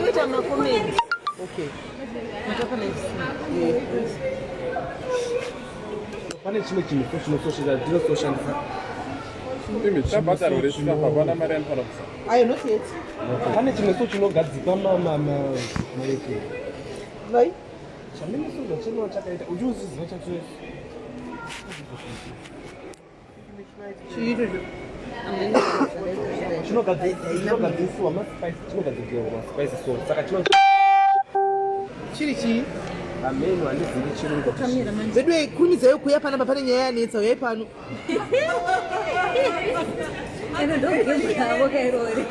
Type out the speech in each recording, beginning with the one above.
Kuita makomedi. Okay. Pane chimwe chinhu so chinososhandisa ndinososhandisa. Imi tabhadharwa resvika hapana mari yanofanira kusa. Ayo not yet. Pane chimwe so chinogadzikwa maeke. Vai? Chamene so zvachinoa chakaita uchiuziziva chacho. Chii ichocho? Chinogadzirisiwa maspice chinogadzirwa maspice so saka chino Chiri chii? Ameno handizivi chirungu. Veduwe kurumidzai kuuya panapa pane nyaya yanetsa uyai pano. Eno ndogame ravo kairori.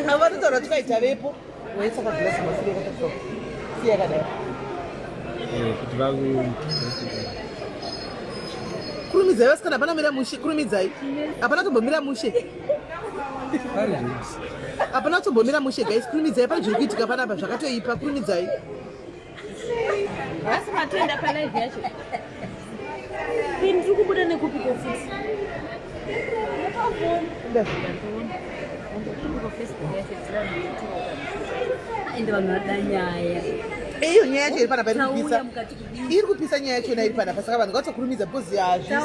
Avo vatotaura tikaita vepo. Waisa kaglass masiri yakatariswa. Siya yakadai. Eh, kuti vaku Kurumidzai vasikana hapana mira mushe kurumidzai. Hapana tombomira mushe. Hapana tombomira mushe guys kurumidzai pane zviri kuitika panapa zvakatoipa kurumidzai. Asi matoenda palive yacho. Ndiri kubuda nekupi ko futi? Ende vanhu vada nyaya. Iyo nyaya yacho iri panapa iri kupisa. Iri kupisa nyaya yacho iri panapa saka vanhu ngavatokurumidza because hazvina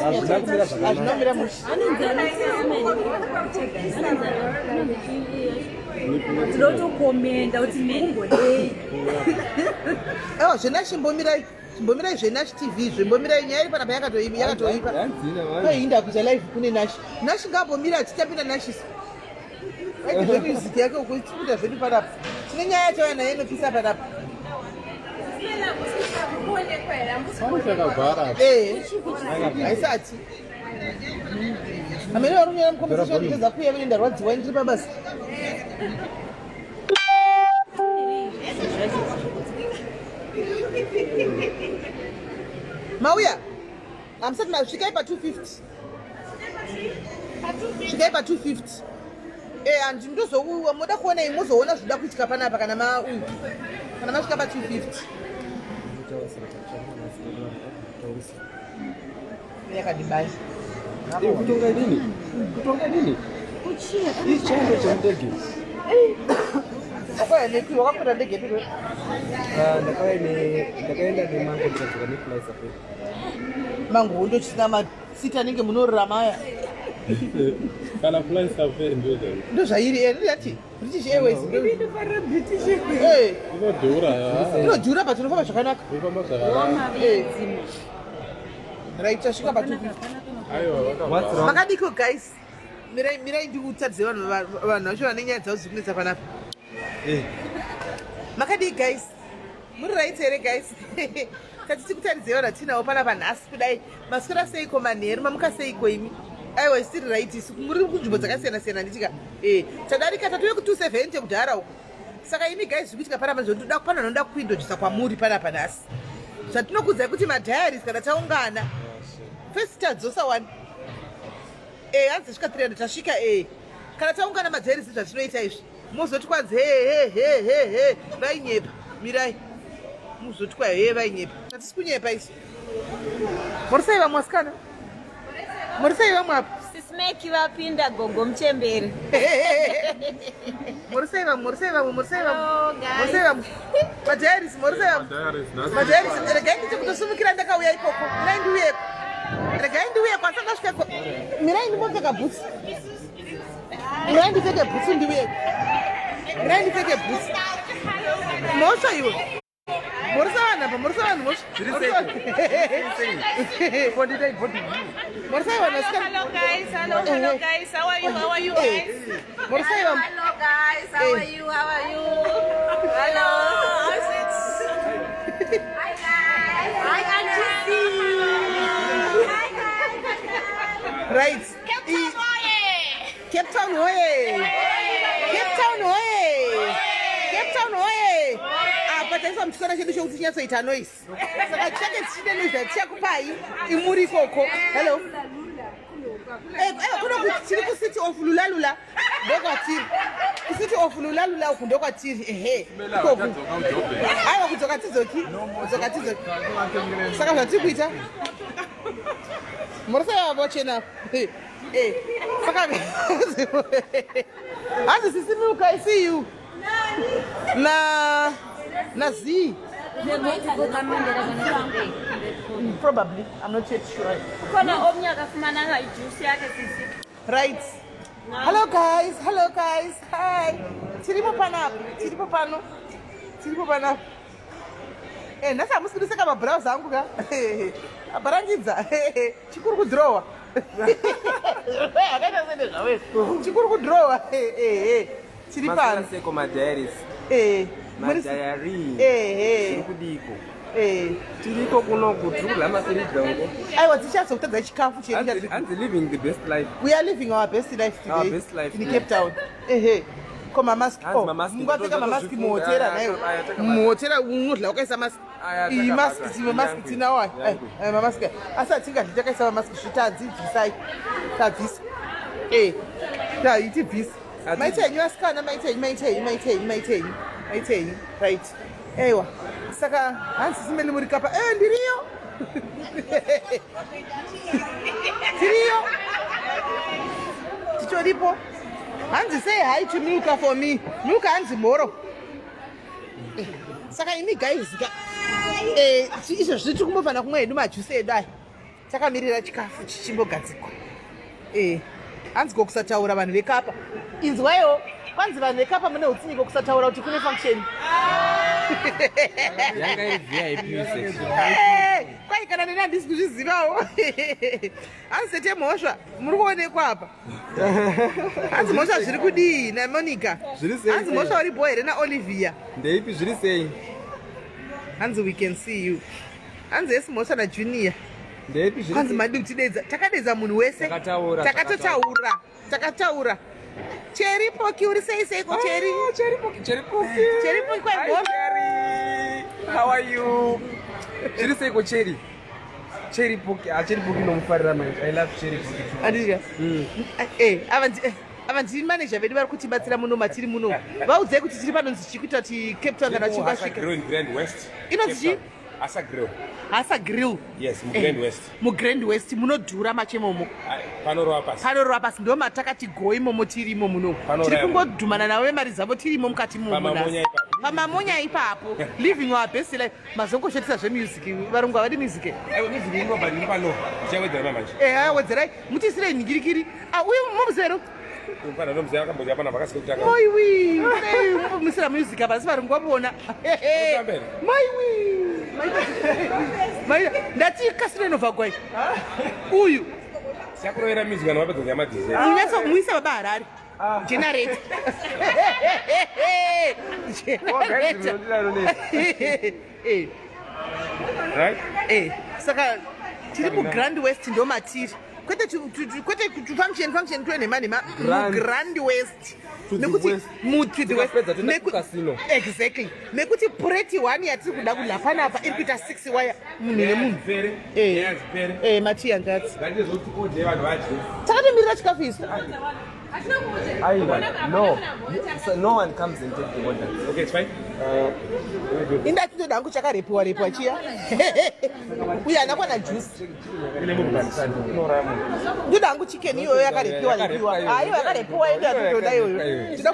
kumira mushe. Tinotokomenda kuti mumbodei. Ewa zvenachimbomirayi. Chimbomirai zveNash TV zvimbomirai nyaya iri panapa yakatoipa yakatoipa. Toinda kuita live kune Nash. Nash ngaambomira tichapinda Nash isu. Aite zvemusic yake uko tikuita zvedu panapa. Tine nyaya yacho naye inopisa panapa. Eh. Haisati. Amene vari kunyora mukombisation ndeza kuuya vene ndarwadziwa ndiri pabasa. Mauya, hamusati masvikai pa 250. Svikai pa 250. Eh, handi ndozouwa moda kuona imi mozoona zvinoda kuitika panapa kana ma uyu. Kana masvika pa 250. Yakadibaya. Eh, kutonga nini? Kutonga nini? Kuchiya. Ichando chemundege. Wakauya nepi? Wakakwira ndege ipi? Ah, ndakauya ne ndakaenda nemango ndikadzoka nefly safari. Mango ndochisina masiti anenge munorarama aya. Kana fly safari ndio zvairi. Ndio zvairi eh, ndati British Airways. Ndinofarira British Airways. Eh. Inodhura. Inodhura but unofamba zvakanaka. Unofamba zvakanaka. Eh. Right, tasvika pa 250. Aiwa, Makadiko guys. Mirai mirai ndikutadze vanhu vanhu vacho vane nyaya dzavo dziri kunetsa panapa. Eh. Makadii guys? Muri right here guys? Tati tikutaridzei vanhu vatinawo panapa nhasi kudai. Maswera seiko manheru, mamuka seiko imi? Aiwa isiri right isu muri kunzvimbo dzakasiyana siyana nditika. Eh, tadarika tatove ku 270 kudhara uko. Saka imi guys zviri kuitika panapa zvotoda pana vanoda kuindodzisa kwamuri panapa nhasi. Zvatinokudzai kuti madiaries kana taungana. First tadzosa one. Eh, hanzi svika 300 tasvika eh. Kana taungana madiaries zvatinoita izvi. Mozoti kwanzi he he he he he vainyepa. Mirai. Muzoti kwa he vainyepa. Hatisi kunyepa isu. Morisai vamwe vasikana. Morisai vamwe apa. Sismeki vapinda gogo muchembere. Morisai vamwe, morisai vamwe, morisai vamwe. Morisai vamwe. Madiaries, morisai vamwe. Madiaries, regai nditi kutosumukira ndakauya ikoko. Mirai ndiuyeko. Regai ndiuyeko asati asvika. Mirai ndimbopfeka bhutsu. Mirai ndipfeke bhutsu ndiuyeko. Mirai ndipfeke bhutsu. Mhosva iwe. Morisa vanhu apa, morisa vanhu mhosva. Morisa vanhu vasikana. Hello guys, hello, hello guys. How are you? How are you guys? Morisa vanhu. Hello guys, how are you? How are you? Hello, how's it? Hi guys. Hi Auntie. Hi guys. Right. Cape Town oye! Cape Town hoye! Cape Town hoye! Cape Town hoye! Apa taiswa muchikora chedu chokuti chinyatsoita noise. Saka tichange tichine noise yatichakupai imuri ikoko. Hello. Eh, eh, kuno tiri kucity of Lulalula ndokwatiri. Kucity of Lulalula uku ndokwatiri ehe. Ikoko. Aiwa kudzoka tidzoki. Kudzoka tidzoki. Saka zvatiri kuita. Murisa vochena. Eh. Saka hanzi sisi milk I see you. Na na Z. Probably. I'm not yet sure. Kukhona omnye akafumananga ijuice yakhe sisi. Right. Hello guys. Hello guys. Hi. Tiripo panapa. Tiripo pano. Tiripo panapa. Eh, nhasi hamusi kundiseka mabrows angu ka. Abarangidza. Chikuru kudhirowa. Akaita sende zvawese. Chikuru kudhirowa. Eh, eh. Tiri pano. Seko madiaries. Eh. Madiary. Eh, eh. Tiri kudiko. Eh. Tiriko kunoku tiri kudya mafiriji uko. Aiwa tichazokutadza chikafu chedu. Hanzi living the best life. We are living our best life today. Our best life. In Cape Town. Ehe. Ko mamask. Hanzi mamask. Mungapfeka mamask muhotera naiwe. Muhotera unodla wakaisa mask. Iyi mask tine mask tinawo aya. Aya mamask. Asi hatingadli takaisa mamask zvitadzi bvisai. Tabvisa. Eh. Taiti bvisa. Maita henyu vasikana, maita henyu, maita henyu, maita henyu, maita henyu. Maita henyu. Right. Aiwa. Saka hanzi simeli muri kapa. Eh ndiriyo. Tiriyo. Tichoripo. Hanzi say hi to Milka for me. Milka hanzi mhoro. Saka imi guys ka eh izvo zviri kumbofana kumwa hedu majuice edu aya. Takamirira chikafu chichimbogadzikwa. Eh hanzi ko kusataura vanhu vekapa. Inzwaiwo kwanzi vanhu vekapa mune utsinye ko kusataura kuti kune function. Yanga iri VIP section. Eh, kwai kana neni handisi kuzvizivawo. Hanzi tete mhosva muri kuonekwa apa. Hanzi mhosva zviri kudii naMonica? Zviri sei? Hanzi mhosva uri bho here naOlivia? Ndeipi zviri sei? Hanzi we can see you. Hanzi esi mhosva naJunior. Ndeipi zviri Kwanzi madi kutidedza. Takadedza munhu wese. Takataura, Takatotaura. Takataura. Cheri Poki uri sei seiko Cheri? Ah, Cherry Poki, Cherry Poki. Cherry Poki kwa Hi, bho. Cherry. How are you? Zviri seiko Cherry? Cherry Poki, ah Cherry Poki nomufarira manje. I love Cherry Poki too. Andika. Eh, ava ndi ava ndi manager vedu vari kutibatsira muno matiri muno. Vaudzei kuti tiri panonzi chii kuita kuti Cape Town kana Asa chikasvika. Grill in Grand West. Inonzi chii? Asa Grill. Hasa Grill. Yes, muGrand West. MuGrand West munodhura machemomo. Panorova pasi. Panorova pasi ndo matakati go imomo tirimo muno. Panorova Tiri kungodhumana navo vemari dzavo tirimo mukati mumo. Pamamonya ipapo. Pamamonya ipapo. Living our best life. Mazongoshetisa zvemusic. Varungu havadi music. Aiwa music inobva ndiri pano. Ndichawedzera manje. Eh, aya wedzerai. Mutiisirei nhingirikiri. Ah, uyu mumuzero. Mfana ndomuziva akambodya pana vakasika kutanga. Maiwi. Nei mumbomisira music apa asi varungu vavona. Utambere. Maiwi. Mai ndati kasire inovha gwai. Uyu. Siyakurovera music kana wapedza kudya madhize. Munyatso muisa baba Harare. Generator. Oh, guys, munondidaro nei? Eh. Right? Eh, saka tiri muGrand West ndo matiri. Kwete kwete function function kwe nhema nhema Grand. muGrand West. To the Nekuti west. mu to the west. Tikapedza toenda kucasino. Exactly. Nekuti pureti 1 yatiri kuda kudya panapa iri kuita 6 waya munhu nemunhu. Pere. Eh. Yes, pere. Eh, matiya ngatsi. Ngatizoti odye vanhu vadye. Takatomirira chikafu isu. Aiwa, no. So no one comes and take the order. Okay, it's fine. Inda tinoda hangu chakarepiwa repiwa chiya. Uyu haana kwana juice. Ine munhu kanisani. Inouraya munhu. Ndoda hangu chicken iyoyo yakarepiwa repiwa. Yakarepiwa Ah, iyo yakarepiwa iyo yatinoda iyoyo. Tinoda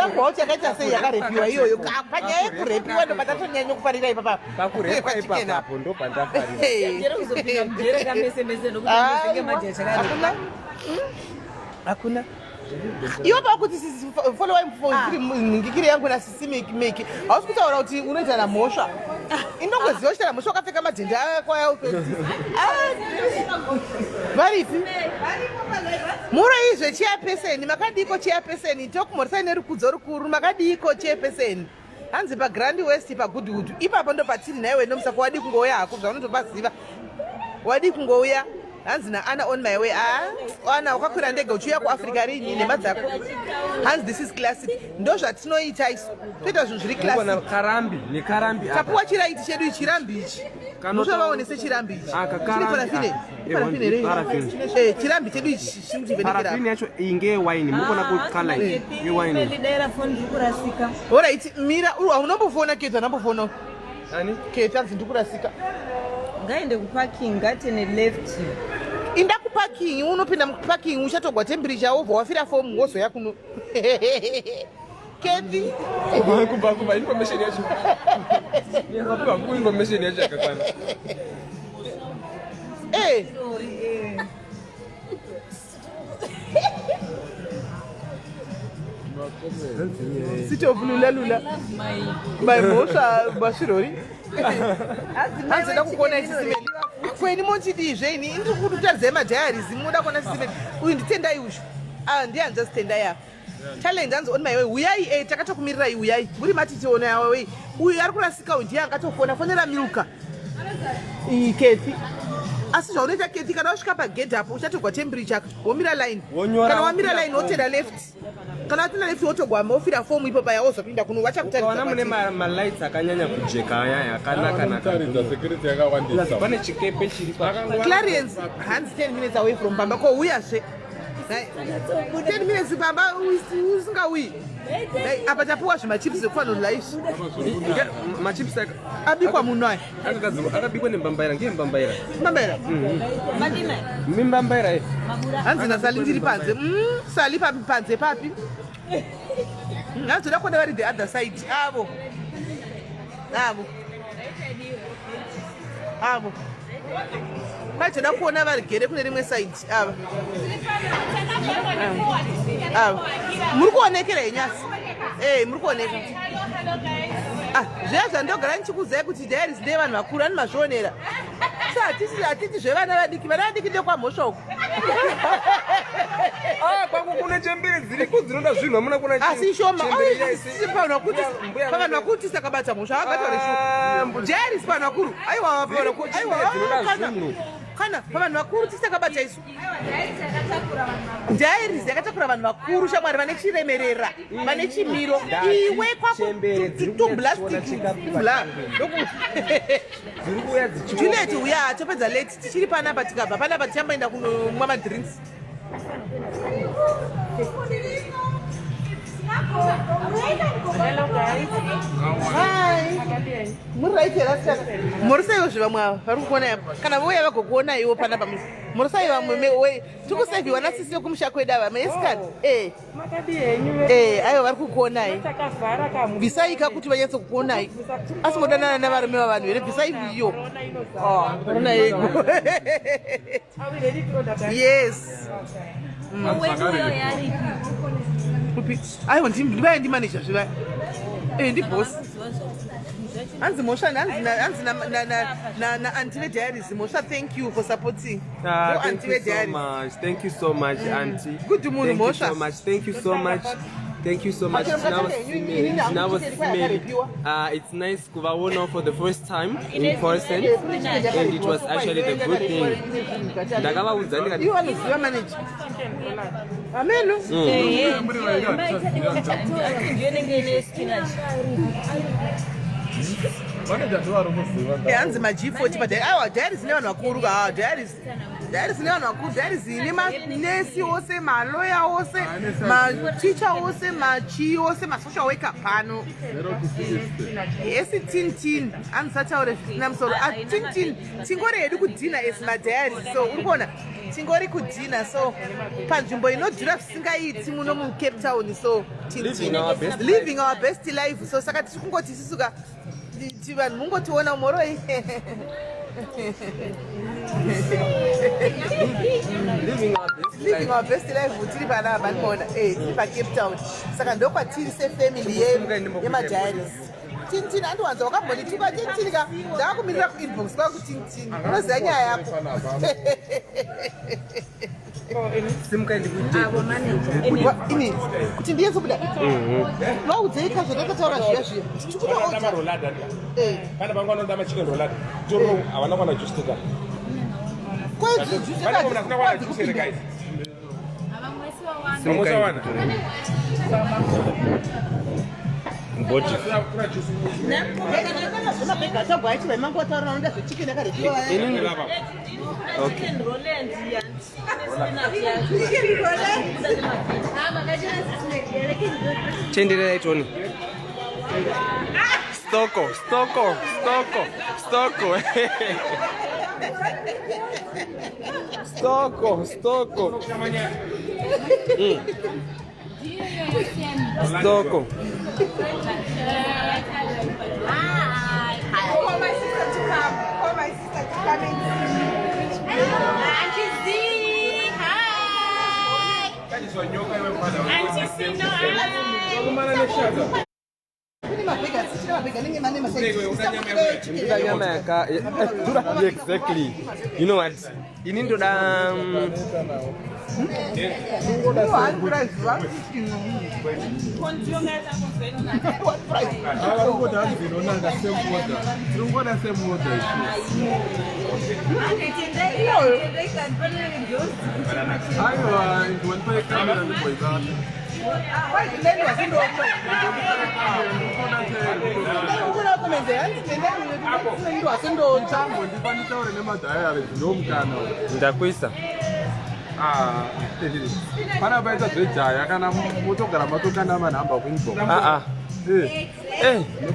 kuhwa kuti yakaita sei yakarepiwa iyoyo. Panyaya yekurepiwa ndo patatonyanya kufarira ipapa. Pakurepa Pachicken apa. ipapo ndo pandafarira. Jere kuzopinda mujere kamese mese nokuti muzenge madya chakare. Hakuna. Hakuna. Iwe pakuti sisi follow nhingikiri yangu nasisi meki meki hausi kutaura kuti unoita namhosva inongoziva uchita namhosva wakapfeka madhende ako aya varipi muroizve chiyapeseni makadiko chiyapeseni tokumhoresai nerukudzo rukuru makadiko chiyapeseni hanzi paGrand West paGoodwood ipapo ndo patiri naiwe nomusako wadi kungouya hako zvaunotopaziva wadi kungouya hanzi naana on my way. Ah, ana wakakwira ndege uchiuya kuAfrica rini nhema dzako? Hanzi this is classic. Ndo zvatinoita isu, toita zvinhu zviri Mukona classic. karambi nekarambi apa. Tapuwa chiraiti chedu ichi, chirambi ichi. Muchavaone sechirambi ichi. Aka Chine karambi parafini. aka. Parafini Eh, here? parafini. Eh, chirambi chedu ichi chiri kutivhenekera. Parafini yacho iyi ngeyewaini, mukona kukala iyi yewaini. Dera foni riri kurasika. Alright, mira, haunombofona Keto, anambofona. Ani? Keto anzi ndikurasika. Ngaende kuparking, ngatene left. Inda kuparking, unopinda muparking uchatogwa temperature wobva wafira fomu wozoya kuno. Kathy. Kubva kubva information yacho. Kubva ku information yacho yakakwana. Eh. City of Lula Lula. My mhosva masvirori. Hanzi da kukuona isisimeli. Kweni mochidii zve ini ndiri kutaridzai madiaries munoda kuona sisimeli. Uyu nditendai uyu. Ah ndiye hanzi tendai apa. Talent hanzi on my way. Uyai eh takatokumirirai uyai. Muri mati tione awa wei. Uyu ari kurasika uyu ndiye angatofona fonera Milka. Iyi Kathy. Asi zvaunoita Kathy kana wasvika pagedhi apo uchatorwa temperature womira line. Wonyora Kana wamira wofira line wotenda left. Kana watenda left wotogwama wofira fomu ipo paya wozopinda kuno vachakutaridza. Ukaona mune kwatiri. malights akanyanya kujeka aya akanaka naka. Taridza security yakawandisa. Pane chikepe chiri pa. Clarence hanzi 10 minutes away from pamba ko uyazve. 10 minutes pamba usingauyi. Dai, apa tapuwa zvimachips zvekufanira izvi. Machips Abikwa muno aya. akagadzirwa akabikwa nembambaira ngembambaira. Mbambaira. Mimbambaira iyi. Hanzi nasali ndiri panze. Sali papi panze papi. Hanzi toda kuona vari the other side. Avo. Avo. Avo. Kwai toda kuona varigere kune rimwe side ava. Ava. Muri kuonekera henyu asi. Eh, muri kuoneka. Ah, zviya zvandogara ndichikuudzai kuti diaries ndeyevanhu vakuru ani mazvionera. So hatisi hatiti zvevana vadiki, vana vadiki ndekwamhosva uko. Ah, kwangu kune chembere dziriko dzinoda zvinhu hamuna kuna Asi ishoma chembere iya isi- pavanhu Mbuya vakuru tisakabata mhosva vakataura Ah, shuwa. Diaries pavanhu vakuru. Aiwa pavanhu vakuru. Dziriko Aiwa chembere dzinoda kana zvinhu. kana pavanhu vakuru tisakabata isu. Diaries yakatakura vanhu vakuru shamwari vane chiremerera, vane chimiro. Iwe kwako Chembere dziri kuuya dzichiona chikafu tumbla. Dziri kuuya dzichiona. Juliet uya topedza late tichiri panapa tikabva panapa tichamboenda kunomwa madrinks. Hi. Muri right here asikana? Muri seiwo zvevamwe ava vari kukuona apa kana vouya vagokuona iwo panapa muri sei vamwe tikuseviwa nasisi vekumusha kwedu ava maesikana eh Makadii henyu? Eh, aiwa vari kukuonai. Takavhara kamu. Bvisai ka kuti vanyatso kukuonai. Asi modanana nevarume vavanhu here? Bvisai iyo. Oh, corona yego. Are we ready to order guys? Yes. Upi? Aiwa ndivaya ndimaneja zvivaya. Eh, ndiboss. Hanzi mhosva hanzi na hanzi na na na na, na auntie vediaries mhosva thank you for supporting. Ah, Ndo thank auntie you so vediaries. much. Thank you so much, auntie. Good munhu, Thank you Mhosva. so much. Thank you so much. Thank you so much. Achero Tinavo mukatende henyu, Simeli. inini hangu Tinavo chikeri kwaya Simeli. yakarepiwa. It's nice kuvaona for the first time in person. And it was actually the good thing. Ndakavaudza ndikati Ivo vanoziva manager. Ameno. Manager ndivari kuziva. Eh, hanzi ma-G40 pa aiwa diaries ine vanhu vakuru ka diaries diaries ine vanhu vakuru diaries ine manesi ose maloya ose maticha ose machii ose masocial worker pano 0 to 60. esi tintin andisataure zvisina musoro Ah, tintin tingori hedu kudhina as madiaries so uri kuona tingori kudhina so panzvimbo inodhura zvisingaiti muno muCape Town so tintin Living our best life. living our best life so saka tiri kungoti isusu ka vanhu mungotiona moroi. Living our best Living life. our best life tiri panapa ndimoona eh tiri paCape Town saka ndokwatiri sefamily yemadiaries. Tintin andiwanza wakambondituka tintin ka ndakakumirira kuinbox kwangu tintin unoziva nyaya yako. Simukai ndikuite. Ini kuti ndiyezobuda vaudzei ka zvandakataura zviya zviya. Vanoda marolada. Eh. Pane vamwe vanoda machicken rolada. Toro havana kwana juice ka. Pane vamwe vasina kwana juice here guys? Simukai. Vamwe Body. Kuna juice. Zvemabhega atagwa achi vaimangotaura vanoda zvechicken yakarepiwa. Inini Okay. Tendererai tione. Stoko, stoko, stoko, stoko. Stoko, stoko. Stoko. Hi. Call my sister to come. Call my sister to come and see. Auntie Z. Hi. Auntie C, no. Hi. Kune mabhega, tichine mabhega anenge mane Ndoda nyama yaka ndoda, exactly. You know what, ini ndoda Varikuti hanzi inonanga same order. Tiringoda same order isu. Aiwa, ndiwanipa kamera ndimboibata. Ndipa nditaure nemadhayari ndomukana. Ndakuisa. Ah, pana paita zvejaya kana motogara matokanda manhamba kuinbox. Aa. Eh.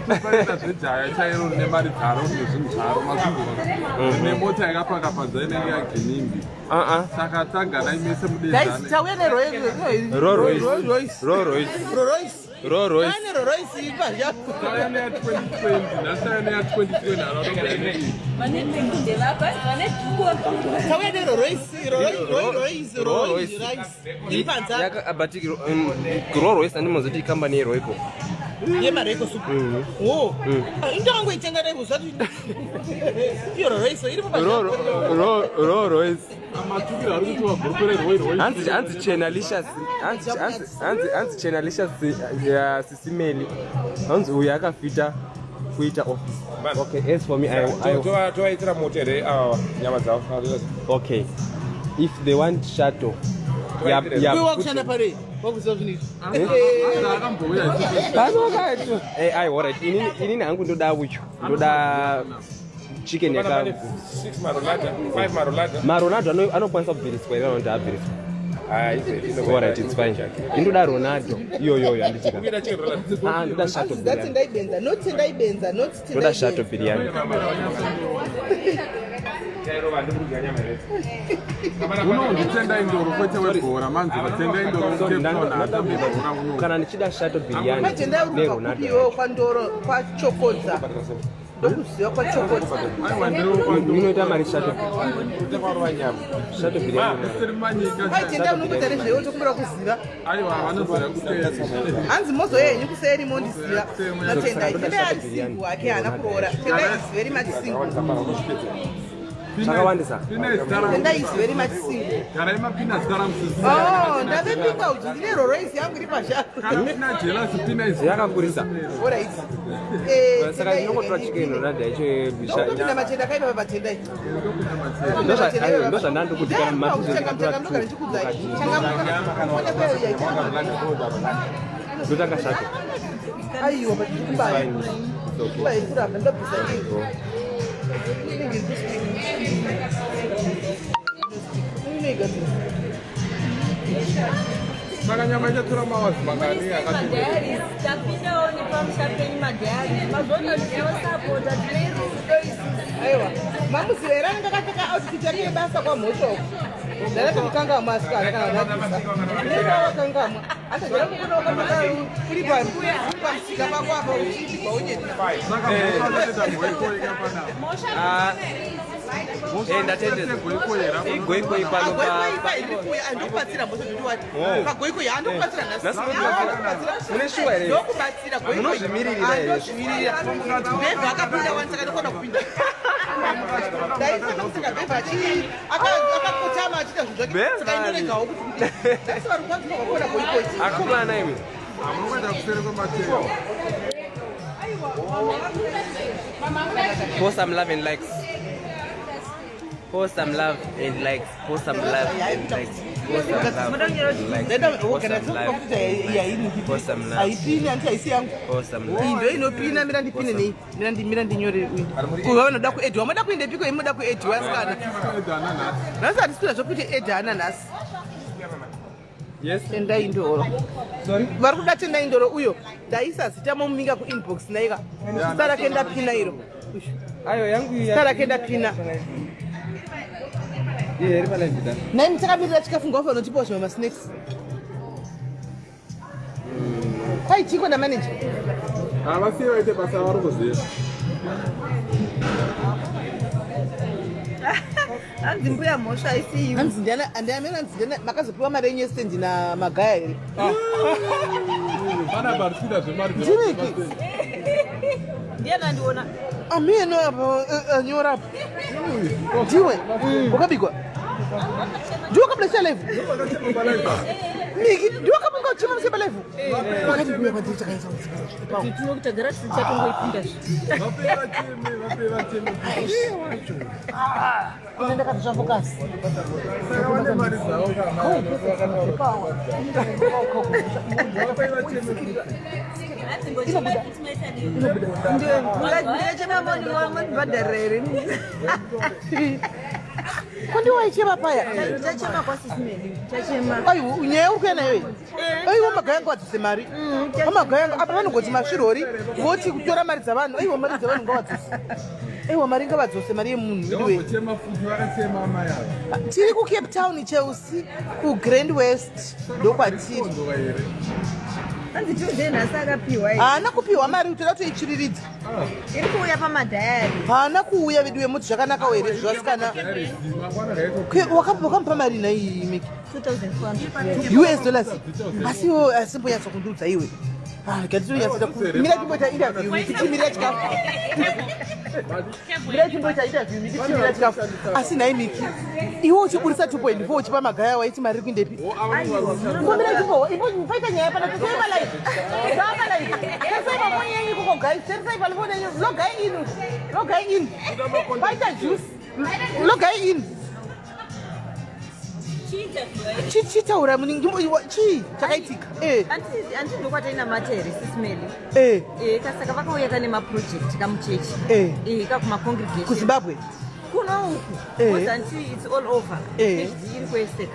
Nekuti paita zvejaya chairo rine mari dzaro nezvinhu zvaro mazvinhu nemota yakapaka panze inenge yaginimbi. Aa. Saka tanganai mese Guys, mudedzane. tauya Rolls neRolls. Royce. Rolls Royce. Rolls Royce. Ane Rolls ipa zvako. Tauya neya 2020, nhasi tauya neya 2020 hararobainei. Vane dzungu ndevapa, vane dzungu. Tauya neRolls, Rolls, Rolls, Rolls. Iri panze apa. Yaka but Rolls Royce andimozoti ikambani yeRoyco. Yemareko soup. Oh. Indokangoitenga dai kuzvati. Iyo Rolls iri pa. Rolls Royce. Matukiro ari kuitiwa gurupu reRoy Royce. Hanzi Chenalicious, hanzi Chenalicious ya Sisimeli. Hanzi uyu akafita kuita office. Okay, as for me, I Tovaitira moto here ava nyama dzavo? Okay, if they want shato ya ya. Uye wakushanda pari? Wakuziva zvinhu izvi. Hanzi akambouya ichi. Pano kacho. Ai, alright, inini hangu ndoda uchu, ndoda chicken yaka 6 marolada, 5 marolada. Maronaldo anokwanisa kubviriswa here? Vanoti abviriswa. Alright, it's fine. Indoda Ronaldo iyoyoyo, handitika? Kuita chicken rolada. Ah, ndoda shato Hanzi that's biryani. Tendai Benza, not Tendai Benza, not Ndoda Tendai shato Benza. biryani. Chairova ndikudya nyama here? Unonzi Tendai Ndoro kwete webhora, manzi Tendai Ndoro So Cape Town haatambi bhora uno. kana ndichida shato biryani Matendai uri kubva kupi neRonaldo. iwewe? KwaNdoro, kwaChokodza. Ndokuziva kwaChokodza. Aiwa, ndiro Inoita mari shato Takarova nyama. shato biryani? Isiri manyika. Mai Tendai unongoita nezveiwo, tokumbira kuziva. Aiwa, vanoziva kuseri. Hanzi mozoya henyu kuseri mondiziva. NaTendai. Tendai ari single hake, haana kuroora. Tendai is very much single. Zvakawandisa. Pina zita rangu. Tendai is very much single. Garai mapina zita rangu sisi. Oh, ndave pika uchi ndine Rolls yangu iri pazhako. Kana usina jealous, pina zita. Yakakurisa. Alright. Saka ndinongotora chicken ronaldo yacho. Ndokupinda machenda akaipa paTendai. Ndozvandandikuti kana Changamuka, ndichikudzai. Changamuka. Ndotanga shato. Aiwa, but ndikubaya. Fine. It's okay. Kubaya kuramba ndabvisa iyi. Inenge iri kustick. Inoigadzira. Saka nyama ichatora mawazi mangani akati? Madiaries, tapindawo nepamusha penyu madiaries. Mazvona tinosapota, tine rudo isusu. Aiwa, mamuziva here anenge akapfeka outfit yake yebasa kwaMhosva uko? Ndakatomukangamwa asikana kana vanabvisa. Ndinenge wakangamwa. Andagara kukuona wakapfeka uri pamusika pako apa uchibva unyeni. Saka mhosva anoita goiko ikapanapa. Ah, ndatendedza. Goiko here? Igoiko ipano pa Agoiko iri kuuya, andokubatsira mhosva zvoti wati. Oh. Pagoiko ya andokubatsira nhasi. Nhasi munotibatsira? Mune shuwa here? Ndokubatsira goiko. Munozvimiririra here? Andozvimirira. Bhevha akapinda wani, saka ndokona kupinda. Ndaifana kuseka bhevha akakotama achiita zvinhu zvake. Bhevha Saka indoregawo kuti kupinda. Nhasi vari kwanzi wakakona goiko ichi. Akomana imi. Hamunokuenda kuseri kwemateyo. Post some love and likes. Post some love and likes. Post some love and likes. Post some love and likes. Post some love and likes. Post some love. Haipini, hanti haisi yangu. Post some Iyi love. ndo inopina. Mira ndipine nei, mira ndinyore uyu. Uyu vanoda kuedhiwa, moda kuendepiko imi? Moda kuedhiwa asikana? Edhana nhasi. Nhasi hatisi kuda zvokuti edhana nhasi. Yes. Tendai Ndoro. Sorry. Vari kuda Tendai Ndoro uyo, ndaisa zita momuminga kuinbox naika. Zita rake ndapina iro. Ayo yangu. Zita rake ndapina. Iye iri palive da. Nai mutakamirira chikafu, ngafa unotipawo zvimwe masnacks. Pai chiko na manager. Havasiye vaite basa vari kuziva. Hanzi mbuya mhosva isiiwe. Hanzi ndiana andiamena hanzi ndiana makazopiwa mari yenyu yestendi na Magaya here? Pana pari kuita zvemari Ndiniki. Ndiani andiona? Ameno apa anyora apa. Ndiwe wakabikwa. Ndiwe wakabuda share live. Miki ndiwe wakabuka uchima museba live. Wakati kuya kwandiri chakaisa. Tinokutagara tichatongoipinda zve. Vapera cheme, vapera cheme. Kune ndakati focus. Saka vane mari dzavo kana vapera cheme. Ndingachema mondibhadharira here? Kwandi waichema paya. Ndichachema kwasisimeli. Ndichachema. Ai nyaya uri kuya nayo iyi. Aiwa Magaya ngawadzose mari. Amagaya apa vanogoti masvirori voti kutora mari dzavanhu. Aiwa mari dzavanhu ngawadzose. Aiwa mari ngavadzose mari yemunhu anyway. Vambochema futi vakachema amai ava. Tiri kuCape Town Chelsea kuGrand West ndokwatiri. Kondoka here? Hanzi Tuesday nhasi akapiwa here? Haana kupiwa mari toda kutoichiriridza. Iri kuuya pamadhayari. Haana kuuya vedu vemuti zvakanaka here zvasikana. Mangwana ngaito. Wakamupa mari nhai Miki? 2400 US dollars. Asi iwe asimbonyatsa kundiudza iwe. Ah, gatitonyatsa mira timboita interview tichimirira chikafu. Mira timboita interview tichimirira chikafu. Asi nhai Miki, iwe uchiburisa 2.4 uchipa Magaya waiti mari iri kuindepi? Ngomira chimbo, ipo paita nyaya pana tesai pa live. Zapa live. Tesai pa phone yenyu ikoko guys. Tesai pa phone yenyu. Logai in. Logai in. Paita juice. Logai in. Chitaura muningi chii chakaitika? Eh. Anti ndokwatainamata here sisimeli? Eh. Kasaka vakauya kane maproject kamuchechi. Kakumacongregation. KuZimbabwe. Kuno uku. Because anti it's all over. PhD iri kwese.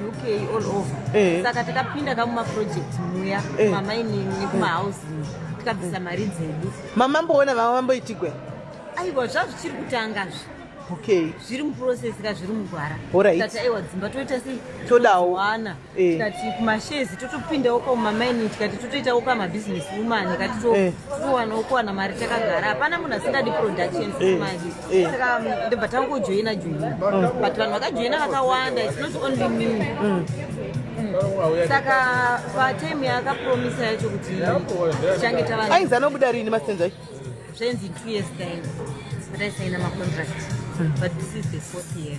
UK all over. Saka takapinda kamumaproject muya kumamining nekumahousing tikabvisa mari dzedu. Mamamboona vamwe vamboitigwe. Aiwa zvazvichiri kutangazve. Zviri muprocess ka zviri mugwara. Tikati aiwa dzimba toita sei? Todawo. Wana. Tikati kumashezi totopindawo kumamining tikati totoitawo kamabusiness woman tikati totowanawo kuwana mari takagara. Hapana munhu asingadi production mari. Saka ndobva tangojoina joina. But vanhu vakajoina vakawanda, it's not only me. Saka patime yaakapromisa yacho kuti tichange tava Ainzi anobuda rini masenza acho? Zvainzi in 2 years time pataisaina macontract, but this is the fourth year.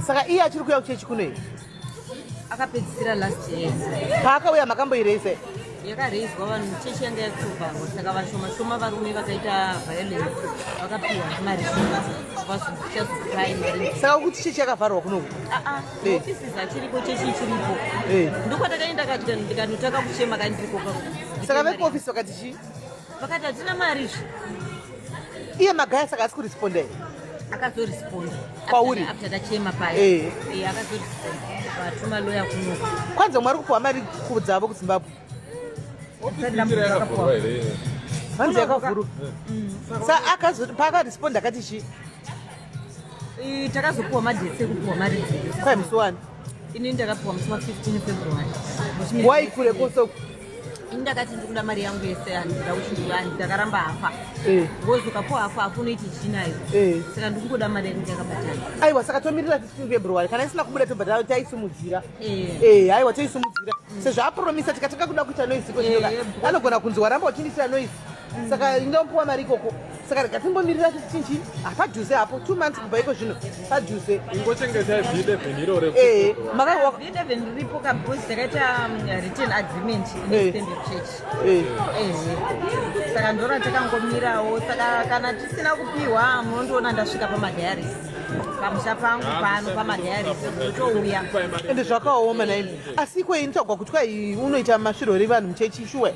Saka iye achiri kuuya kuchechi kuno here? Akapedzisira last year. Paakauya makamboireisa? Yakareizwa vanhu chechi yanga yatovharwa saka vashoma shoma varume vakaita violence vakapiwa mari shoma vazotichazopai mari. Saka kuti chechi yakavharwa kunoku? Aa. Offices achiriko, chechi ichiripo. Ndokwatakaenda kati ndikanotanga kuchema kandiriko. Saka vekuofisi vakati chii? Vakati hatina mari zve. Iye Magaya saka asi kuresponda here? Akazoresponda. Kwauri? After tachema paya. Akazoresponda vatuma loya kunoku. Kwanza mwari kupiwa mari dzavo kuZimbabwe? Ofisi injira yakavhurwa here? Hanzi yakavhurwa. Sa paakaresponda akati chii? Takazopiwa madates ekupiwa mari dzedu. Kwai musi wani? Inini ndakapiwa musi wa15 February. Wai kure kose. Ini ndakati ndikuda mari yangu yese, handida kuchinjwa, ndakaramba hafa. Because ukapiwa hafu hafu unoiti chinayo. Saka ndikungoda mari yangu yakabatana. Aiwa saka tomirira 15 February, kana isina kubuda tobva taisimudzira. Aiwa toisimudzira sezvo apromisa tikatanga kuda kuita noise iko zvinoka anogona kunzi waramba uchindiitira noise saka indomupiwa mari ikoko. Saka rega timbomirira 15 hapadhuze hapo, 2 months kubva iko zvino padhuze. Ingochengetai V11 iroro. V11 riripo ka because takaita written agreement neStandard Church. Saka ndora takangomirawo. Saka kana tisina kupiwa munondiona ndasvika pamadiaries pamusha pangu pano pamadiaries ndotouya. Ende zvakaoma naimi, asi iko inotagwa kuti kwai unoita masvirori vanhu muchechi shuwa?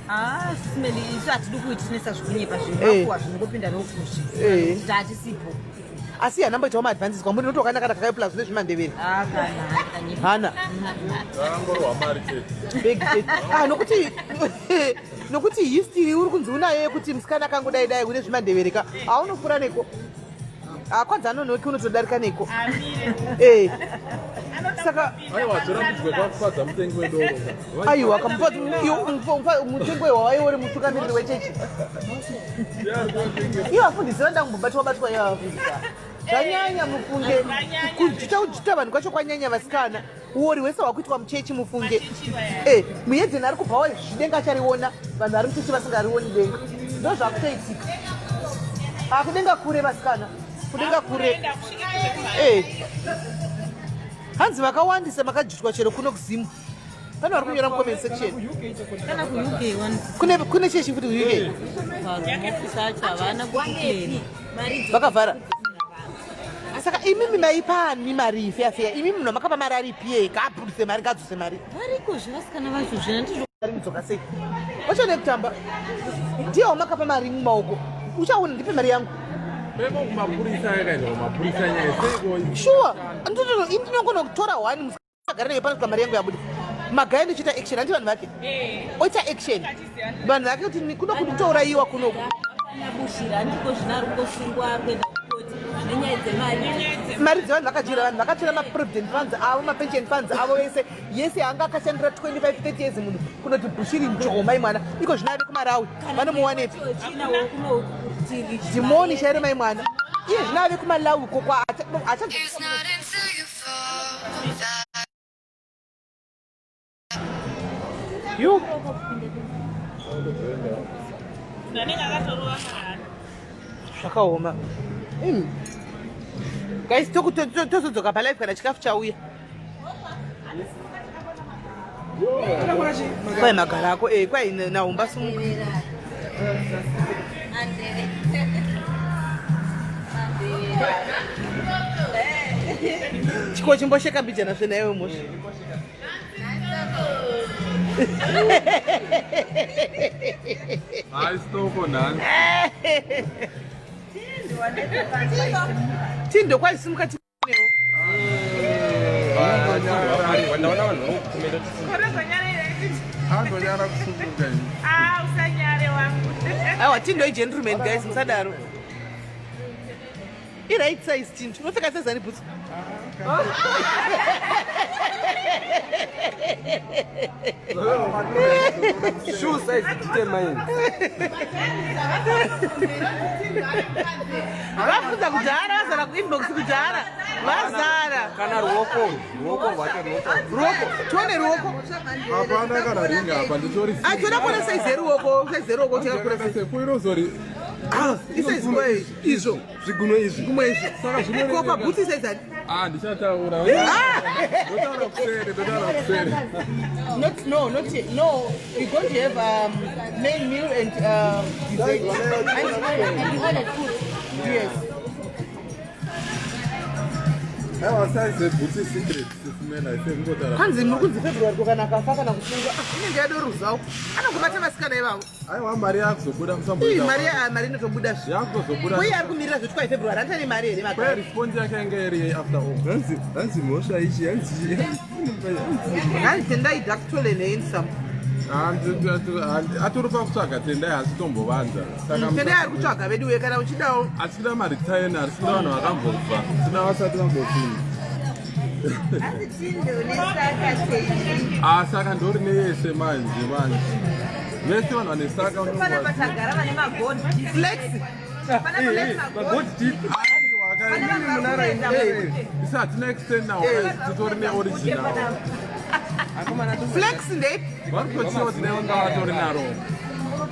Ah, sisimeli isu hatidi kuitinesa zvekunyepa zvinhu zvinongopinda nokusvi kuti hatisipo. Asi hanamboitawo maadvances kwamuri nokuti wakanaka takakaiplus plus nezvimandevere? Ah, kana kanyepa. Hana. Vakangorwa mari chete. Big chete. Ah, nokuti history uri kunzi unayo yekuti musikana akangodai dai une zvimandevereka haunopfuura neko. Ah, kwanza anonoki unotodarika neko. Saka Aiwa, zvirambidzwe kwakufadza mutengi wedoro. Aiwa, mutengo iwa waiwe uri mutungamiriri wechechi. Ivo vafundisi vanoda kumbobatwa batwa ivo vafundisi. Zvanyanya mufunge. Kujuta kujuta vanhu kwacho kwanyanya vasikana. Uori hwese hwakuitwa muchechi mufunge. Eh, muyedzeni ari kubva zvidenga achariona vanhu vari muchechi vasingarioni denga. Ndozvakutoitika. Akudenga kure vasikana. Kudenga kure. Eh. Hanzi vakawandisa makajutwa chero kuno kuZimu. Pane vari kunyora mucomment section. Kana kuUK wani. Kune chechi futi kuUK. Varumofisi acho havana kuclean. Vakavhara. Saka imimi maipa ani mari feya feya? Imimi munhu makapa mari ari PA ngaabudise mari ngaadzose mari. Variko zvevasikana vacho zvina ndizvo. Mari kudzoka sei? Vachade kutamba. Ndiye wamakapa mari mumaoko. Uchaona ndipe mari yangu. Peko kumapurisa yakaenda kumapurisa nyaya seiko. Sure. Ndinotono indinogona kutora one musagara naye pano mari yangu yabuda. Magaya ndichiita action hanti vanhu vake. Oita action. Vanhu vake kuti kuno kuti kutourayiwa kunoku. Bushira ndiko zvino ari kungosungwa ari kuenda kukoti nenyaya dzemari. Mari dzevanhu vakadyira vanhu vakatora maprovident funds avo mapension funds avo vese yese anga akashandira 25 30 years munhu kunoti Bushiri njoo mai mwana iko zvino ave kuMarawi vanomuwanepi dhimoni chairo mai mwana iye zvino ave kuMalawi kokwa acha It's not until you fall that Yu. Zvakaoma. Guys, tozodzoka palive kana chikafu chauya. Kwai magara ako, eh, kwai naumba sumuka. Chiko chimbosheka mbijana zve naiwe mosha. Hayi stoko nhasi. Tindo kwaisimuka tinewo. Ndaona vanhu vanokumenda. Andonyara kusumuka ini. Aiwa, Tindo igentleman guys, musadaro. I-right size Tindo. Unopfeka size ani bhutsu? Shoe size determines. Vafunza kudhara, vazara kuinbox kudhara. Vazara. Kana ruoko rwake runotaura. Ruoko, tione ruoko. Hapana kana ringa apa nditori. Ai, toda kuona size yeruoko, size yeruoko chakakura sei. Sekuirozori. Ah, isize ngoi Izvo zvigunwe izvi. Kumwe izvo. Saka zvino Ko pabhutsu isize ani? Ah, ndichataura. Ndotaura kuseri, ndotaura kuseri. Not no, not yet. No, we're going to have main meal and dessert. And you ordered food. Yes. Aiwa, size yebhutsu secret sisimela isekungotaura. Hanzi muri kunzi February ko kana akafa kana kusungwa. Ah, inenge yadoruzawo. Anongobata vasikana ivavo. Aiwa, mari yakuzobuda Ii, musamboita. mari mari inotobuda zve. Yakuzobuda. Uye ari kumirira zvoti kwai February handitane mari here Kwai magari. response yake yange iri yei after all? Hanzi mhosva ichi hanzi. Hanzi Tendai Dark Tall and handsome. Atori pakutsvaga Tendai asi tombovanza. Saka Tendai ari kutsvaga vedu uye kana uchidawo. Achida maritaina, asida vanhu vakambobva, sina vasati vambopinda. Ah, saka ndori neyese manje manje. Vese vanhu vane saka Pana patagara vane magold. Flex. Pana flex magold. Aiwa, isa hatina extend now, titori neoriginal. Flex ndeipi? Vari kutochiwa tine vanga vatori naro.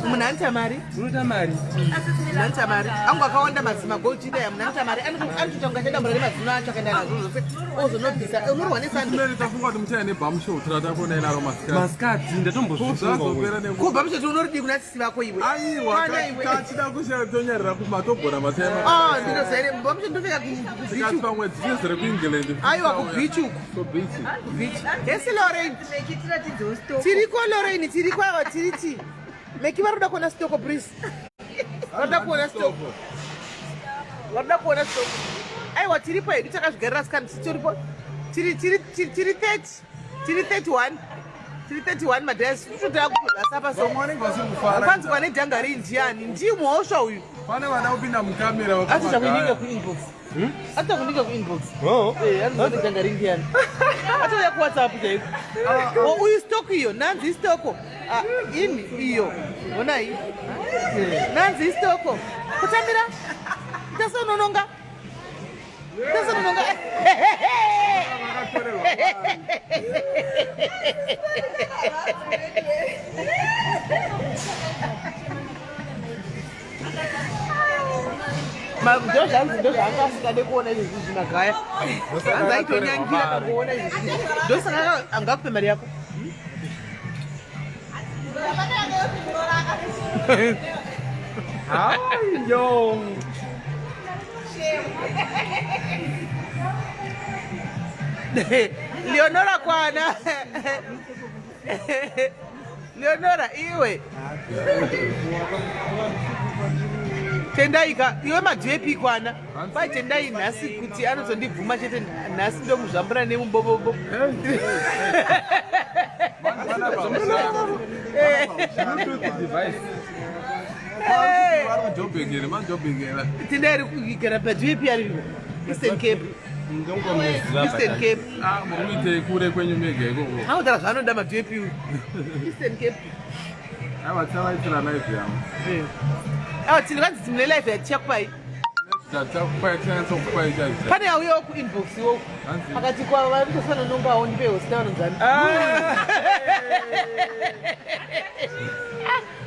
Munhu anoita mari. Unoita mari. Munhu anoita mari. Angu akawanda mazima gold ida munhu anoita mari. Anotoita kunge achadambura nemazino acho akaenda nazvo zvose. Ozonobvisa. Unorwa nesando. Timeri tafunga kuti muchaya nebhamushow tira takuona inaro masikati. Masikati ndatombozvifunga. Zvazopera nenguva. Kubva mucheto unoridii kuna sisi vako iwe? Aiwa, Kwana iwe. tachida kushaya tonyarira kuti matogona matema. Ah, ndinozaire mba mucheto ndofika kubeach Tikati uku. pamwe dzinezi rekuEngland. Aiwa kubeach uku. Kubeach. Beach. Hesi Lorraine. Tiriko Lorraine, tiriko ava tiriti. Meki vari kuda kuona stoko please. Vari kuda kuona stoko. Vari kuda kuona stoko. Aiwa tiripo hedu takazvigarira sikani tiripo. Tiri 30. Tiri 31. Tiri 31 madhesi tototakutorasa paso. Vamwe vanenge vasiri kufara. Kwanzi kwane dhangari ndiani? Ndiye mhosva uyu. Pane vada kupinda mukamera Atoita kuininga kuinbox. Atoita kuninga kuinbox. Oh. Eh, anzi dhangari ndiani? Atouya kuWhatsApp chaiko. Oh, uyu stock iyo, nanzi stoko. Ah, imi iyo. Honai. Nanzi stoko. Kutamira. Tasonononga. Tasonononga. Ndozvanzi ndozvaanga asingade kuona izvi zvimagaya. Hanzi aitonyangira kakuona izvi. Ndosaka angakupe mari yako. Hayi yo. Leonora kwana. Leonora iwe. Tendai ka iwe madhepi kwana. Kwai Tendai nhasi kuti anozondibvuma chete nhasi ndomuzvambura nemubobobo. Bluetooth device. Eh. Vari kuJoburg here? MaJoburg here? Tendai ari kugara padhepi ari Eastern Cape. Ndongomuziva. Eastern Cape. Ah, muri kuitei kure kwenyu mega ikoko? Anotaura zvaanoda madhepi uyu. Eastern Cape. Aiwa tichavaitira live yavo. Awa tine vanzi timune live yatichakupai. Takupai tichanyatsokupai chaizvo. Pane auyawo kuinbox iwo Hanzi. akati kwava vari kutofanonongawo ndipewo zita vanonzani.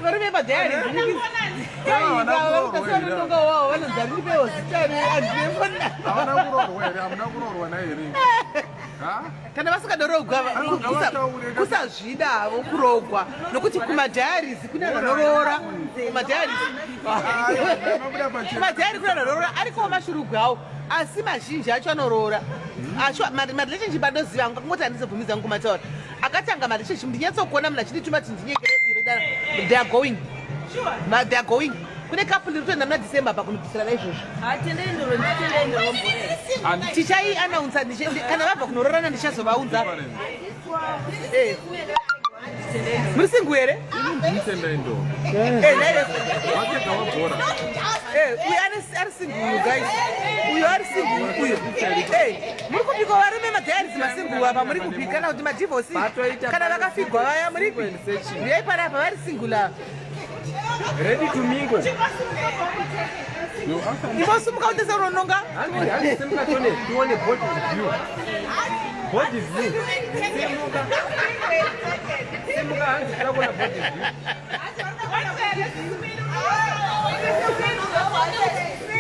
Varume padhayari varikutofanonongawo vanonzani ndipewo zita andinefona. Havana kuroorwa here? Hamuna kuroorwa naye here? Ha? Kana vasingadorogwa Ngavataure. kusazvida havo kurogwa nokuti kumadhayaris kune vanoroora kumadhayaris Mabuda pachena. kumadhayari kune vanoroora arikowo mashurugwi awo asi mazhinji acho anoroora acho marelationship andoziva angu akangoti handizobvumidza angu kumataura akatanga marelationship ndinyatsokuona munhu achindituma kuti ndinyengere uyu dara they are going they are going kune couple iri kutoenda muna December pa kunobvisirana izvozvo. Hatendei ndoro, nditendei ndoro mborera. Tichai announce kana vabva kunoroorana ndichazovaunza. Eh. Muri single here? Nditendai ndo. Eh, naye. Vakega wabhora. Eh, uyu ari single uyu guys. Uyu ari single uyu. Eh, muri kupika varume madhayaris masingle apa muri kupika kana kuti madivorce. Patoita Kana vakafigwa vaya muri Single and searching. Uyai panapa vari single ava. Ready to mingle. Yo, after Imbosumuka utese unononga. Hanzi hanzi simuka tione tione body view. Body view. Simuka. Simuka hanzi tira kuona body view.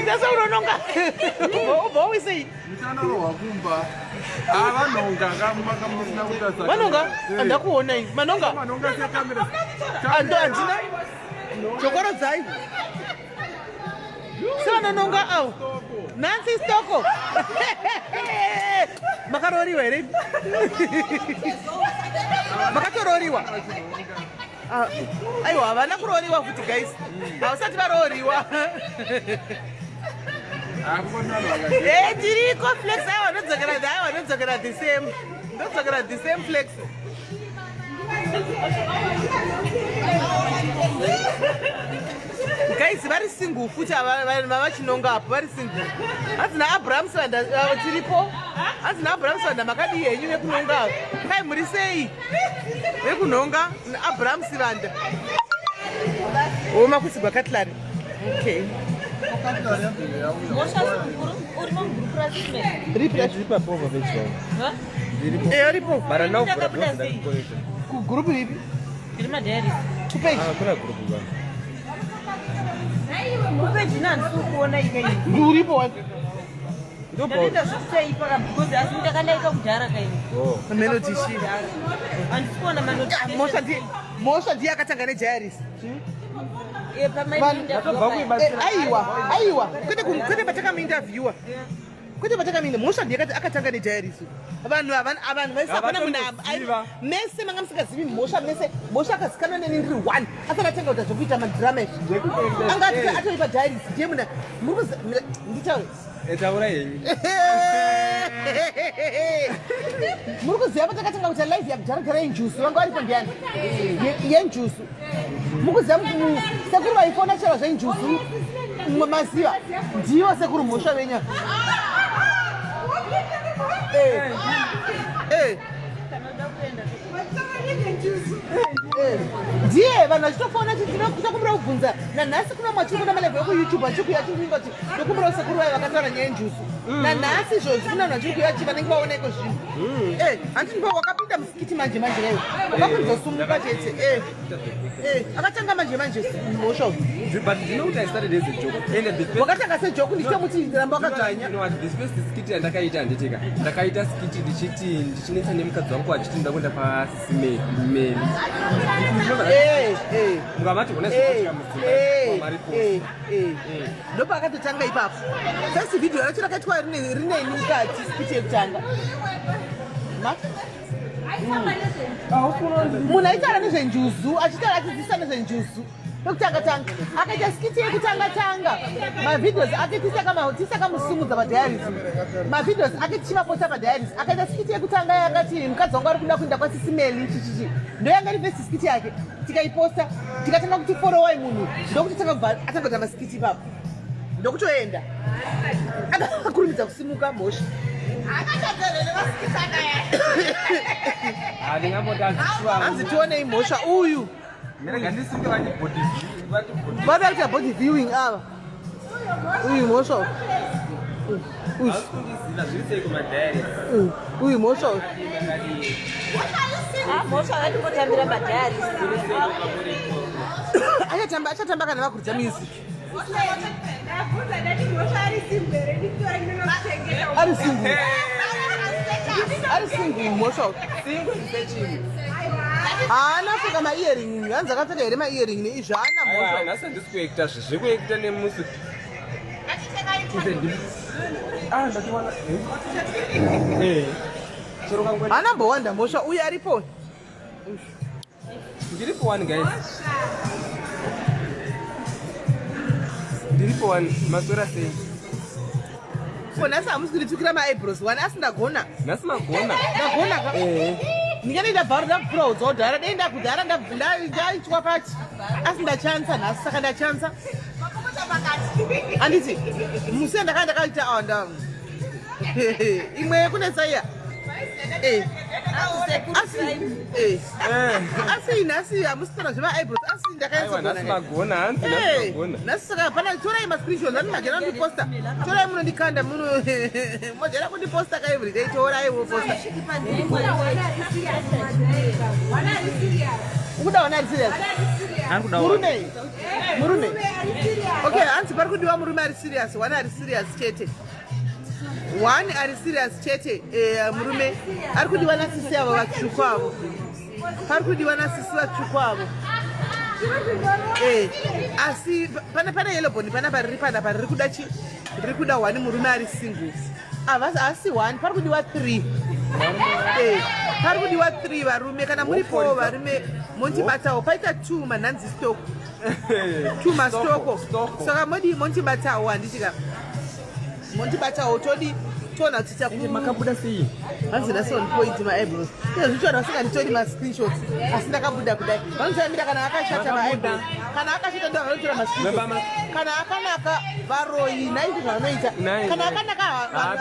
Utese unononga. Ubva uisei. muchanorohwa kumba. Ah, vanonga kamaka musina kuita saka. Vanonga? Eh. Handakuonai. Manonga? Manonga sekamera. Ando handina. Chokorodzai. Sevanononga avo. Nancy Stoko. Makaroriwa here? Makatororiwa? Ah, aiwa havana kuroriwa futi guys. Havasati varoriwa. Eh, tiriko flex aiwa ndodzokera aiwa ndodzokera the same. Ndodzokera the same flex. Guys vari single futi vavachinonga apo vari single. Hanzi naAbraham Sanda tiripo. Hanzi naAbraham Sanda makadii henyu vekunonga ava. Kai muri sei? Vekunonga naAbraham Sivanda. Oh, makusigwa cutlery. Okay. Mosha uri mugroup rasime. Ripi racho? Ndiri papo page vangu. Ha? Ndiripo. Eh, ripo. Mara now vhura Ndakabuda bronze sei? ndakuconnecta. Kugroup ripi? Ndiri madiaries. Kupage. Ah, kuna group vangu. Kupeji nandisi kuona ika iyi. Uripo wani. Ndopa. Ndatoita zvekutaipa ka because asi ndakalaika kudhara kaini. Oh. Melody shi. Handisi kuona Mosha ndiye Mosha ndiye akatanga nejairisi. Ndakabva kuibatsira. Aiwa, aiwa. Kwete kwete patakamuinterviewa. Kwete patakamira mhosva ndiye akatanga nediaries. Vanhu ava vanhu vese hapana munhu mese manga musingazivi mhosva mese mhosva akazikanwa neni ndiri one asati atanga kuita zvekuita madrama izvi. Anga atori padiaries ndiye munhu muri nditaure. Eh, taura henyu. Muri kuziva patakatanga kuita live yakudhara dhara yenjusu vanga varipo ndiyani? Yenjusu. Mukuziva sekuru vaifona chero zvenjuzu maziva ndivo sekuru mhosva venya. Eh. Eh. Eh. Ndiye vanhu vachitofona chitinokumbira kubvunza nanhasi kuna mwachiri kuona malevhu ekuyoutube achikuya achivinga kuti ndokumbirawo sekuru vaye vakataura nyaya yenjuzu nanhasi izvozvi kuna vanhu vachiri kuya achi vanenge vaona iko zvino eh, handiti ndipo wakapinda musikiti manje manje leo wakakundosumuka chete eh, eh, akatanga manje manje mhosva uyu But do you know what I started as a joke? And the first wakatanga sejoku ndichitomuti ramba wakadzvanya You know what? This first skit yandakaita handitika. Ndakaita skit ndichiti ndichinetsa nemukadzi wangu achiti ndoda kuenda pasisi Meli. Eh, eh. Mukavati hona Eh, zvinoitika mudzimba eh, maripo. eh, eh. Ndopaakatotanga ipapo first video racho rakaitwa rineni mukati skit yekutanga Ma? Munhu aitaura nezvenjuzu achitaura achidzidzisa nezvenjuzu pekutanga tanga akaita skiti yekutanga tanga mavideos ake tisakamusimudza padiaries mavideos ake tichimaposta padiaries akaita skiti yekutanga yakati mukadzi wangu ari kuda kuenda kwasisimeli chichichi ndoyanga iri first skiti yake tikaiposta tikatanga kuti forowai munhu ndokuti tanga kubva atanga kuita maskiti ipapo ndokutoenda akakurumidza kusimuka mhosva hanzi tionei mhosva uyu vada kuita body viewing ava uyu mhosva uyu uyu mhosva uyu Mhosva vatimbotambira madiaries. Achatamba achatamba kana vakuridza music. Ari single. Ari single mhosva uyu. Haana kupfeka maearring, hanzi akapfeka here maearring neizvi haana mhosva. Nhasi handisi kuekta zvezvekuekta nemusi. Ah, ndatiwana. Eh. Chero kangwe. Haana mbowanda mhosva uyu aripo. Ndiripo one guys. Ndiripo one maswera sei? Ko nhasi hamusi kunditukira maeyebrows one asi ndagona. Nhasi magona. Ndagona ka. Eh. Ndinganei ndabva ndakupfura udza kudhara dei ndakudhara ndaitwa pati asi ndachansa nhasi saka ndachansa. Handiti musi ndakanga ndakaita awanda imwe yekunetsa iya. Eh. Asi eh. Asi nhasi hamusi kutaura zvemaeyebrows asi Aiwa ndakanyatso nhasi magona hanzi nhasi magona. nhasi saka hapana torai mascreenshots ani majera kundiposta torai munondikanda muno mojera kundiposta ka everyday torai woposta ukuda wana ari serious murume murume okay hanzi pari kudiwa murume ari serious one ari serious chete one ari serious chete eh, murume ari kudiwa nasisi avo vatsvuku avo pari kudiwa nasisi vatsvuku avo eh, asi pane pane yellowbone panapa riri panapa riri kuda chi riri kuda one murume ari single haasi one pari kudiwa three eh, pari kudiwa three varume kana muripowo varume mondibatawo paita two manhanzi stock two mastoko saka modii mondibatawo handiti ka mondibatawo todi toona kuti Ende makabuda sei? Hanzi nhasi on point maeyebrows ino zvichivanhu vasinganditori mascreenshots asi ndakabuda kudai vanotambira kana akashata maeyebrows kana akashata ndo vanotora mascreenshots kana akanaka varoyi naizvo zvavanoita kana akanaka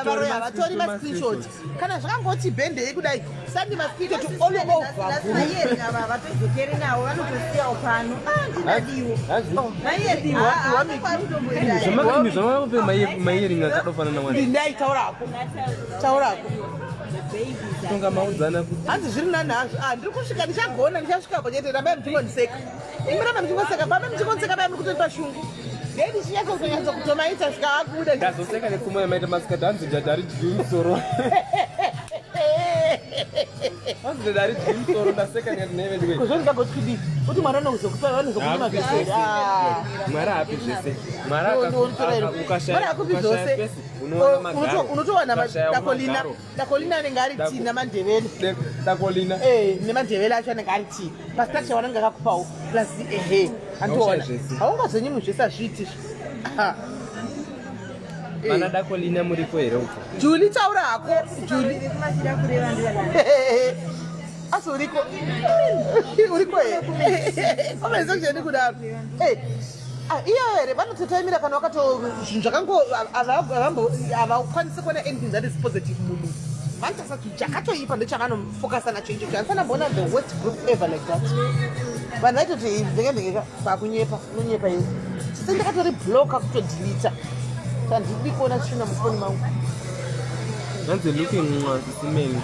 varoyi havatori mascreenshots kana zvakangoti bhendei kudai sandi mascreenshot all over Mayeri ava havatodzokeri nawo vanotosiyawo pano. Ah, ndinadiwo. Mayeri Zvamakadini zvamavapfeka maiyeringi akadofanana wani. ndindai taurako taurako Tonga maudzana kuti hanzi zviri nani hazvo ah, ndiri kusvika ndichagona ndichasvikapo chete rambai muchingondiseka imi rambai muchingoseka pamwe muchingondiseka paya muri kutondipa shungu ndei ndichinyatsa kutonyatsa kutomaita svika akuda ndazoseka nepfuma yamaita masikati hanzi jadha ridyiwi musoro. Hanzi dede haridyi musoro, ndaseka ndikati nhai veduwe. Kuzvondingagoti kudii kuti Mwari anozokupa, vanozokunyima Haapi zvese. Ah. Mwari haapi zvese. Mwari ukashaya Mwari hakupi ukashaya zvose. pesi, unowana magaro. Unotowana Ukashaya dakolina. magaro. Dakolina anenge ari tina mandevele. Dakolina. Eh, nemandevele acho anenge ari tii pastructure vanenge akakupawo plus ehe andiona. Haushayi zvese. Haungazonyimi zvese, hazviiti izvo. Ah. Vana Dakolina muripo here uko? Juli, taura hako Juli. Asi uriko, uriko here? Comment section kudaro. Eh, ah, iyo here vanototaimira kana wakato zvinhu zvakango havakwanisi kuona anything that is positive munhu. Vanotasa chinhu chakatoipa ndochavanofocusa nacho ichocho. Handisana mboona the worst group ever like that. Vanhu vaitoti ndenge pakunyepa, unonyepa iwe. Sese ndakatori blocka, kutodeleta, handidi kuona tsvina mufoni mangu. Hanzi looking mwa sisimeni.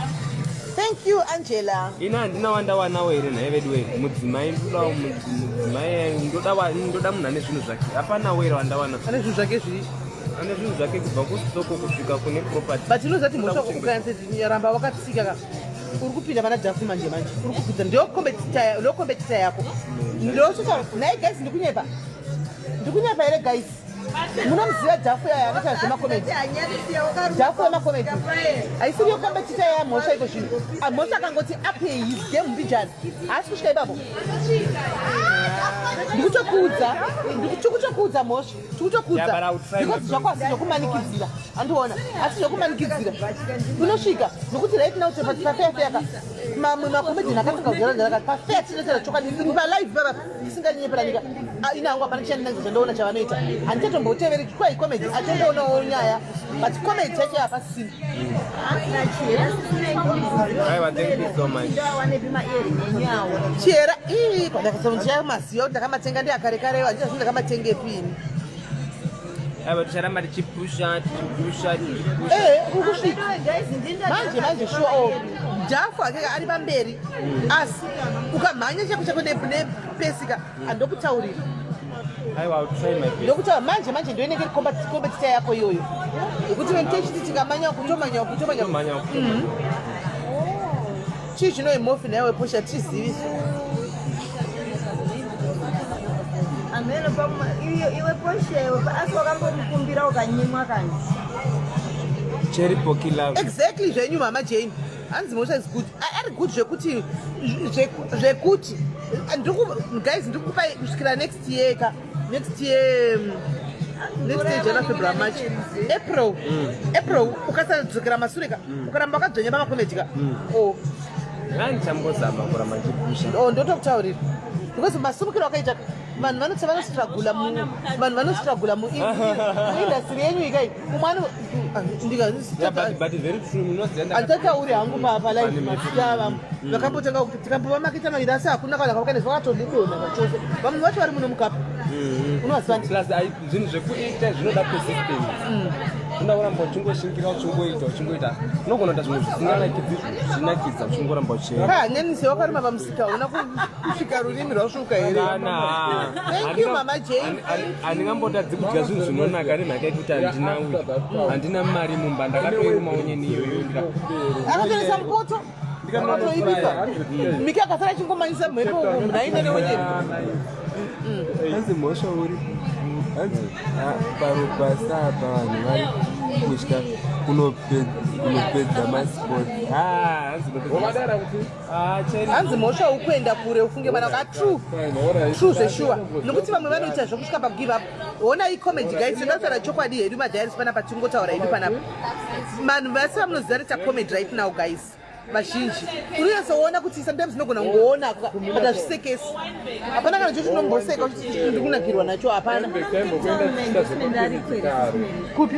Thank you, Angela. Ina handina wandawanawo here nhai veduwe? Mudzimai ndodawo mudzimai, ndoda munhu ane zvinhu zvake. Hapanawo here wandawana? Ane zvinhu zvake zvii? Ane zvinhu zvake kubva kusitoko kusvika kune property. But unozati mhosva, ukanyatsiramba wakatsika ka, uri kupinda pana dhafu manje manje, uri kupinda ndo competitor yako. Ndochotaura nhai guys, ndikunyepa, ndikunyepa here guys? Munomuziva dhafu yaya anoita zvemacomedy, dhafu yemacomedy, haisiriyo competitor yamhosva iko zvino? Ah, mhosva akangoti up his game mbijana, haasi kusvika ipapo. Ndikutokuudza, ndikutokuudza mhosva. Yeah, Tikutokuudza. but I would try my Because best. zvako asi zvokumanikidzira, andiona, asi zvokumanikidzira unosvika nokuti right now pafeyafeyaka mamwe macomedian akatanga kudyaradyarakati pafeya tinotaura chokwadi palive papa tisinganyeperanika. Ina hangu hapana chandinanza chandoona chavanoita, handichatomboteveri kwai comedy, achongoonawo nyaya, but comedy yacho hapasisina. Aiwa, thank you so much. Chera ii kwandakasonjia maziva kuti ndakamatenga ndiakare kare, handichazvi ndakamatengepi ini. Aiwa, ticharamba tichipusha, tichipusha, tichipusha. Eh, uri kusvika manje manje, sure. O dhafu ake ari pamberi, asi ukamhanya chako chako nepesika, handokutaurira. Aiwa, I will try my best. Ndokutaura manje manje, ndoinenge competitor yako iyoyo yekuti ventechiti tikamanya kutomanya kutomanya. Kutomanya. Chii chinoimofi naiwe posha tiziviso? Ameno iwe posha iwe, asi wakambomukumbira ukanyimwa kani? Cherry Pocky Love. Exactly zvenyu mama Jane. Hanzi mhosva is good. Ari good zvekuti zvekuti guys, ndikupai kusvikira next year ka, next year, next year January, February, March, April. April ukasadzokera masure ka, ukaramba wakadzvanya pamacomedy ka, oh. Handichambozama kuramba ndichipusha. Oh, ndotokutaurira because masumukiro akaita vanhu vanoti vanostrugula, vanhu vanostrugula muindustry yenyu ikai umwe ano Yeah, but very true, munoziva Handitatauri hangu Pane palive mazita vamwe vakambotanga kuti tikambova maketa mairi, asi hakuna kana kavakanezi vakatodidonha zvachose. Vamwe vacho vari muno mukapa, unovaziva ndi Plus zvinhu zvekuita zvinoda persistence. Unoda kuramba uchingoshingira, uchingoita, uchingoita. Unogona kuita zvimwe zvisinganakidzi zvichinakidza, uchingoramba uchienda. Hanyanisi wakarima pamusika, una kusvika rurimi rwasvuka here? Kana. Thank you, Mama Jane. Handingambotadzi kudya zvinhu zvinonaka nemhaka yekuti handina handina mari mumba. Ndakatoiruma onyeni iyoyo Akatoresa mupoto akatoibika, miki akasara achingomanyisa mhepo nhaine neonyeni. Hanzi mhosva uri, hanzi parupasa apa vanhu vari kutya kunopedza masports. Hanzi unopedza. Ah, Hanzi mhosva ukuenda kure ufunge mwana waka. True, true zveshuwa, nokuti vamwe vanoita zvokusvika pakugive up. Ona icomedy guys, tinotaura chokwadi hedu madiaries panapa, tingotaura hedu panapa. Vanhu vese vamunoziva rita comedy right now guys, vazhinji unonyatsoona kuti sometimes unogona kungoona but hazvisekesi, hapana kana chocho unomboseka uchiti ndikunakirwa nacho, hapana. Kupi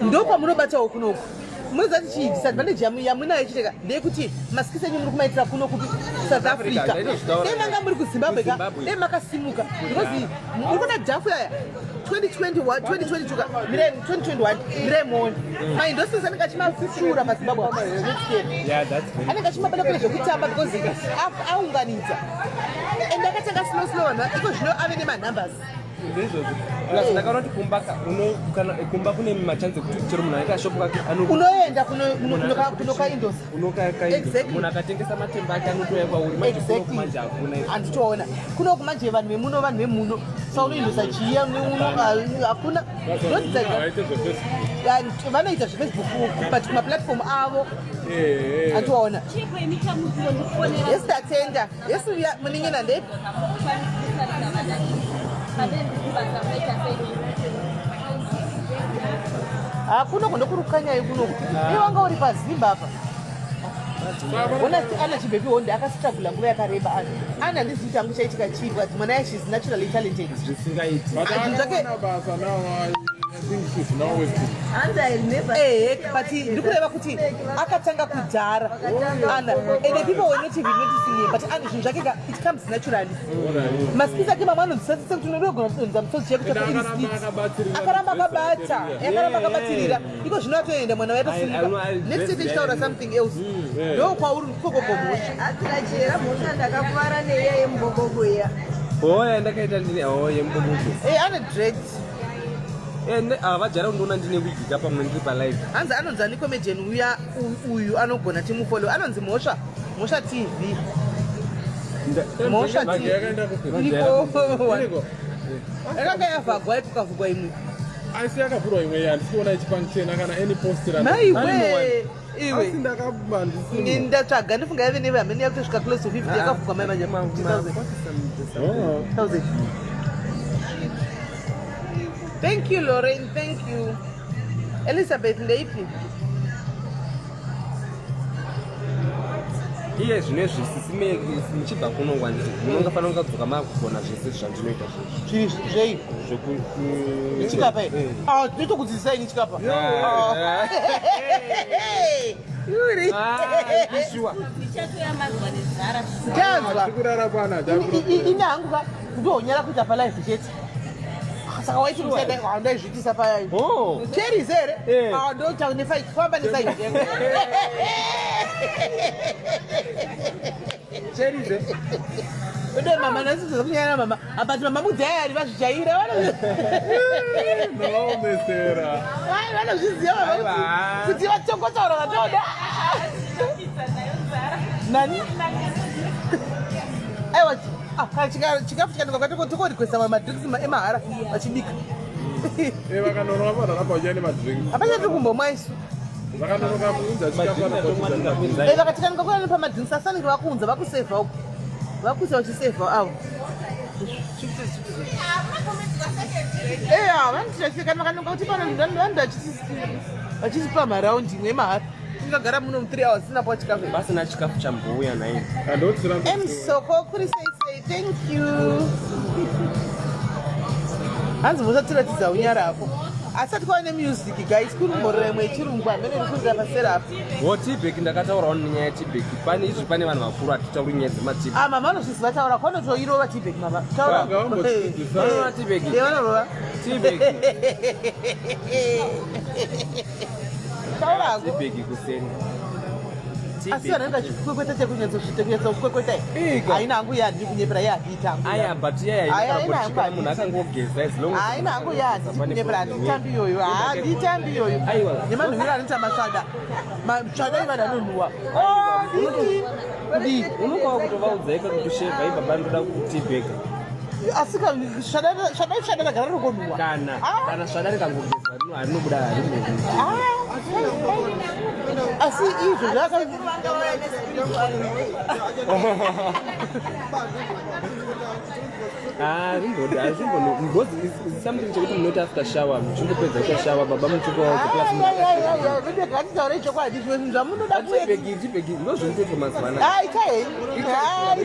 ndokwamunobatawo kunoku? Munoziva kuti chii disadvantage yamunayo chiteka ndeyekuti maskits enyu muri kumaitira kuno kupi? South Africa. Ndaitozvitaura. Dai manga muri kuZimbabwe ka, KuZimbabwe. dai makasimuka, because muri kuona dhafu yaya 2021, 2022 ka, mirai 2021, mirai muone maindosisi anenge achimafushura maZimbabwe next year. Yeah, that's very Anenge achimabata kune zvekutamba because aunganidza and akatanga slow slow vanhu, iko zvino ave nemanumbers. Ndizvozvo. Plus ndakaona kuti kumba kana kumba kune machanzi ekuti chero munhu aita shop kake unoenda kunokaindosa. Exactly. Munhu akatengesa matemba ake anotouya kwauri. Manje kuno kumanje hakuna. Handitoona kunoku manje vanhu vemuno, vanhu vemuno sa unoindosa chiya uno hakuna. Vaite zveFacebook. Vanoita zveFacebook, but kumaplatform avo handitoona. Yes, tatenda. Yes, uya munin'ina ndeipi? Hakuno ndokurukanyai kunoku. Iwe wanga uri paZimba apa. Ona ana chibhebi honde akastrugula nguva yakareba. Ana handizivi changu chaitika chii, but mwana yacho is naturally talented. Zvisingaiti. But Ah, zvinhu zvake- akawana basa now. I think she's now working. Hanzi I remember. Ehe, but ndikureva kuti akatanga kudhara ana, and people were not even noticing him, but ana zvinhu zvake it comes naturally. Maskits ake mamwe anonzwisisa kuti unogona kudonza musodzi chako chako iri Akaramba skit. akabatirira. Akaramba akabata, akaramba akabatirira. Iko zvino atoenda mwana waitosimuka. Next year tichitaura something else. Ndo kwauri kokogo mhosva. Atirachera mhosva, ndakakuvara neiya yemubobobo iya. Oya ndakaita ndine o yemubobobo. Eh, ane dread. Vajara kundiona ndine wigi ka pamwe ndiri palive. Hanzi anonzi ani comedian uya uyu anogona timufollow? Anonzi Mhosva, Mhosva TV, Mhosva. Manje yakaenda kupi? Iriko. Iriko. Yakanga yavhagwa, ikukavhugwa imwe. Asi yakavhurwa imwe, handisi kuona ichifunctiona kana any post. Maiwe iwe. Asi ndakabandisimo. Ndatsvaga, ndifunga yave neve hamene yakutosvika close to 50. Yakavhugwa mai manje 50,000. 1000. Thank you, Lorraine. Thank you, Elizabeth. Ndeipi? Iye zvino izvi sisime muchibva kuno kwandiri munongafanira kungadzoka makugona zvese zvandinoita zvezvi. Zvii zvei? Chikapa? Ah, ndinotokudzidzisai ni chikapa. Yuri. Sure. Ndichatoyamadzwa nenzara. Tanzwa. Kurara kwana. Ine hangu ka ndohonyera kuita palive chete. Saka waiti musaida ndaizviitisa paya. Oh. Cheris here? Eh. Ah, ndoita nefamba nesaidi yangu. Cherize. Ndo mama nasiza kunyanya mama abati mama mudhayari vazvijaira. Ndaomesera. Vanozviziva mama Aiwa. kuti vatongotaura vatoda nani. Aiwa, ah, kana chikafu chikanikwa tokorikwesa madrinks emahara vachibika. Vakanonoka vanhu vauya nemadrinks. Hapana, tiri kumbomwa isu. Vakanonoka kuunza chikafu. Eh, vakatikanika kuya nepamadrinks asanenge vakuunza, vakusevha uko, vakuisa vachisevha avo. Eya, vanotira kana vakanoka kuti pano vanoda vachitipa maraundi imwe emahara. Tingagara muno mu 3 hours sinapo chikafu. Pasina chikafu chambouya naye. Handotsira. Msoko kuri sei sei? Thank you. Hanzi musatiratidza unyarako asati kwava nemusic. Guys, kuri kumborera imwe yechirungu hamene iri kurira pasera apa. Wo teabag, ndakataurawo nenyaya yeteabag. Pane izvi, pane vanhu vakuru, hatitauri nyaya dzemateabag. Ah, mama vanozviziva, taura kwanotoirova teabag mama, taura. Vanga vambodzidzisa. Vanorova teabag. Eh, vanorova. Teabag. Taura hako. Teabag kuseni. Asi vanhu vanenge vachikwekweta chekunyatsotsvite kunyatsokukwekwetai. Ika. Haina hangu yandi kunyepera yandi hangu. Aya, but yaya Aya, ina hangu. inotaura munhu akangogeza, as long as Haina hangu yandi pane kunyepera, problem. handitambi iyoyo, handitambi iyoyo. Aiwa. Nemanhuwiro anoita masvada, masvada ivanhu anonhuwa kudii? Unokwawa kutovaudza ika kuti shevha ibaba ndoda kuteabag. Asi svada svada ragara rikonhuwa. Kana Ah. kana svada rikangogezwa rino harinobuda, harinonhuwi. Asi izvo zvaka Because it's something chekuti munoti after shower, muchingopedza kuita shower, baba muchikowaudza plus. Ngatitaure chokwadi, zvimwe zvinhu zvamunoda kuedza. Teabag, teabag ndo zvinotoitwa mazuva anaya. Ah, itai henyu. Ah,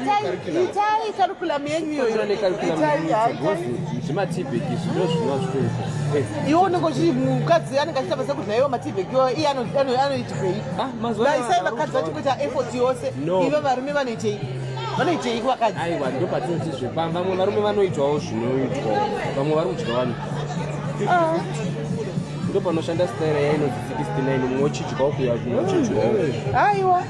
itai curriculum yenyu iyoyo. Necurriculum. Itai, ah, itai. Because zvemateabag izvi ndo zvinova zvitoitwa. Iwe unenge uchiri mukadzi anenge achiita basa kuti naiwo mateabag iwayo iye anoitirwei? Ah, mazuva anaya Isai vakadzi vachingoita effort yose. No. Ivo varume vanoitei? Vanoitei kuvakadzi? Aiwa, ndo patinoti zvepa vamwe varume vanoitwawo zvinoitwa, vamwe vari kudya vanhu. Ndo panoshanda style yainonzi 69, mumwe uchidyawo kuya, mumwe uchidyawo. Aiwa,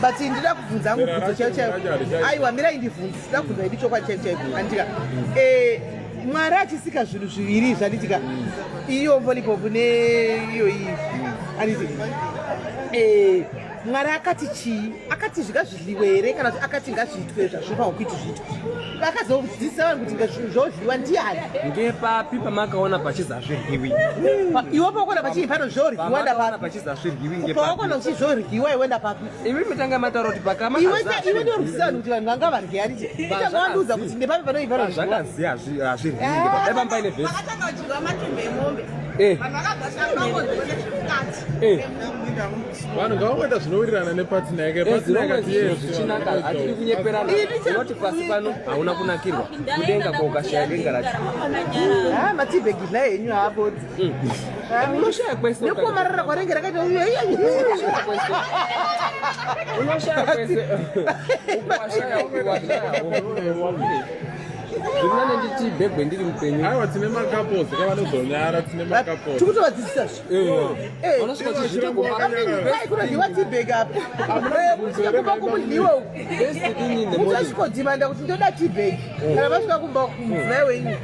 but ndida kubvunza hangu Zera bvunzo racho chaiyo chaiyo. racho harichaiti. Aiwa, mirai ndibvunze, ndida kubvunza idi chokwadi chaiyo chaiyo, andika. Mwari achisika zvinhu zviviri zvanditika iyo lollipop neiyo iyi, anditi? Mwari akati chii? Akati zvingazvidliwe here, kana kuti akati ngazviitwe zvazvinofanirwa kuiti zviitwe? Akazodzidzisa vanhu kuti ngazvodliwa ndiani? Ngepapi pamakaona pachizazviryiwi? Iwe pakuona pachii pano zvoryiwa? Pamakaona Ndapapi? pachizazviryiwi ngepapi? Pawakuona kuti zvoryiwa iwe, ndapapi? Imi mitanga mataura kuti pakama Iwe iwe ndorwisa vanhu kuti vanhu vanga varye, anditi? Itanga wandiudza kuti ndepapi panoyi panoryiwa. Zvakazi hazviryiwi ngepapi? Dai pamba ine vhesi. Vakatanga kudyiwa matumbu emombe. Vanhu vakabva. Vanhu ngavangoita zvinowirirana nepatina yake. Patina Zvirongwe zvinhu zvichinaka, hatiri kunyeperana. Unoti pasi pano hauna kunakirwa, kudenga ko ukashaya denga racho. Ha, matibhegi dla henyu haabodzi. Unoshaya kwese. Nekuomarara kwarenge rakaita. Unoshaya kwese. Washaya, washaya. Zvirinane nditi bhegwe ndiri mupenyu. Aiwa, tine macouples kavanozonyara, tine macouples. Tikutovadzidzisa zve. Unosvika uchizviita kumba. Kai kunodyiwa tibhegi apa, kusvika kumba kumudyiwa uku. Best thing in the morning. Muchasvikodhimanda kuti ndoda tibhegi kana vasvika kumba kumudzimai wenyu.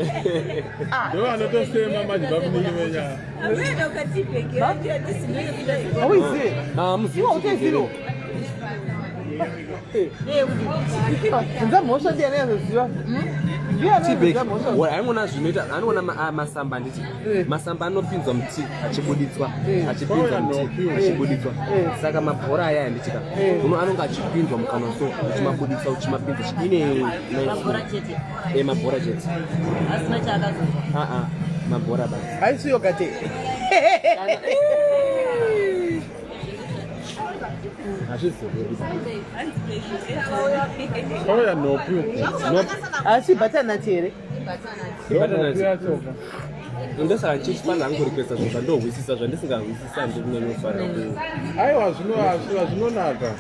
Ndo vanotosema manje vamunini venyaya. Hauizive? Ah, muzivi. Iwe utoizivo? Bvunza mhosva, ndiani azoziva? Ndiani Tibhegi. anoziva mhosva? Aingona zvinoita anoona masamba, handiti? Masamba anopinzwa muti achibuditswa, achipinzwa muti achibuditswa. Saka mabhora aya, handitika, uno anonge achipinzwa mukanwa, so uchimabuditsa, uchimapinza ine Mabhora chete? Mabhora chete. Asina chaakazozwa? Aa, mabhora basi. Haisi yogate. Hazvizoreri. Pauya nhopi uku. Asi butternut here? Nhopi yachoka. Ndosaka chichifana hangu kurequesta zvinhu zvandohwisisa. Zvandisingahwisisa ndikunyanyofarira ku Aiwa, zvinonaka.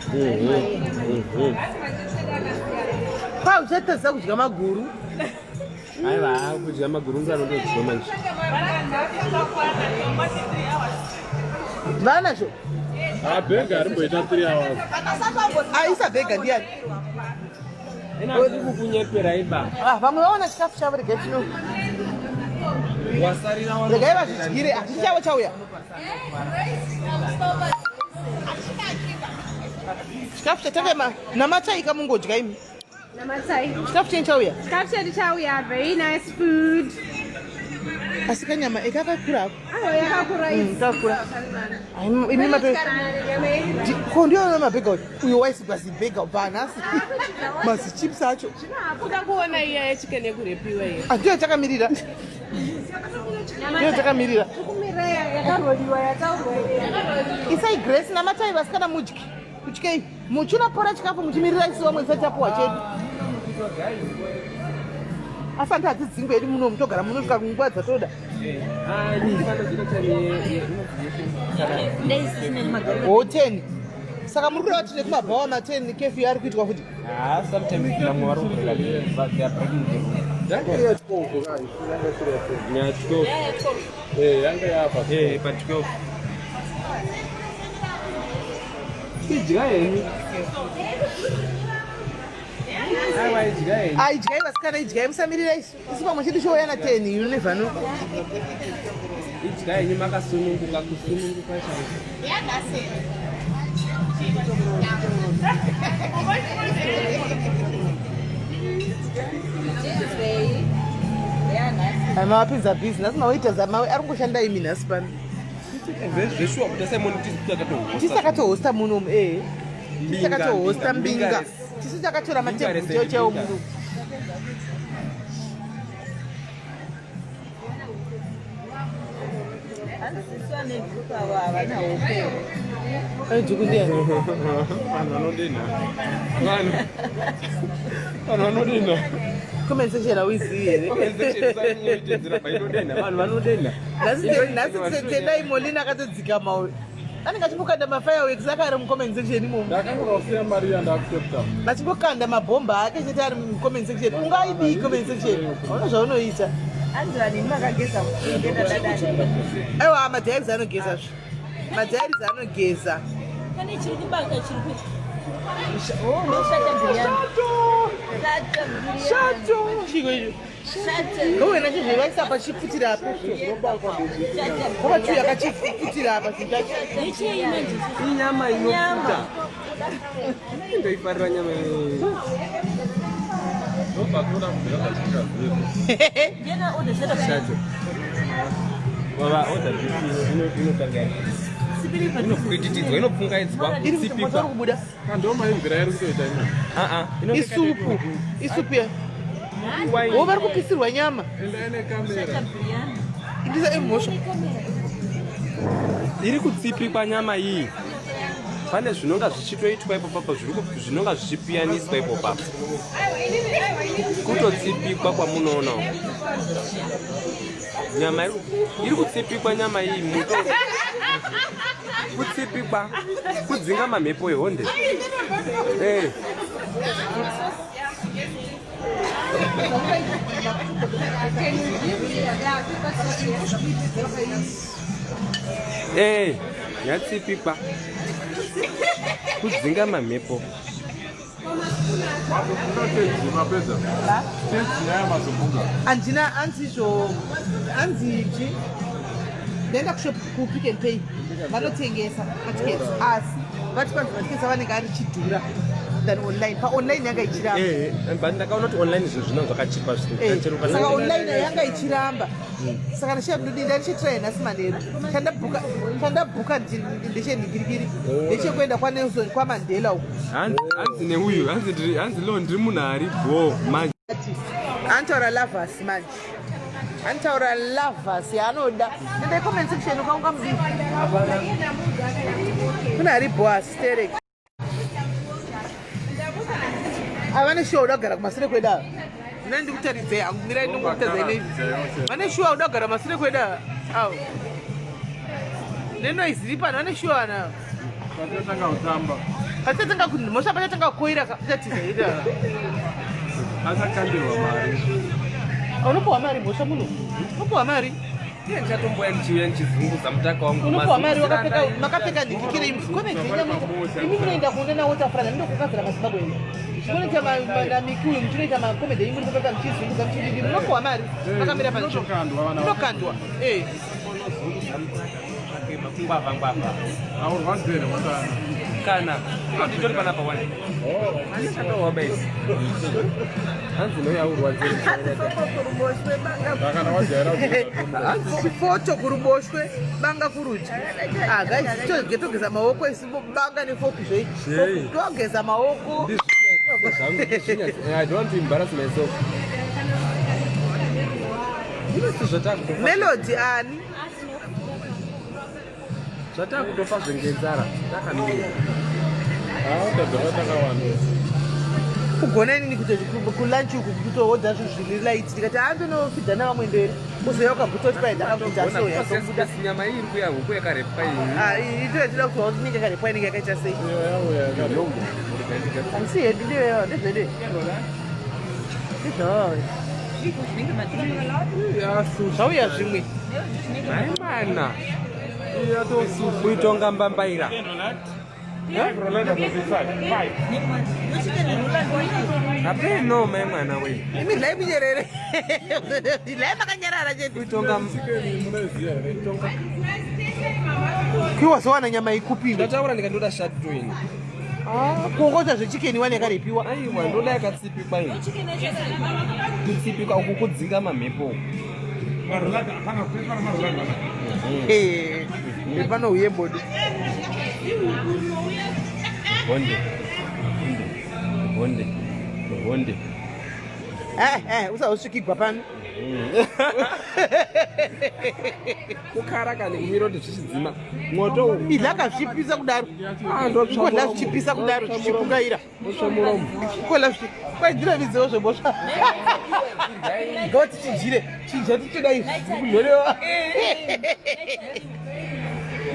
Pa uchatadzisa kudya maguru. Aiwa, kudya magurunzi anondodyiwa manje. Vanazvo. Abhega arimboita 3 hours. Aisa bhega ndiani? Ina kukunyepera iba. Ah, vamwe vaona chikafu chavo, regai tino Wasarira. Regai vazvidyire, hachisi chavo chauya. Chikafu chatanga namatai kamungodya imi. Namatai. Chikafu chenyu chauya. Chikafu chedu chauya. Very nice food. Asi kanyama ekakakura ako. Ayo yakakura idzi. Kakura. Imi mato ko ndiyo mabhega uyo waisigwa zibhega ubva nhasi mazichips acho. Kuda kuona iya yechicken yekurepiwa iyo. Andiyo takamirira, ndiyo takamirira. Kumira yakaroliwa yataurwa. Isai grace namatai vasikana mudyi kutyei muchinopora chikafu muchimirira isu vamwe tisati tapuwa chedu. Asi andi hadzidzingwe yedu muno mutogara munosvika nguva dzatoda. O 10, saka muri kureva tine kumabhawa ma10 curfew ari kuitwa futi? Sometimes vamwe vari kubreaka, they are breaking the rule. Yanga iri ya 12 ka, yanga isiri ya 10. Ya 12. Yanga yapa. Pa 12 idya henyu. Aiwa, idya henyu. Aidyai vasikana, idyai, musamirira isu. Isu pamwe chedu chouya na 10, you never know. Idya henyu makasununguka, kusununguka chaiko. Mavapinza busy nhasi, mawaiters amawe ari kungoshanda imi nhasi pano. Zveshuwa kuti Simon tisu takatohosta. Tisu takatohosta munomu, tisu. Mbinga, Takatohosta. Mbinga, Mbinga. Resi. Tisu takatora Mbinga matebhuru rese. chaiwo chaiwo Mbinga. munomu. Handisisi vane dhuku avo havana hope. Dhuku ndiani? Vanhu vanodina, vanhu vanodina. Comment section hauizivi here? Painodena vanhu vanodena. Nhasi tendai Molina akatodzika mauyu, anenge achimbokanda mafireworks aka ari mucomment section imomo. Ndakanoka kusiya mari yandakuCape Town. Achimbokanda mabhomba ake chete ari mucomment section. Ungaidii comment section? Hauna zvaunoita. Hanzi vanhu imi makageza kugenda dadani. Aiwa, madiaries anogeza zve, madiaries anogeza. Pane chiri kubaka, chiri kuita. Oh, ndoshata biryani. Shata biryani. Shato chiko icho? Ngowena chizvivaisa apa chiputira apa. Kova chuya kachiputira apa chinhu chacho. Inyama inofuta. Ndoifarira nyama iyi. Shacho. Baba, order beef inotanga. Inopwititidzwa, inopfungaidzwa, Iri kuti moto kutsipikwa. uri kubuda. Ndomaimbira iri kutoita ino. Ah ah. Isupu. Isupu ya. Wo vari kupisirwa nyama. Endai nekamera. Indisa emhosva. Iri kutsipikwa nyama iyi. Pane zvinonga zvichitoitwa ipo papo zvinonga zvichipiyaniswa ipo papo. Kutotsipikwa kwamunoona uko. Nyama iri kutsipikwa nyama iyi muto. Kutsipikwa kudzinga mamhepo ehonde. Eh. Eh, yatsipikwa. Kudzinga mamhepo. Mazobvunga teji mapedza. Teji yaya mazobvunga. Handina anzizvo anziji. Ndaenda kushop kuPick and Pay vanotengesa matickets asi vati kwanzi matickets avanenge ari chidhura than online. Paonline yanga ichiramba. Eh, but ndakaona kuti online zvinhu zvinonga zvakachipa Eh, saka online yanga ichiramba saka ndichandodinda ndichitry nhasi manheru chandabhuka chandabhuka ndechenhingirikiri ndechekuenda kwaNelson kwaMandela uku. Hanzi neuyu, hanzi hanzi lo ndiri munhu ari bho manje. Anotaura lovers manje, anotaura lovers yaanoda. Ende comment section ukaunga mudii kuna ari bho asi terek avane shuwa uda kugara kumasure kwedu ava. Ndina ndikutaridzei hangu, mirai ndingokutaridzei nei. Vane shuwa uda kugara masure kwedu ava avo nenoise iri pano, vane shuwa vana ava. Pachatanga kutamba. Pachatanga mhosva, pachatanga kukoira chatiza ita. Achakandirwa mari. Unopiwa mari mhosva, munhu unopiwa mari. Iye ndichatomboya ndichiuya ndichizunguza mutaka wangu. Unopiwa mari. Mazunguzira Wakapfeka makapfeka ndikikire imi komedhi yenyama imi munoenda kuenda naWaterfront ndokukadzira maZimbabwe imi munoita namiki uyu muchinoita makomedhi enyu muri kupfeka muchizunguza muchididi, munopiwa mari makamira panzvimbo. Inotokandwa vana. Inokandwa eh. Makungwavha ngwavha. Aurwadzi here mutana? Kana nditori panapa wani. Handichatowa isi. Hanzi noyaurwadzi. Kana wajaira kuita. Chifoto kuruboshwe, banga kurudyi. Ah guys, togeza maoko isi, banga nefoku zvei. Zvei. Togeza maoko. I don't want to embarrass myself. Zvinosi zvatakutofa. Melody ani? Zvatakutofa zvengenzara. Takamira. Aodha takawanda. Kugona inini kuti kulunch uku kutohodha zvinhu zviri light, ndikati handonofidha navamwe ndere uzoya ukaguta kuti pai ndakaguta soya. Nyama iyi iri kuya huku yakarepwa iyi. Ito yatida kuti inenge yakarepwa inenge yakaita sei? Iyo yauya yakarepwa. Handisi yedu, ndeyo ndezvedu ndizvavawe. Zvauya zvimwe. Mai mwana. Kuitonga mbambaira. Hapeno mai mwana we. Imi dlai munyerere, dlai makanyarara chete. Kuitonga. Munoiziva here? Kuiwazowana nyama ikupiwe. Ndataura ndikandoda shato ini. Kuongota zvechicken wani yakarepiwa. Aiwa, ndoda yakatsipikwa iyi. Kutsipikwa uku kudzinga mamhepo uku. Eh, pano uye bodo. Honde. Honde. Honde. Usazosvikigwa pano. Kukara kane kumira kuti zvichidzima. Mwoto uwu. Idlaka zvichipisa kudaro. Ah, ndotsva Ikodla muromo. zvichipisa kudaro, zvichipungaira. Ndotsva muromo. Ikola kwaidziravidzewo zvembosva ngoti chinjire chinja tichida izvi kunyorewa.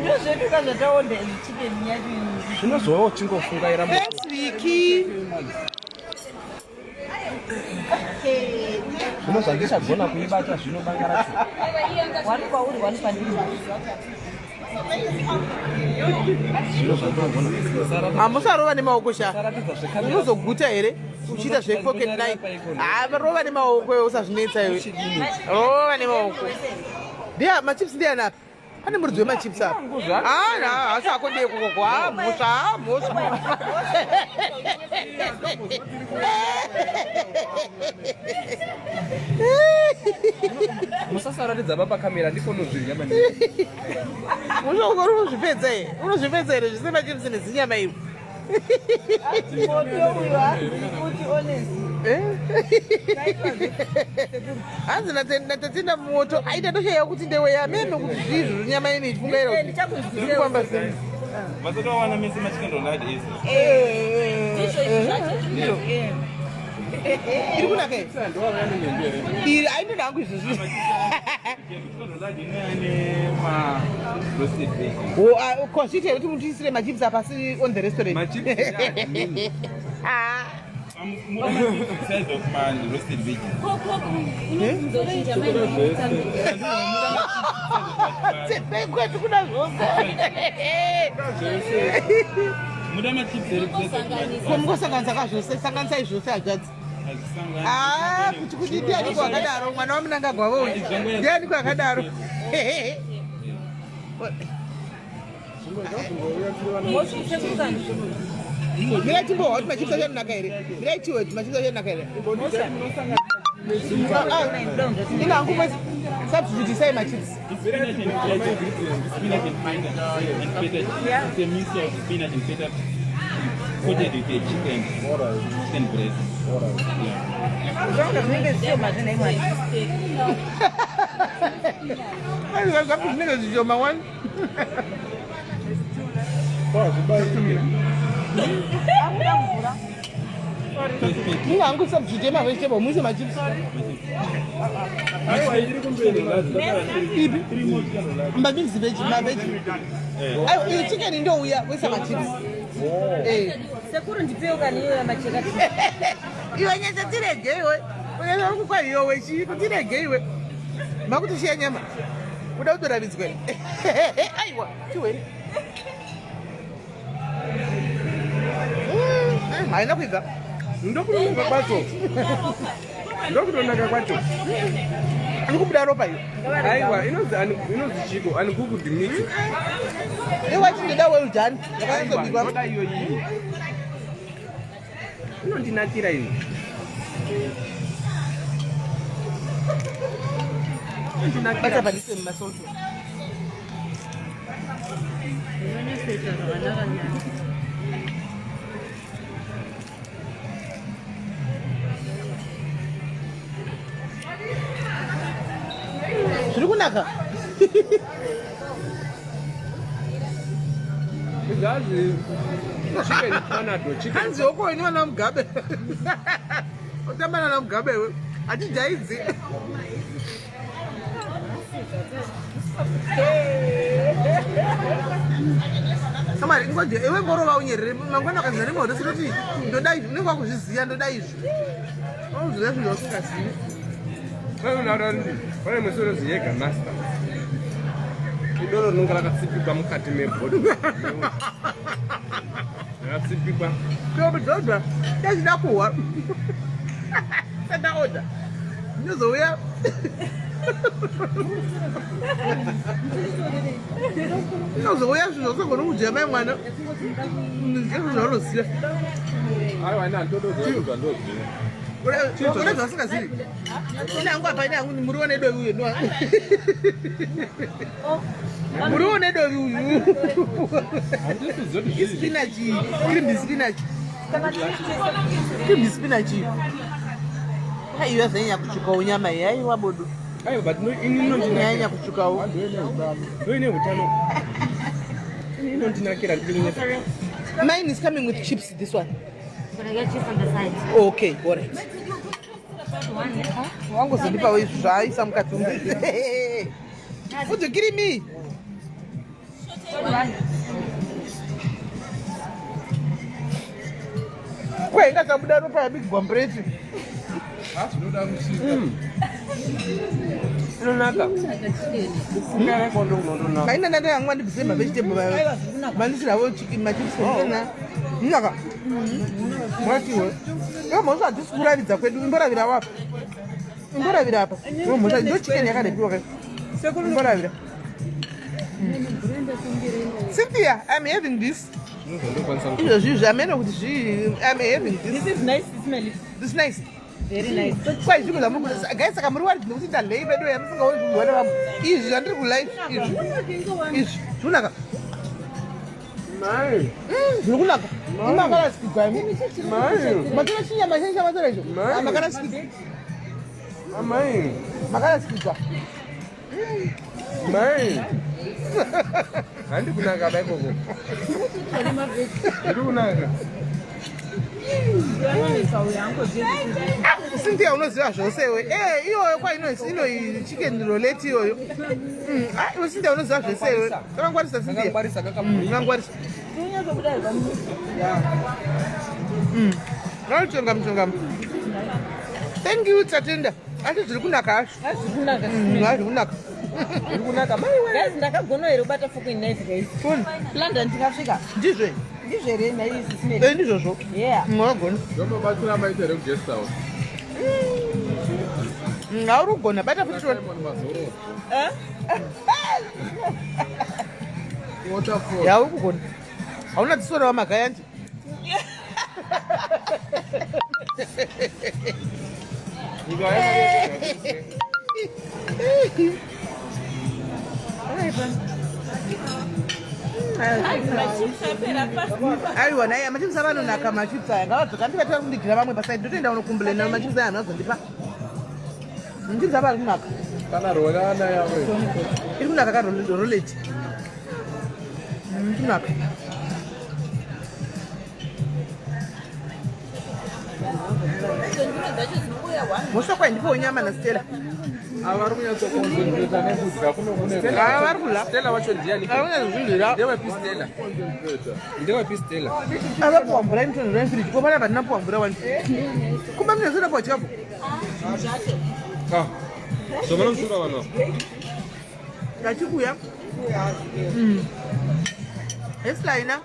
Ndozveduka zvataonda iyi chicken yacho iyi. Zvinozova uchingofungaira moto. Thanks, Viki. Zvino zvandichagona kuibata zvino banga racho. Wani kwauri, wani pandiri. Hamusarova nemaoko sha. Unozoguta here uchiita zvefork and knife? Ah, rova nemaoko iwe usazvinetsa iwe. Rova nemaoko. Ndiya machips ndiyani apa? Pane muridzi wemachips apa. Ah, na, hasi ako ndiye kokoko. Ah, mhosva, ah, mhosva. Musasaratidza baba kamera ndifonozvirya mani. Mhosva unozvipedza here? Unozvipedza here zvise machips nezinyama iwe? Hanzi natatenda moto aita toshaya kuti ndeweya meno kuti zvizvo nyama ine ichifungaira kuti zviri kufamba sei. Vasati vawana mese machicken rolad ese. Iri kunaka here? Iri ainoda hangu izvozvi. Kozviita here kuti mutiisire machips apa asi on the restaurant? Ah. Kwetu kuda zvose. Komungosanganisa ka zvose, sanganisai zvose hanzvadzi. Ah, kuti kuti ndianiko akadaro mwana waMnangagwa uyu ndianiko akadaro. Mirai timbohwa kuti machips acho anonaka here. Mirai tihwe kuti machips acho anonaka here. Ah, ah. Ina hangu substitute isai machips. Yeah. It's a mix of spinach and feta coated with a chicken breast. Zvanga zvinenge zvishoma zvinei mwari. Aiwa, zvangu zvinenge zvishoma wani. Ina hangu substitute yemavegetable muise machips. Ipi? Mamix veg, maveg. Aiwa, iyo chicken indouya voisa machips. Eh. Sekuru ndipewo kani iyo yamacheka. Iwe nyasha tirege iwe. Unyasha uri kukwa iyo wechi kuti tirege iwe. Makutishiya nyama. Uda kutoravidzwa. Aiwa, tiwe. Haina kuibva. Ndokunonaka kwacho. Ndokunonaka kwacho. Iri kubuda ropa iyo. Aiwa, inonzi inonzi chiko, uncooked meat. Iwe chindoda well done. Aiwa, Yakanyatsobikwa. ndoda iyo iyi. Inondinakira iyi. Bata panise mumasoto. Zviri kunaka. Igazi chicken panado chicken. Hanzi woko ini vana Mugabe. Otamba nana Mugabe iwe. Hatijaidzi. Samari ingoje iwe ngorova unyerere mangwana ukanzi nani mhoto sitoti ndoda izvi unenge wakuzviziva ndoda izvi. Unoziva zvinhu zvausingazivi. Pane musi unozi Jäger Master. Idoro rinonga rakatsipikwa mukati mebhodho. Rakatsipikwa. Tobudodwa tachida kuhwa. Sataoda. Ndinozouya. Ndinozouya zvinhu zvausagona kudya mai mwana. Ndizvo zvaunoziva. Aiwa, ini handitodoziva zvandoziva. Une zvausingazivi. Ine hangu apa ine hangu muriwo nedovi uyu. Muriwo nedovi uyu. Ispinach iyi. Cream spinach. Cream spinach iyi. Aiwa zvanyanya kutsvukawo nyama iyi. Aiwa bodo. Aiwa, but no, ini inondinakira. Yanyanya kutsvukawo. Ndoine utano. Ini inondinakira ndiri kunyepa. Mine is coming with chips this one. Gonna get chips on the side. Okay, all right. Wangozondipawo izvi zvaaisa mukati umu. Udzokiri mi. Kwainga chabuda ropa yabigwa mureti. Zvinoda kusvika. Inonaka. Kufunga kondo kunondonaka. Kaina ndanda yangu andibvise mavegetable mandisiravo chicken machips na naka. Mwatiwe. Yo mhosva hatisi kuravidza kwedu imboravira wapi? Imboravira apa. Yo mhosva ndo chicken yakarepiwa kai. Imboravira. Cynthia, I'm having this. Izvozvi izvi amene kuti zvii I'm having this. This is nice, smell it. This is nice. Very nice. Kwai zvinhu zvamuri kuda guys saka muri wari nekuti ndalei vedu yamusingaoni zvinhu vana vamwe. Izvi zvandiri kulive izvi. Izvi zvinonaka. Mai. Zviri kunaka. Makarasikigwa imi. Mai. Matora chinyama chenyu chamatora icho. Mai. Ah, Makarasikigwa. Amai. Makarasikigwa. Mai. Handi kunaka ba ikoko. Ndiri kunaka. Cynthia unoziva zvose iwe. Eh, iyoyo kwa ino ino chicken roulette iyoyo. Ah, iwe Cynthia unoziva zvese iwe. Kakangwarisa Cynthia. Kakangwarisa kakabwinya. Kakangwarisa. Rautenga mutenga. Thank you Tatenda. Asi zviri kunaka hazvo. Zviri kunaka. Zviri kunaka. Ndiri kunaka mai we. Guys, ndakagona here kubata fork and knife guys? Foni. London tikasvika. Ndizvo. Ndizvo here nhai smell? Eh, ndizvozvo. Yeah. Mwagona. Ndomabatsira maita here kuguest house. Hauri kugona bata futi tione. Simon Mazoro. Eh? Waterfall. Yauri kugona. Hauna dziso rawamagaya nje. Nyika yakaita. Aiwa naye machips ava anonaka machips aya ngavadzoka ndikatanga kundigira vamwe pasaidi ndotoenda unokumblena machips aya anozondipa machips ava ari kunaka. Kana rolana yavo. Iri kunaka ka roleti. Kunaka. Mhosva kwai ndipowo nyama naStella. Ava vari kunyatsoconcentrata nekudya kuno kune Ava vari kudya. Stella wacho ndiani? Ava kunyatsodzidya. Ndewepi Stella? Ndewepi Stella? Avapuwa mvura inotonhora mufiriji ko panapa ndinapuwa mvura wani. Kumba munyatsodapuwa chikafu. Ah. Zvavanoshura vanhu. Ndachikuya. Esilaina.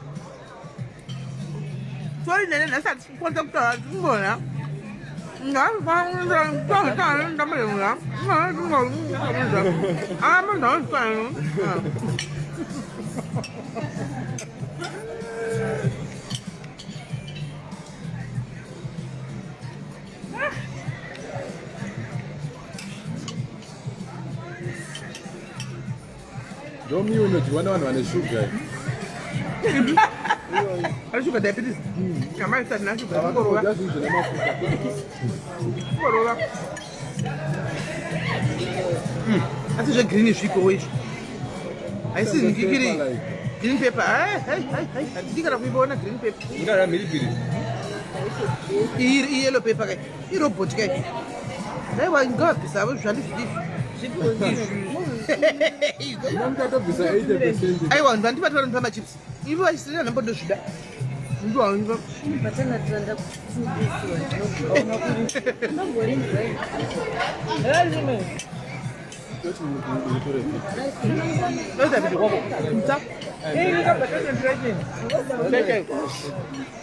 Sorry nene nhasi hatisi kukwanisa kutaura timbona. Ndomiwo inodyiwa nevanhu vane shuga. Ari shuga diabetes. Amai sati na shuga ngorova. Kudya zvinhu zvine mafuta. Ngorova. Asi zvegreen zviko izvi. Haisi ngikiri green pepper. Hai hai hai hai. Handidi kana kuiona green pepper. Ingara mhiripiri. Iyi iyellow pepper kai. Irobot kai. Dai ngavabvisa avo zvandizvidi. Inongatobvisa 80%. Aiwa vanhu vandibata vanondipa machips. Ivo vachisirira nhamba ndozvida. Ndivo Mutsa.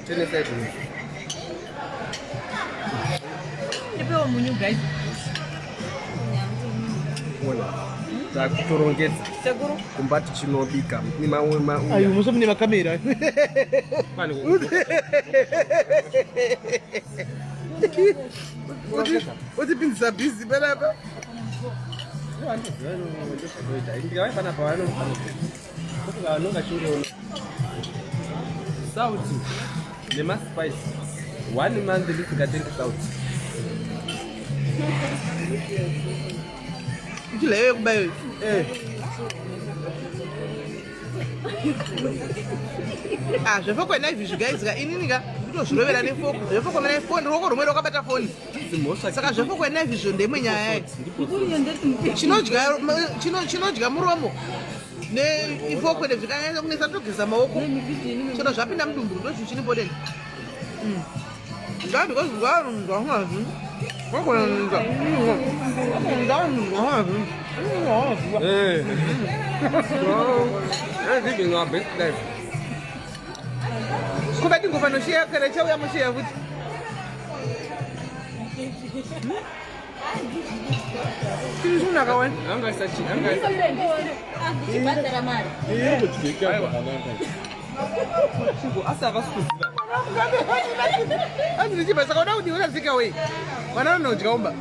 Tene side. Ndipewo munyu guys. Ona. Takutorongedza Sekuru. kumba tichinobika. Nemamwe mauya. Ayo muso mune makamera. Pani Utipinzisa busy panapa. Ndikavai panapa vanoti vanonga chiureona sauti nemaspice one month ndisingatengi sauti. Ichileyo yekuba iyoyo. Ah, zvefoko ina izvi guys ka inini ka ndotozvirovera nefoko zvefoko mina ifoni ruoko rumwe rwakabata foni Dzimhosva saka zvefoko ina izvi ndemwe nyaya iyi chinodya chinodya muromo neifoko nezvikanyanya kunetsa togeza maoko chero zvapinda mudumbu ndozvichini important nga because zvarunzwa Eh. So, living our best life. Kuba ndingofanoshiya kana chauya mushiya futi. Chinhu chinonaka wani. Anga isachi, anga isa. Ndichibhadhara mari. Chipo, asi havasi kuziva. Anzi ndichibva saka uda kuti unasvika wei. Vana vanodya umba.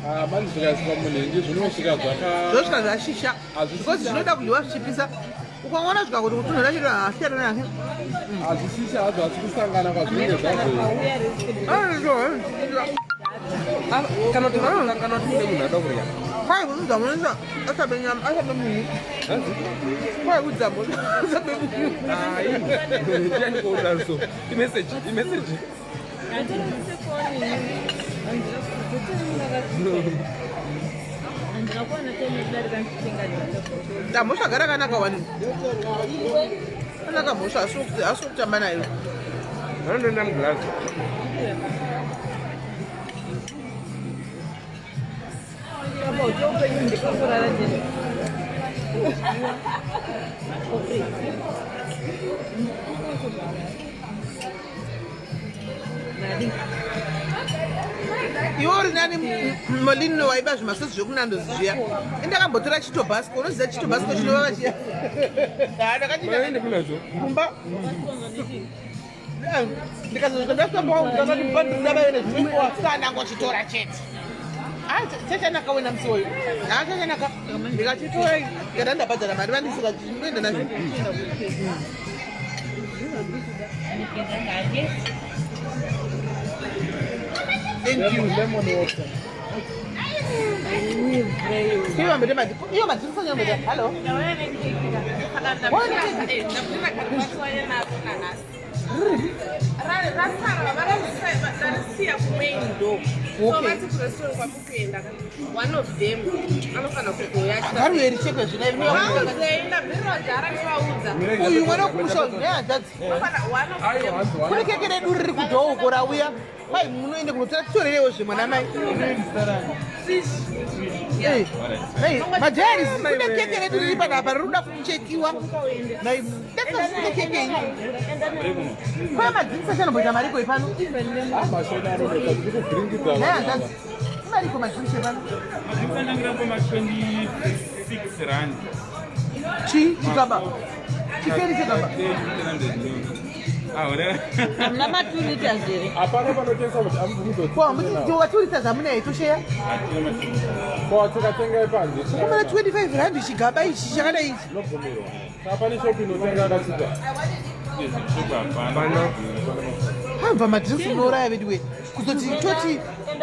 Ah, manje zvikaiswa munhengi zvinosvika zvaka Zvosvika zvashisha. Hazvishisha. Because zvinoda kudyiwa zvichipisa. Ukaona zvika kuti kutonhora chete hasiyana nake. Hazvishisha hazvo asi kusangana kwazvinenge zvazoita. Ah, kana kuti kana kuti kune munhu ada kurya. Kwai kudza munhu asabe nyama asabe munhu. Hanzi? Kwai kudza munhu asabe munhu. Ai. Ndiani kuudaro so. Imessage, imessage. Mhosva gara kanaka wani. Kanaka mhosva asi kutamba nayo. Vanoenda muglass. Iwe uri nani Molino waiba zvimasosi zvekunandozi zviya. Indakambotora chitobasco, unoziva chitobasco chinovava chiya. Ha, ndakachida Vaende kunazvo. kumba. Ndikazosvika ndafamba ndabaive nezvinosanangochitora chete. Ah, chachanaka wena musi uyu. Ah, chachanaka. Ndikachitora ndikada ndabhadhara mari vandisika ndinoenda nazvo. Thank you. Lemon water. Iyo mbe madi. Iyo madzinisa nyambe. Hello. Rasara kumain door. So vati kurestaurant kwamukuenda, one of them anofanira kugoya. Garueri chekwe zvina. Vaudzeenda bhirodhara ndivaudza. Uyu mwana kumusha uyu nehanzvadzi. One of them. Aiwa, hanzi Kune keke redu riri kudhoo uko rauya. Kwai munoende kunotora titorerewo zve mwana mai. Eh, eh, Majaris, kune keke redu riri panapa riri kuda kuchekiwa. Nai, ndakasvika keke iyi. Kwa madzinisa chanomboita mariko ipano. Mashona anonetsa tiri kuvhiringidza. Nhai hanzvadzi. Imariko madzinisa epano. Madrinks pama 26 rand. Chi, chigaba. Chikeri chigaba. Ah, ure. Hamuna ma2 liters here? Hapana panotengesa kuti amubvumidza. Kwa muti waturisa zvamunei tosheya. Kwa tikatenga ipanze. Kumana 25 rand chigaba ichi chakadai ichi. Zvinobvumirwa. Saka pane shopu inotenga yakachipa. Pana. Hamba madrinks unouraya vedu we. Kuzoti toti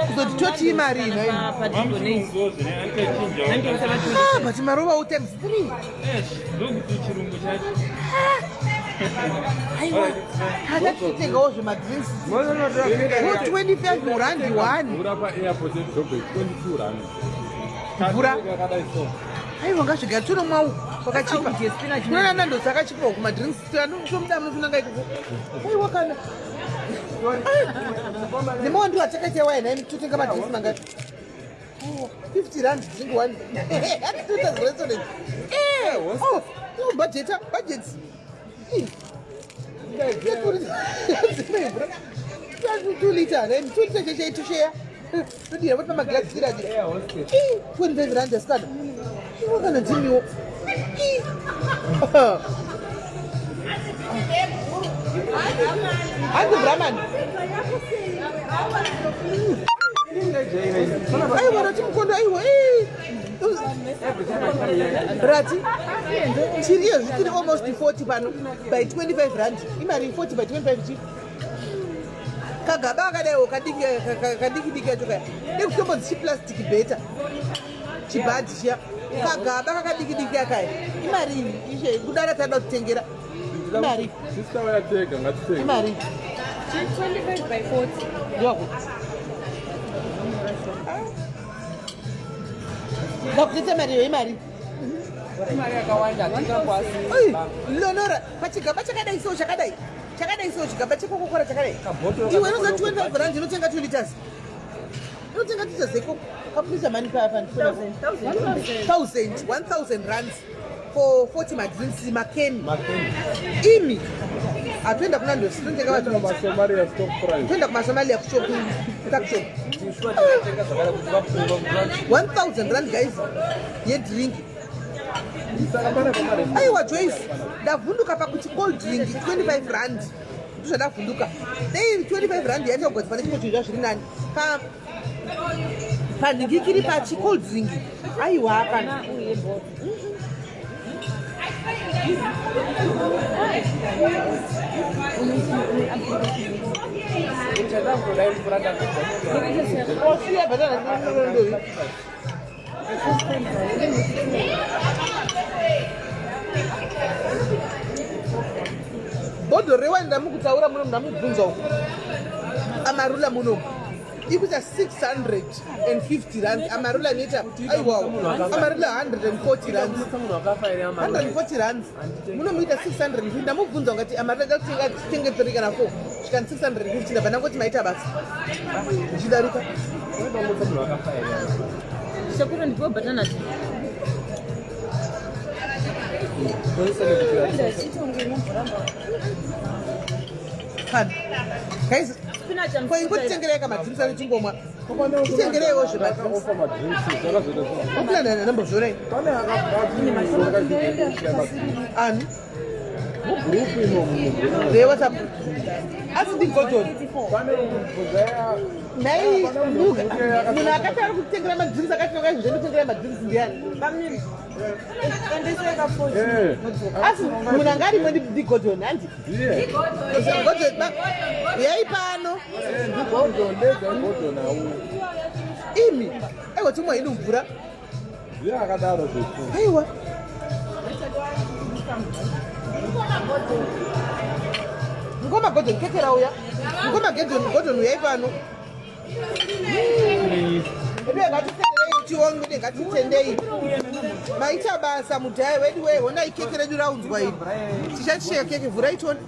kuzoti toti imari ino. Mamuchirungu zvene anichinja. Ah, but marovawo times 3. Ndokuti chirungu chacho. Aiwa. Takatitengawo zvemadrinks. 25 rand 1. Mvura paairport yeJoburg 22 rand. Mvura? Yakadai so. Aiwa ngazvigare tonomwa uku kwakachipa. Kunoona nandosi akachipa uku madrinks tomuda munofunanga ikoko. Aiwa kana. Nemawandiro atakaita waya nhai totenga madrinks mangati? Oh, 50 rand drink one. Atitoita restaurant. Eh, oh, oh, budget, budget. Eh. 2 liter, then 2 liter cheche to share. Todira kuti pamagirazi dira dira. Eh, 25 rand asikana. Iwe kana dzimiwo. Eh. Hanzi Brahman. Aiwa rati mukondo aiwa. Eh. Rati chiriyo zvichiri almost 40 pano by 25 rand. Imari 40 by 25 chi. Kagaba akadaiwo kadiki kadiki diki yacho kaya. Nekutombonzi chiplastic better. Chibhadhi chiya. Kagaba kakadiki diki akaya. Imari iyi ishe kudara tada kutengera. Imari. Sister vayatega ngatitenge. Imari. 25 by 40. Ndwako. Ndakuita mari iyo imari. Mari yakawanda hatingakwasi. Oi, Leonora, pachigaba chakadai so chakadai. Chakadai so chigaba chekokokora chakadai. Kabhotoro Iwe unoza 25 rand inotenga 2 liters. Tinotenga tiita zeko kapunisa mani paya pani. 1000 1000 rands for 40 madrinks makeni. Imi atoenda kuna ndosi totenga kumasomalia stock price. Toenda kumasomalia kushop kushop. 1000 rand guys yedrink. Aiwa Joyce, ndavhunduka pakuti cold drink 25 rand. Ndozvandavhunduka. Dei 25 rand yaita kugadzwa pane chimwe chinhu zviri nani. Pa panhingikiri pachi cold drink. Aiwa kana. Osiya bhatana Bhodhoro rewaini ramukutaura muno ndamubvunza uko amarula muno ikuita 650 rand amarula inoita aiwawo amarula 140 rand 140 rand muno muita 650 ndamubvunza ungati amarula ndakutenga tenge 3 kana 4 zvikani 650 ndabva ndangoti maita basa ndichidarika Sekuru ndipiwe butternut. Kana. Guys, ko ingotitengerai kamadrinks ano tingomwa. Titengereiwo zvemadrinks. Okulanda nambozvorai. Ani? Mugroup imomo. ReWhatsApp. Asi ndigotori. Nhai Luka, munhu akati ari kutengera madrinks akati noka izvi zvendotengera madrinks ndiani? Asi munhu anga arimo ndiGordon hanti? Gordon uyai pano. Imi, aiwa timwa hedu mvura. Ndiye akadaro zvetu. Aiwa. Mukoma Gordon keke rauya. Mukoma Gordon Gordon uyai pano. Edu ngatitendei tionge ngatitendei. Maita basa mudhaya wedu wee honai keke redu raunzwa iri. Tichacheka keke vhurai tione.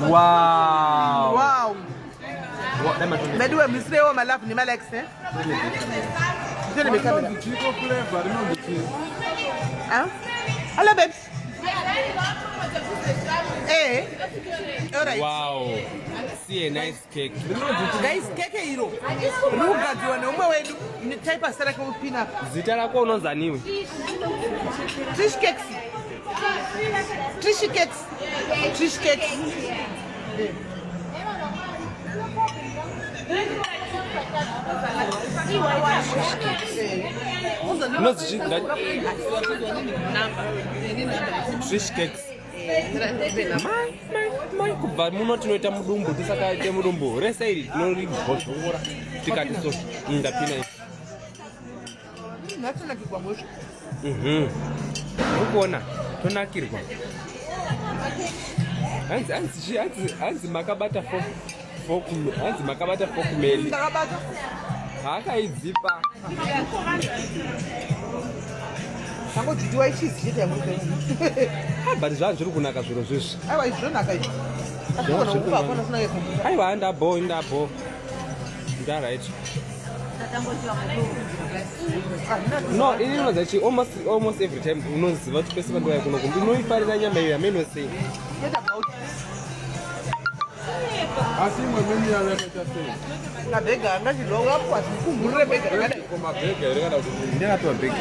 Wow. Wow. Meduwe misirewo malove nemalikes eh? Nditone bekamera. Chiko flavor rinonzi chii? Ah? Hello babes. Eh. All right. Wow. See a nice cake. Guys, keke iro. Rikugadzirwa neumwe wedu. Type zita rake upin up. Zita rako unonzi aniwe? Trish Cakes. Trish Cakes. Trish Cakes. Trish Cakes. Mai kubva muno tinoita mudumbu tisakaite mudumbu rese iri tinoribhozvongora tikati so ndapina iri. Nhasi mhosva. Ukuona tonakirwa. Hanzi hanzi hanzi hanzi makabata fork fork hanzi makabata fork meli. Ndakabata. Haakaidzipa. Tangodzitiwa ichizi chete yangu. Ah, but zvaa zviri kunaka zviro zvizvi. Aiwa izvi zvonaka izvi. Asi kupa hakuna sina yekombuta. Aiwa ndabho ndabho. Ndaright. No, ini unoziva chi almost almost every time unoziva kuti pese pandouya kuno kumbi unoifarira nyama iyo yameno sei. Asi imwe menu yavo yakaita sei? Mabhega anga chidonga apo zvikumburu rebhega rakadai. Ko mabhega here kana kuti Ndakapiwa bhega.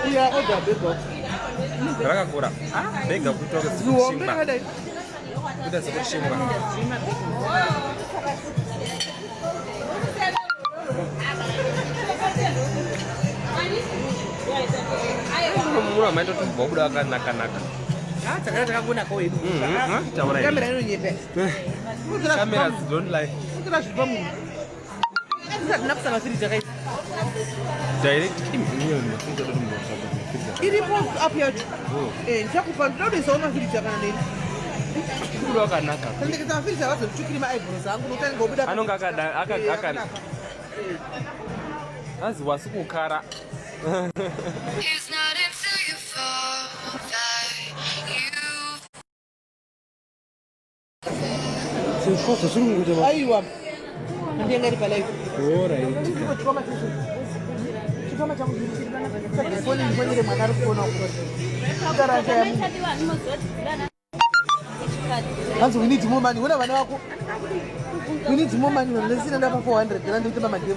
Uya order bhega. Rakakura. Ah, bhega kuita Zihombe sekuchingwa. rakadai. Kuita sekuchingwa. Mura maita kuti wabuda akanaka naka. Ah, takada takangonakawo hedu. Taura here. Kamera inonyepa. Cameras don't lie. Unotora zviri pamunhu. Hatina kuisa mafiriji akaita. Direct. Iripo app yacho. Eh, ndichakupa ndinoda kuisawo mafiriji kana neni. Kubuda wakanaka. Ndikisa mafiriji avazotsvukiri maeyebrows angu nokuti anenge obuda. Anonga akada aka Eh, aka akanaka. Hanzi wasi kukara. It's not until you fall that you Aiwa, ndenga iri palive. Alright. Chikwama chacho. Chikwama changu chiri panapa. Foni ndifonere mwana ari kuona uko. Kutara chaya. Hanzi we need more money. Una vana vako. We need more money. Ndisina ndapa 400 rand kutamba magame.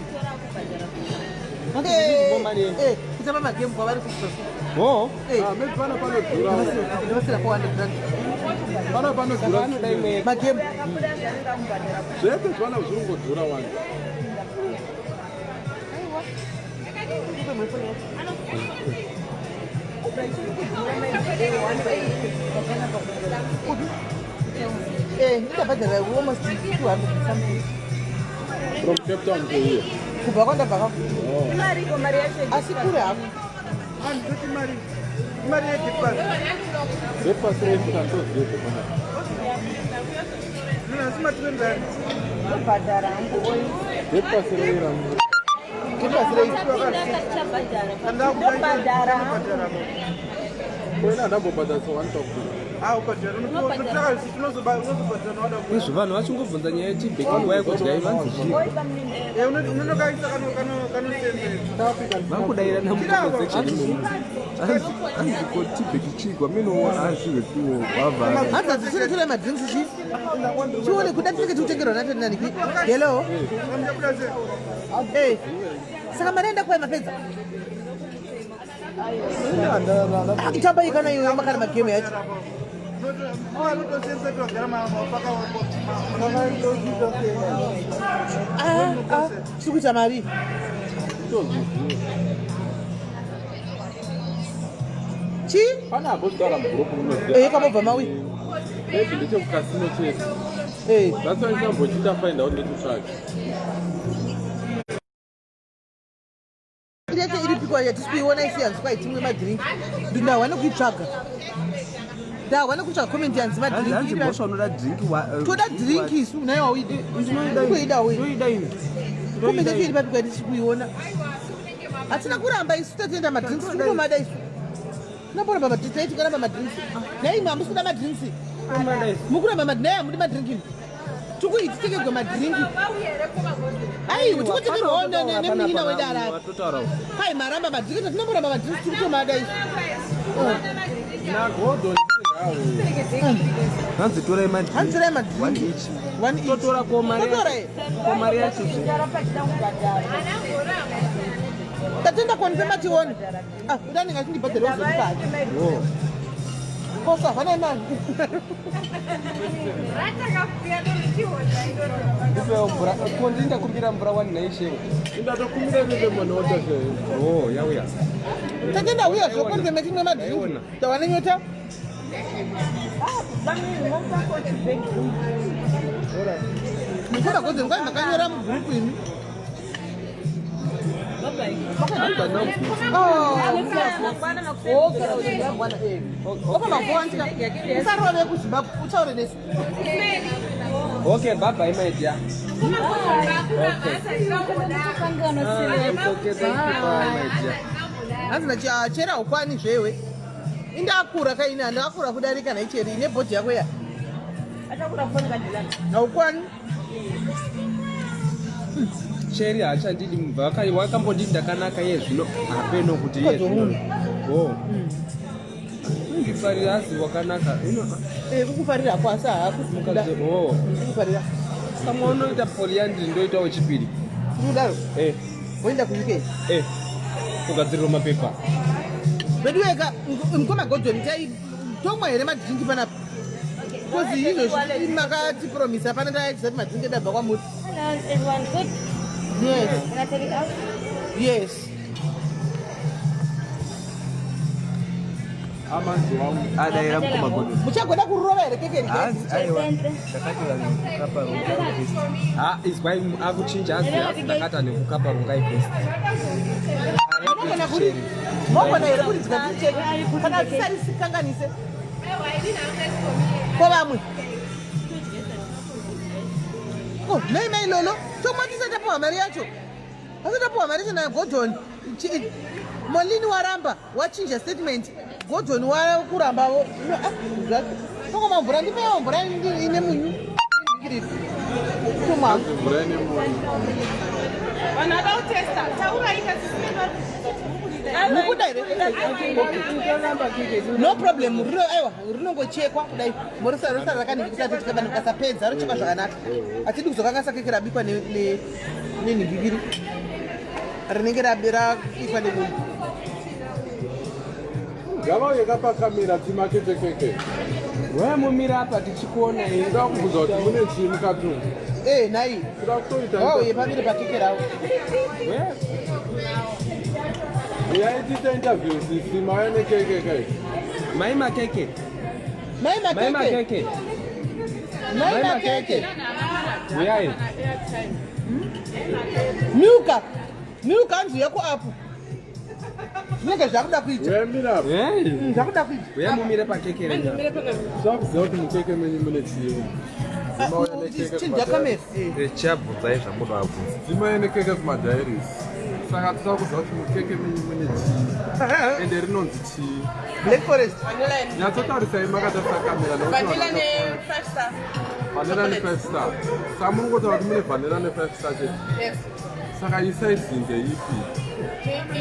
Hanzi we need more money. Eh, kutamba magame kwavari kusa. Oh. Eh, Ah, maybe pana panodhura. ndivasira 400 rand. Pana panodhura. Anoda imwe. Magame. Zvese zvana zviri kungodhura wani. Eh, ndabhadhara almost 200 and something. From Cape Town to here. Kubva kwandabva kako. Imariko mari yacho. Asi kure hako. Breakfast refu tantozive panapa. Ndobhadhara hangu. Breakfast reira. Ndibhasirei. Ndobhadhara hangu. Kwena ndambobhadharisa 1000. Izvo vanhu vachingobvunza nyaya yetibheki nguva yekudya ivanzi zvii. Vakudaira namucomment section imomo. Hanzi ko tibheki chigwa minowo azviwepiwo wavhara. Hanzi hadzisiri tore madrinks chi. Tione kuda tinenge tikutengerwa natani nani. Hello. Eh. Saka mari enda kuwai mapedza. Tamba iyi kana iwe makana magame yacho. Ah, ah, tiri kuita mari. Chi? Pana ambozvitaura mugroup munoziva. Eh, kamobva mawi. Maybe ndechekukasino chete. Eh. That's why ndisambochiita find out nechitsvake. Yacho iripikwa yatisi kuiona isi yanzi kwai timwe madrink. Ndahwa nekuitsvaga. Ndahwa nekutsvaga comment yanzi Hanzi madrink. mhosva unoda drink wa Toda drink isu naye wauidi. Kuida uyu. Ndoida ini. Comment yacho iri papi kwatisi kuiona. Hatina kuramba isu tatenda madrinks tikutomada isu. Tinamboramba madrinks taiti kuramba madrinks. Nhai imwe hamusi kuda madrinks. Mukuramba madrinks naye hamudi madrink imi. Tikuiti titengerwe madrinki. Aiwa tikutengerwawo nemunin'ina wedu arari. Watotaura. Kai maramba madrinks tinomboramba madrinks tikutomada isu. Nagodo Hanzi torai madrink. Hanzi torai madrink. One each. One each. Totora ko mari. Totora eh. Ko mari yacho zve. Tatenda kuonesa matione. Ah, udani ngachindibhadhara uzondipati. Oh. Kosa hwana imani. Ndipewo mvura. Ko ndindakumbira mvura wani naishe. Ndatokumbira nelemon water zve. Oh, yauya. Tatenda uya zvokonze metimwe madrink. Ndaiona. Tawana nyota. Mukoma godze mkwai makanyora mugroup imi. Usarove kuZimbabwe utaure nesu. Okay, bye bye my dear. Okay. Ah, it's okay, thank you. Bye my dear. Hanzi nachera ukwani zvewe. Indakura kaini handakakura kudarika naicheri ine bhodhi yako ya. Haukwani. Cheri haachandidi mubva wakambonditi ndakanaka iye zvino hapeno kuti iye zvino. Oh. Ndifarira asi wakanaka. Ino Eh, kukufarira kwasi haakuzi kuda. mukadzi oh. Kukufarira. Kamwe unoita polyandry ndoita wechipiri. Kudaro. Eh, Woenda kuUK. eh. Kugadzirirwa mapepa. Vedu wega mukoma Godwin tai tomwa here madrinki panapa. Kozi izvozvi makatipromisa pana taitisa kuti madrinki edu abva kwamuri. Hello, is everyone good? Yes. Can I take it out? Yes. Amanzi wangu. Adaira mukoma Godwin. Muchagoda kurova here keke Hanzi aiwa. Ndakati vanhu kukapa rungai first. Ah, izwai akuchinja hanzi hanzi ndakati nekukapa rungai first. Mogona kuri mogona here kuridzwa ticheke kana tisarikanganise. Ko vamwe. Oh, nei mai Lolo, tomwa tisati tapiwa mari yacho. Asati tapiwa mari yacho naGordon. Molini waramba, wachinja statement. Gordon wakurambawo. Zvacho. Tongoma mvura, ndipewo mvura ine munyu. iri tomwa. Mvura ine munyu. Vanhu vada kutesta, taurai kasi. Mukuda here? No problem. Rino, aiwa, rinongochekwa kudai, morisa rosara rakanhingikira kuti vanhu kasapedza rochekwa zvakanaka. Hatidi kuzokangasa keke rabikwa nenhingikiri rinenge rabikwa nemunhu. Ngavauye kapakamera timakete keke. Wemumira apa tichikuona. Tinoda kubvunza kuti mune chii mukati umu. Eh, nhai. Tinoda kutoita. Vauye pamire pakeke ravo. Uyai tiite interview, sisi, mauya nekeke kai. Mai Makeke. Mai Mai Makeke. Makeke. Mai Makeke. Uyai. Milka, milka, hanzi yako apo zvinenge zvakuda kuita. Uyai mira apa. Hey. Zvakuda kuita. Uyai mumire pakeke renyu. Tinoda kuziva kuti mukeke menyu mune chii. Mauya nekeke. Chinja kamera. Chabvunzai zvamuda abvunza. Dzimai nekeke kumadhairis. Saka toda kuziva kuti mukeke menyu mune chii, ende rinonzi chii? Black Forest. Nyatsotarisai makatarisa kamera nekuti Vanilla vanhu ne-Five Star. Vanilla ne-Five Star. Saka muri kungotaura kuti mune vanilla ne-Five Star chete? Yes. Saka isaizi ndeipi?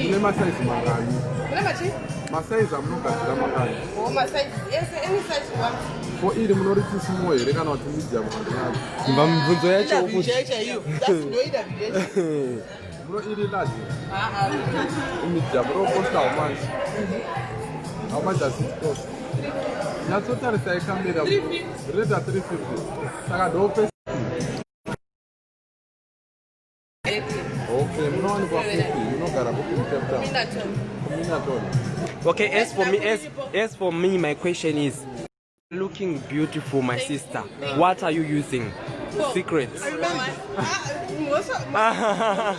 Mune masaizi mangani? Mune machi? Masaizi amunogadzira mangani? Oh, masaizi ese, any size you want. Ko iri munoriti small here kana kuti medium kana Kumba mibvunzo yacho. Interview chaiyo chaiyo. That's ndoida video. Muno iri large? Medium rinokosta how much? How much does it cost? Nyatsotarisai kamera. Rinoita 350. Saka ndo first. Okay, munowanikwa kupi? Munogara kupi muCape Town? Minaton. Kuminaton. Okay, as for me, my question is, looking beautiful, my sister. What are you using? Secrets. Ah,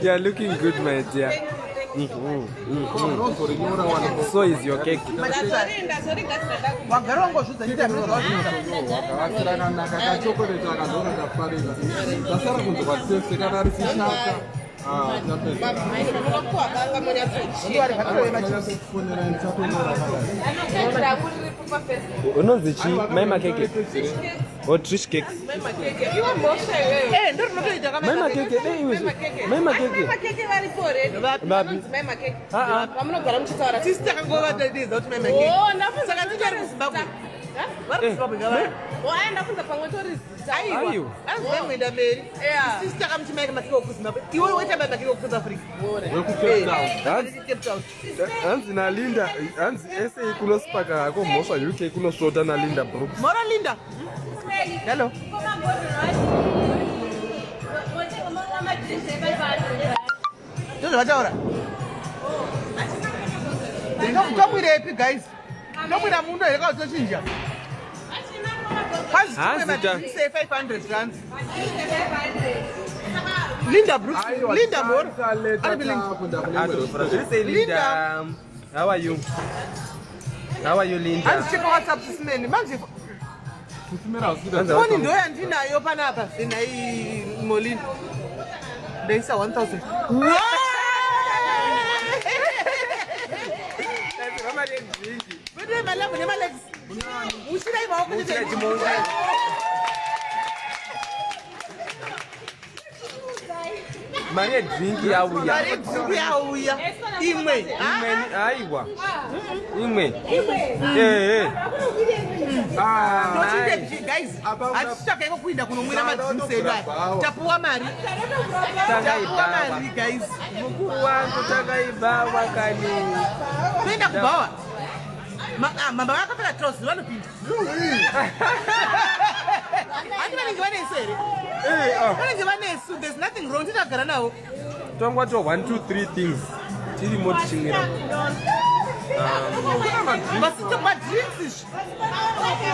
You're looking good, my dear. Munozorinyora wani? So is your cake. Wagara wangozvidza interview zvawazviita. Asi rakanaka kachokoreti aka, ndokakafarira. Tasara kunze kwatese kana risishaka. Ah, tapedza. Munopuwa banga munyatsochia. Kufonera ndichatonora kadai. Unonzi chi? Mai Makeke. Oh, Trish Cakes. Mai Makeke, iwe mhosva iwewe. Eh, ndo rinotoita. Mai Makeke, dei iwe. Mai Makeke. Mai Makeke varipo already. Vapi? Vanonzi Mai Makeke. Ah, ah. Vamunogara muchitaura. Tisi takangovadedeza kuti Mai Makeke. Oh, ndafunza. Saka nditori kuZimbabwe. Vari kuZimbabwe ngavari. Oh, aya, ndafunza pamwe tori zita. Aiwa. Aiwa. Anzi Mai Mwenda Mberi. Sisi takamuti Mai Makeke wekuZimbabwe, iwe woita Mai Makeke wekuSouth Africa. WekuCape Town. Cape Town. Hanzi naLinda, hanzi SA kunosipaka hako mhosva, UK kunosvota naLinda Brooks. Mora Linda. Hello. Ndozvavataura. Tomwirepi, guys? Tomwira mundo here kana tochinja? Hanzi Hanzi 500 rands. Linda Brooks. Linda Moro. Ari Linda. Zviri sei, Linda? How are you? How are you, Linda? Hanzi cheka WhatsApp sisimeni manje. Foni ndo yandinayo panapa zvenhai Molini. Ndaisa 1000. Vede malove nemalex. Ushirai maoko. Ushirai chimaoko. Mari yedrink yauya. Mari yedrink yauya. Imwe. Imwe, aiwa, imwe, ehe. Tochite guys, hatitsvakaiko kuinda kunomwira madrinks edu aya. Tapuwa mari. Tapuwa mari, guys. Mukuru wangu, takaibhawa kani. Toenda kubhawa. Mama vakapfeka trousers vanopinda. Handi vanenge vanesu here? Vanenge vanesu. There's nothing wrong, titagara navo. Tongwa to 1 2 3 things tirimo tichimwira. Vasito madrinks izvi,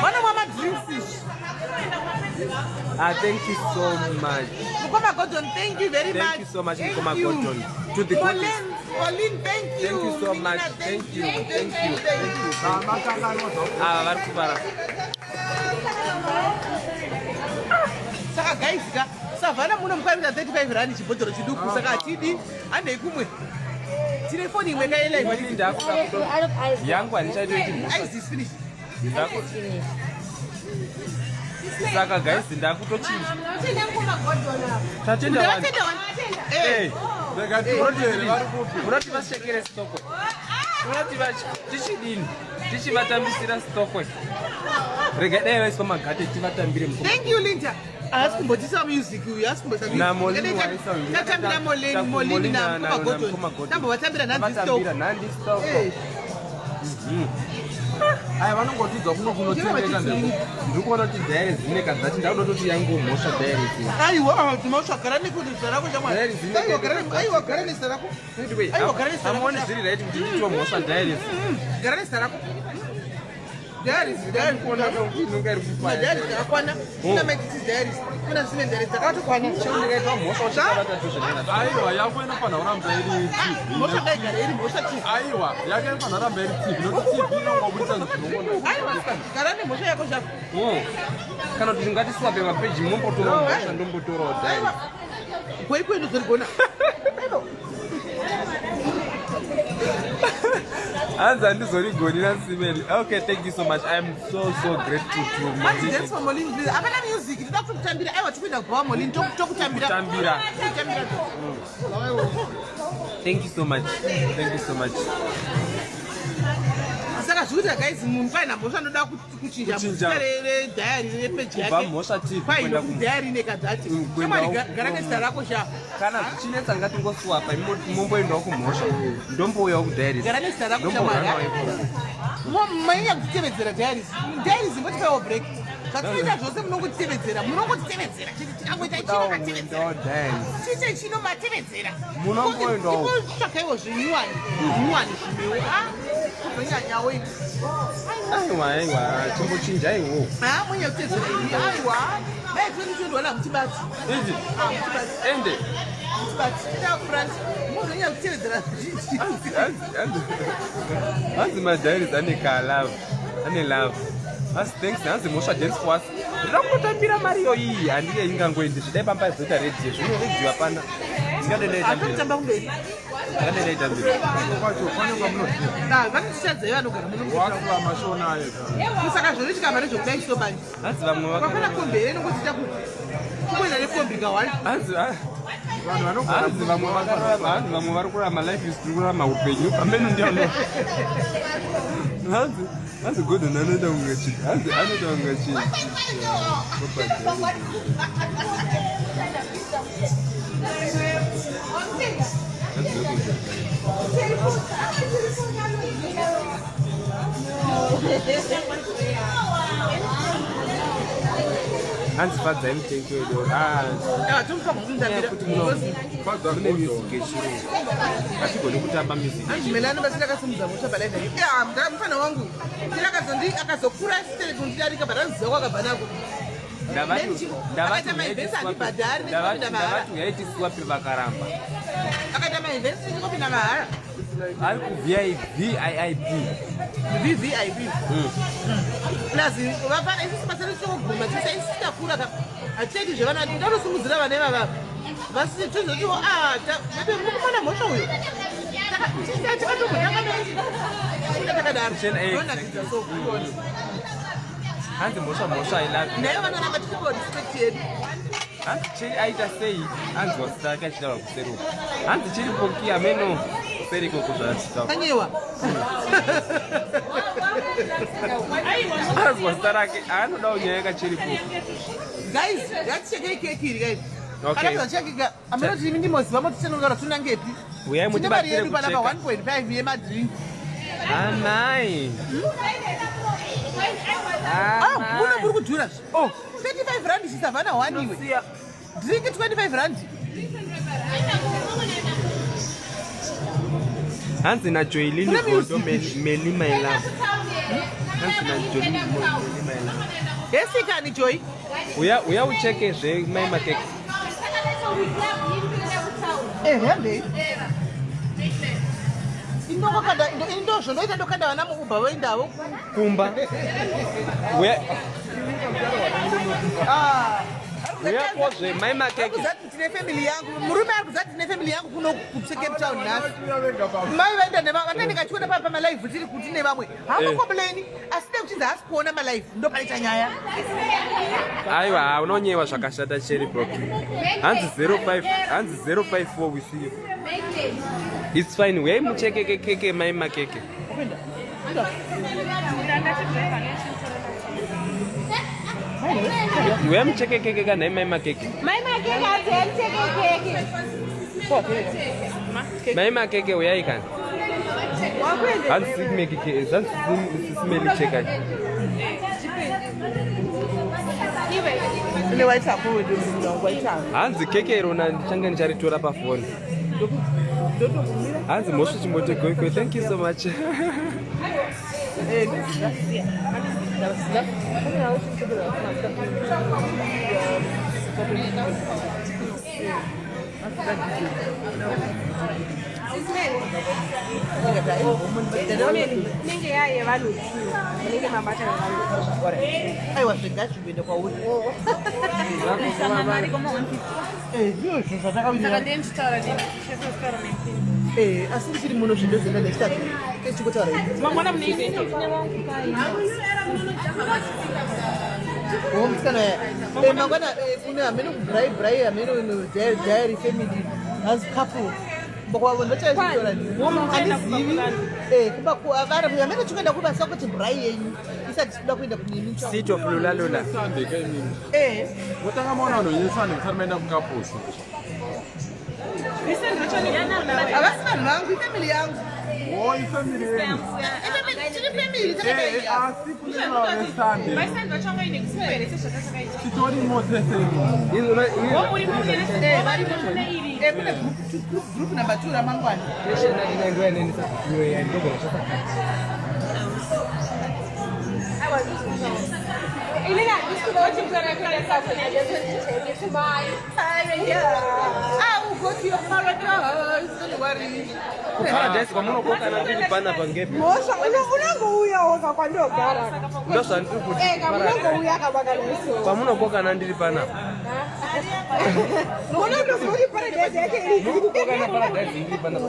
vanomwa madrinks izvi. Ah, thank you so much. Mukoma Gordon, thank you very Thank much. you so much, Thank Mukoma you. Gordon. To the Pauline, goddess. Pauline, thank you. Thank you so Nina, much. Thank you, thank you, thank you. Ava vari kufara. Saka guys ka, Savhana muno mukaita 35 rand chibhodhoro chiduku, saka hatidi, handei kumwe. Tine foni imwe kaelive. Ini ndakuda yangu handichaitoiti mhosva. Ice is finished. Saka guys ndakutochinja. Tatenda vanhu. Ndatenda wani. Eh, Ndikati vari kupi? Munoti vashekere stoko. Munoti tichidini? Tichivatambisira stoko. Rega dai vaiswa magate tivatambire mukoma. Thank you Linda. Haasi kumbotisa music uyu, haasi kumbotisa music. Molini Ene waisa- Tatambira Molini, Ta- Molini Molini na na- Mukoma na Gordon. Mukoma Gordon. Tambovatambira nhandi stop. Tavatambira nhandi stoko. Eh. Aya vanongotidzwa kuno kunotengeka ndeko. Ndiri kuona kuti diary dzine kadzati ndakuda kutoti yangu mhosva diary dzine. Aiwa, mhosva gara nekuti zita rako shamwari. Diary dzine Aiwa, gara aiwa, gara nezita rako. Aiwa, gara nezita rako. Amuoni zviri right kuti nditiwo mhosva diary. Gara nezita rako. Diaries, diaries. Kuona kuti inonga iri kufaya. Diaries dzakakwana. Kuna maitisi diaries. Kuna zvimwe diaries dzakatokwana. Ndikaitwa mhosva uchikavata zvakanaka. Aiwa, yako inofanira kuramba iri TV. Mhosva ngaigare iri mhosva TV. Aiwa, yako inofanira kuramba iri TV. Nokuti TV inongobudisa zvinongonaka. Aiwa, gara nemhosva yako zvako. Kana kuti ngatiswape mapeji mombotorawo mhosva ndombotorawo diary. Aiwa. Gweiko inozorigona. Hanzi handizorigoni nasimeli. Okay, thank you so much. I'm so so grateful to Hanzi Molini. dance for Molini please. Hapana music. Toda kutambira. Aiwa, tikuenda kubhawa Molini tokutambira. Kutambira. Kutambira. Thank you so much. Thank you so much. Saka zvikuita guys, munhu paina mhosva anoda kuchinja Kuchinja. zita rediary repeji Kubva yake. mhosva TV Kwai kuenda nokuti diary nekadzati. Kuenda Shamwari gara nezita rako sha. Kana zvichinetsa ngatingoswapa momboendawo kumhosva ndombouyawo kudiaries. Gara nezita rako shamwari. Manyanya kutitevedzera diaries. Diaries imbotipawo break. Zvatinoita zvose munongotitevedzera. Munongotitevedzera. Chete tikangoita chino matevedzera. Diaries. Chiche chino matevedzera. Munongoendawo. Tsvakaiwo zvinyuwani. Zvinyuwani zvimwewo. Ah, kuzonyanyawo imi. Aiwa aiwa chimbochinjaiwo. Ah, munyanya kutevedzera imi. Aiwa. Dai 2021 hamutibati. Indi Hamutibati. ende Hamutibati. Tida front. Muzonyanya kutevedzera zhinji. Hanzi- hanzi- hanzi- hanzi madiaries ane kalove ane love. Hanzi thanks hanzi mhosva dance for us. Ndinoda kutotambira mari iyoyi handike ingangoendi zvidai pamba zoita redhiyo zvino redhiyo hapana. Ndingadai ndaitambira. Atotamba kumberi. Ndingadai ndaitambira. Kwacho pane kwamunoziva. Ah, vanotichadzai vanogara muno. Wakuva mashona ayo. Saka zvinoitika pane zvokudai chisobani. Hanzi vamwe Kwafana kombi here inongotiita kuenda nekombi kawani. Hanzi Vanhu vanogara hanzi vamwe vakararama hanzi vamwe vari kurarama life is tiri kurarama upenyu pameno ndiano. Hanzi hanzi Gordon anoita kunge chi hanzi anoita kunge chi. Hanzi fadzai mutengi wedu. Ah, Ah, tomufanirwa kumutambira. kuti mune music yechirungu. Hatigoni kutamba music. Hanzi Melani basi ndakasimudza mhosva palive yake. Ah, mufana wangu. Tiri akazokura sitere kundidarika but anziziva kwakabva nako. Ndavati Akaita maevents handibhadhari nekupinda mahara. ndavati uyai tiswape vakaramba. Akaita maevents nekupinda mahara. Ari kuVIIP. VVIP. Plus vafana isusu basa redu tokuguma tese isusu takura ka. Hatichaiti zvevana vadiki tinosimudzira vana ivava. Vasi tozotiwo ah maybe mukumana mhosva uyo. Takatombotanga takadaro. Chena, eh, Ndonakidza so kuona. Hanzi mhosva mhosva I love you. Nayo vanoramba tichipiwa respect yedu. Hanzi cheri aita sei? Hanzi wasita ake achitaura kuseri uko. Hanzi cheri poki ameno kuseri ikoko zvaachitaura. Anyewa. Hanzi wasita rake anodawo nyaya yakacheri poki. Guys, ngatichekei keki iri guys. Okay. Kana tachekeka, ameno kuti imi ndimoziva motichenongera tunangepi. Uyai Tine mari mutibatsire yedu panapa kucheka. 1.5 yemadrink. Amai. Ah, muno muri kudhura. Oh, 35 rand chisavana 1 iwe. Siya. Drink 25 rand. Hanzi na Joylin Kuna Godo music. Meli my love. Hanzi na Joylin Meli my love. Yesikani Joy. Uya uya ucheke zve mai makeke. Eh, hande. Indokanda indozvo ndoita ndokanda vana muUber voendawo. Kumba. Uya Ah, Uyapozve mai makeke. Tine family yangu, murume ari kuzati tine family yangu kuno kuCape Town nhasi. Mai vaenda nevamwe, vanga ndikachiona pa pamalive tiri kuti nevamwe. Havakomplaini, asi dai kuchinzi haasi kuona malive, ndopanoita nyaya. Aiwa, unonyewa zvakashata Cherry Brock. Hanzi 05, hanzi 054 we see you. It's fine. Uyai muchekeke keke mai makeke. Uyai mucheke keke kana mai makeke. Mai makeke hanzi uyai mucheke keke. Mai makeke uyai kana. Hanzi sisimeki ke, hanzi sisimeli chekai. Ine waita hapo wedu waita. Hanzi keke irona ndichange ndicharitora pafoni. Hanzi mhosva chimbote goiko. Thank you so much. Inenge yaye vanhu two. Munenge mabata nevanhu. Aiwa zvega zvikuenda kwauri. Eh, ndizvo zvatakawirirana. Eh, asi ndichiri muno zvindozoenda nechitatu. Tichikotaura ipi? Mangwana mune event. Oh, musikana eh, mangwana eh, kune hameno kubrai brai hameno diary family has couple. Mbokwavo ndochaizvitora handizivi. Eh, kuba kuavara hameno chikuenda kubasa kuti brai yenyu isati tikuda kuenda kunemi. City of Lula Lula. Sunday ka imimi. Eh, Motanga maona vanhu venyesande musati maenda kukapusi. havasi vanhu vangu, ifamily yangu. Oh, ifamily yenyu. Ifamily, tiri family Eh, takadai. eh, asi kune vanhu veSunday. Vaisandi vacho vanga ine kuswere sezvatakaita. Titorimo tese imomo. Eh, varimo. Eh, kune group number 2 ramangwana. Inini handisi kuda kuti mukana kuenda South Africa mai. I will go to your paradise. Don't worry. Paradise kwamunokokana ndiri panapa ngepi? Mhosva unongouyawo ka kwandogara. Ndozvandiri kuti. Eka munongouya kabakanaso. Kwamunokokana ndiri panapa. Unondoziva kuti paradise yacho iri. Muri kukokana paradise ndiri panapa.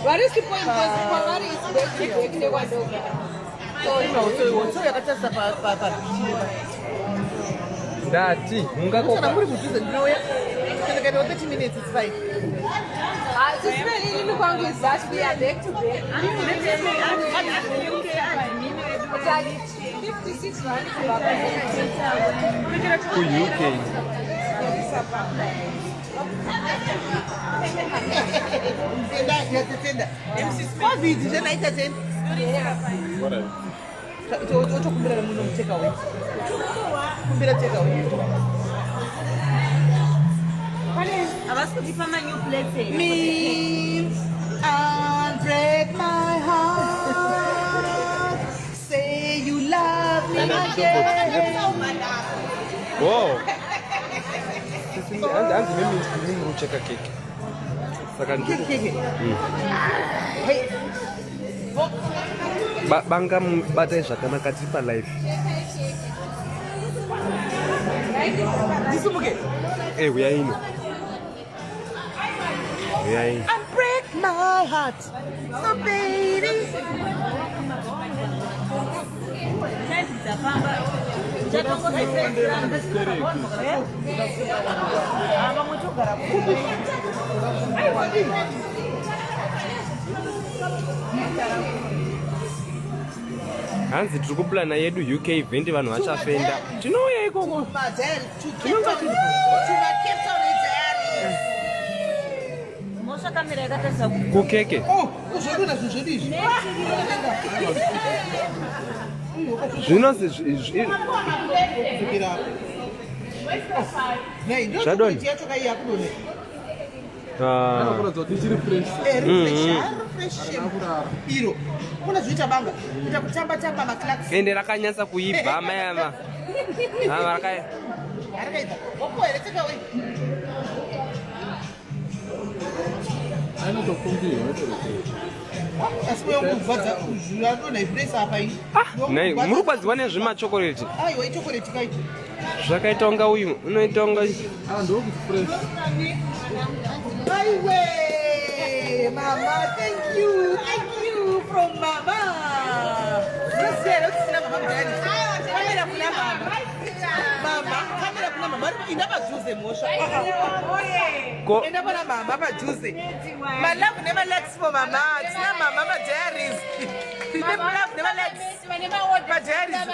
Vari sipoint because kwavari is back to back nekwandogara. So yakatarisa pabichi. Ndati Kana mungakoka. muri kudhuze ndinouya. Kana kaitawo 30 minutes it's fine. Sisibeli inini kwangu is that we are back to back. It's like 56 rand kubva Ku UK. Tenda, yatenda. Covid zvenaita tenda. Otokumbira muno muteka away. Kumbira take away. Havasi kutipa manew plates here. Me and break my heart. Say you love me again. Wow. Hanzi hanzi mimi mimi muri kucheka keke. Saka ndiri Keke. Hey. Banga batai zvakanaka tiri palive. Ndisimuke. Eh, uyai ino. Uyai ino. And break my heart. So baby. Time dzafamba. Chatongozopedzisira. Vamwe togara kupi? Aiwa. Hanzi tiri kuplana yedu UK event vanhu vachafenda. Tinouya ikoko. Madel to Cape Town. To my Cape Town diaries. Mhosva kamera yakatarisa Kukeke. Oh, uzvodona zvinhu zvedu izvi. Zvinozi Dzokera apo. Nei, ndo Zvadonha. chocolate yacho kai yakudonha. Ah. Kuratidza kuti ichiri fresh. Eh, refresh, ah, refresh shame. Iro. Kuna zvoita banga. Kuita kutamba tamba maclarks. Ende rakanyatsa kuibva mai ava. Ava raka Arakaita. Wakuwa here take away. Asi uyonguvadza zviradonha izvinoisa apa ini. Ah, Nhai, muri kurwadziwa nezvemachokoreti. Aiwa ichokoreti kai. Zvakaita unga uyu, unoita unga Ah, ndokuti fresh. Aiwe, mama, thank you, thank you from mama. Unoziva here kuti sina mama mudhari? Kamera kuna mama. Mama, kamera kuna mama. Enda padhuze mhosva. Ko Enda pana mama padhuze. Malove nemalikes for mama. Tina mama madiaries. Tine love nemalikes. Madiaries.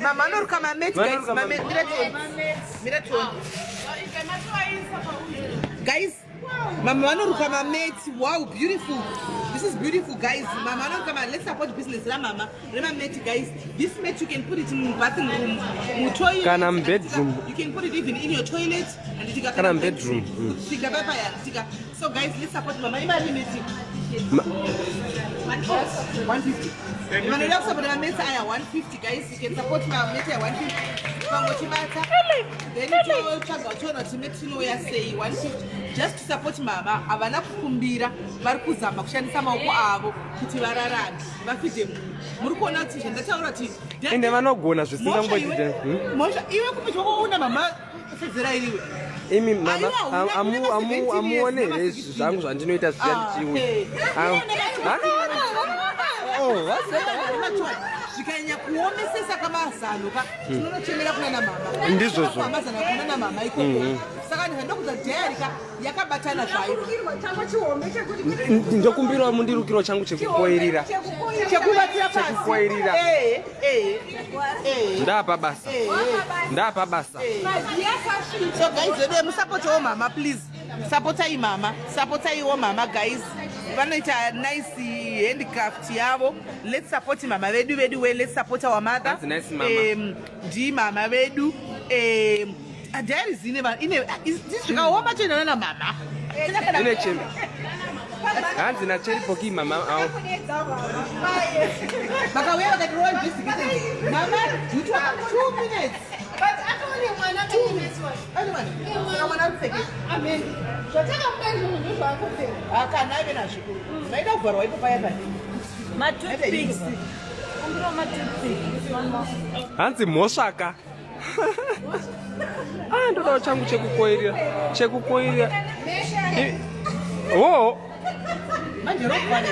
Mama anoruka mameti guys. Vanoruka Mameti. Mira tione. Mira tione. Guys, mama vanoruka mameti. Wow, beautiful. This is beautiful guys. Mama vanoruka ma let's support business ramama. Remameti guys. This mat you can put it in bathroom room. Mu toilet. Kana mubedroom. You can put it even in your toilet and tika Kana mubedroom. Tika papa ya tika. So guys, let's support mama. Imari meti. 150. Vanoda kusapota mameti aya 150 guys. You can support mameti aya 150. Vangochibata. Then totsvaga uchiona kuti meti inouya sei 150 just to support mama. Havana kukumbira, vari kuzama kushandisa maoko avo kuti vararame, vafidhe munhu. Muri kuona kuti zvandataura kuti Ende vanogona Mhosva zvisingangoiti. iwe, mhosva iwe kupi una mama sezera iriwe. Imi mama, Aiwa, una 17 amuone years, here nema 16. zvangu zvandinoita zviya Ah, ndichiuya. eh. Oh, vaseka. Zvikanyanya kuomesesa kamazano ka tinonochemera kunana mama. Ndizvozvo. Mazano kunana mama ikoko. Saka ndokudza diary ka yakabatana zvayo. Ndokumbirawo mundirukiro changu chekukoirira. Chekubatira pasi. Chekukoirira. Eh, eh, eh. Ndapa basa. Ndapa basa. So guys, vedu musapotewo mama please. Sapotai mama, sapotaiwo mama guys. Vanoita nice handicraft yavo. Let's support mama vedu vedu we let's support our mother. That's nice, mama. Ndi mama vedu. Diaries ine ine zvikaoma toendana namama. Ine chembe. Hanzi nacheripoki mama avo. Vakauya vakati rowa investigation. Mama, duty 2 minutes. Ane mwana. Saka mwana ari kupfekesa. Kana aive nazvo. Maida kuvharwa ipo paya paya. Matoothpicks. Kumbirawo matoothpicks. One more. Hanzi mhosvaka. Ah, ndodawo changu chekukoirira. Chekukoirira. Oh, Manje rokwana.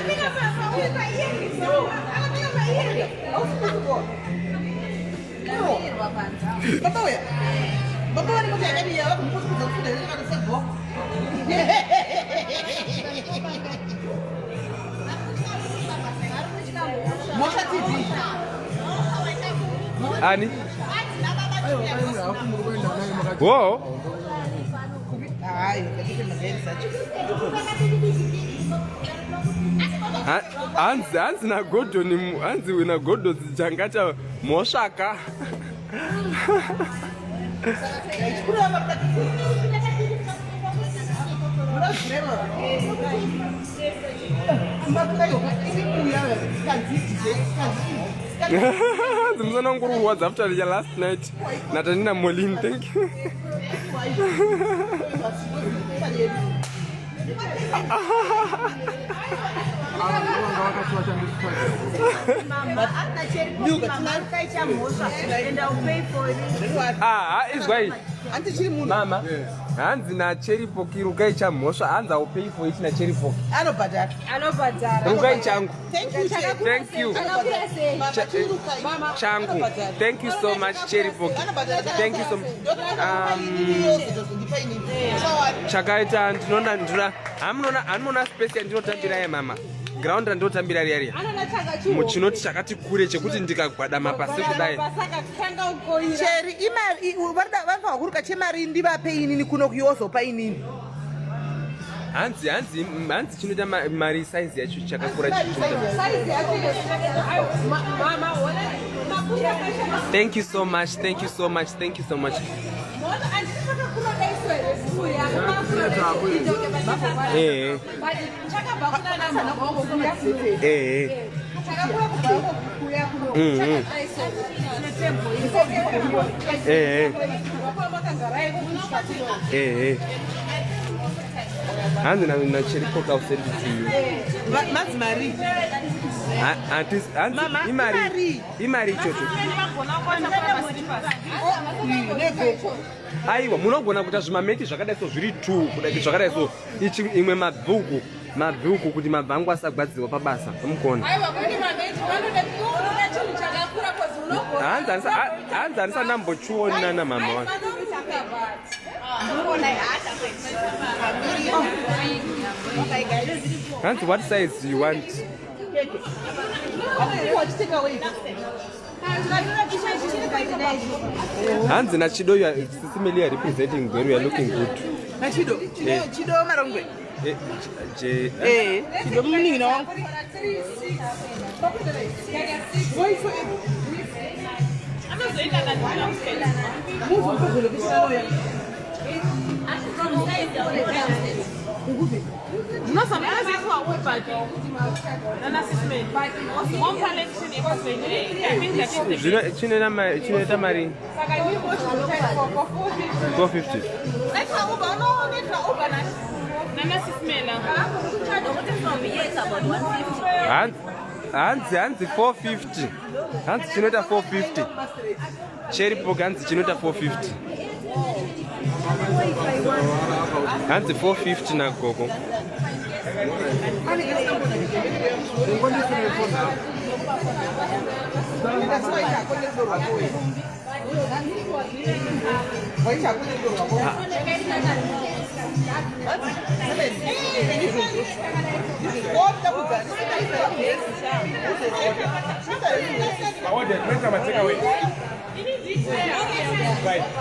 Baba uya. Baba vari kuti yakadii yava kumukudza kufunda zvakatosebho. Mosha TV. Ani? Wo? Hayi, ngatipe magaini sacho. Hanzi naGordon, hanzi naGordon changacha mhosvaka. Kureva Munozvireva. Hanzi musana wangu uri kurwadza after the last night. Natanina Molin, thank you. Mama, ana cherry mama ukaita mhosva and I'll pay for it. Ah, izwai. Handichiri munhu. Mama, hanzi nacheripoki rukai chamhosva, hanzi I'll pay for it nacheripoki. Anobhadhara. Anobhadhara. Rukai changu. Thank you, Cherry. Thank you. Mama, chirukai. Changu. Anobhadhara. Thank you so much, Cherry Poki. Thank you so much. Chakaita ndinoona ndinoona hamunoona hamunoona space yandinotambira ye mama. Ground randinotambira riya riya. Muchinoti chakati kure chekuti ndikagwadama pasi kudai. Cheri imari vanofanira kuruka chemari ndivape inini kuno kuyozopa inini. Hanzi chinoita mari size yacho chakakura chinoita. Thank you so much. Thank you so much. Thank you so much. Eh. Eh. Eh. Eh. Hanzi nacheri poka send it to you. Manzi mari. Hanzi imari. Imari ichocho. Aiwa munogona kuita zvimameti zvakadai so zviri two kudai zvakadai so ichi imwe mabhuku mabhuku kuti mabhangu asagwadziwa pabasa mukona. Aiwa kune mameti vanoda unoda chinhu chakakura cause unogona. Hanzi handisa ndambochiona namama wangu. Hanzi what size do you want? Hanzi naChido you are Sisi are representing Gweru you are looking good. Nachido, Chido, eh. Chido Marongwe. Eh, J eh, Chido munin'ina wangu. Chinoita mari 450. Hanzi hanzi 450. Hanzi chinoita 450. Cherry pork hanzi chinoita 450. Hanzi 450 nagogo.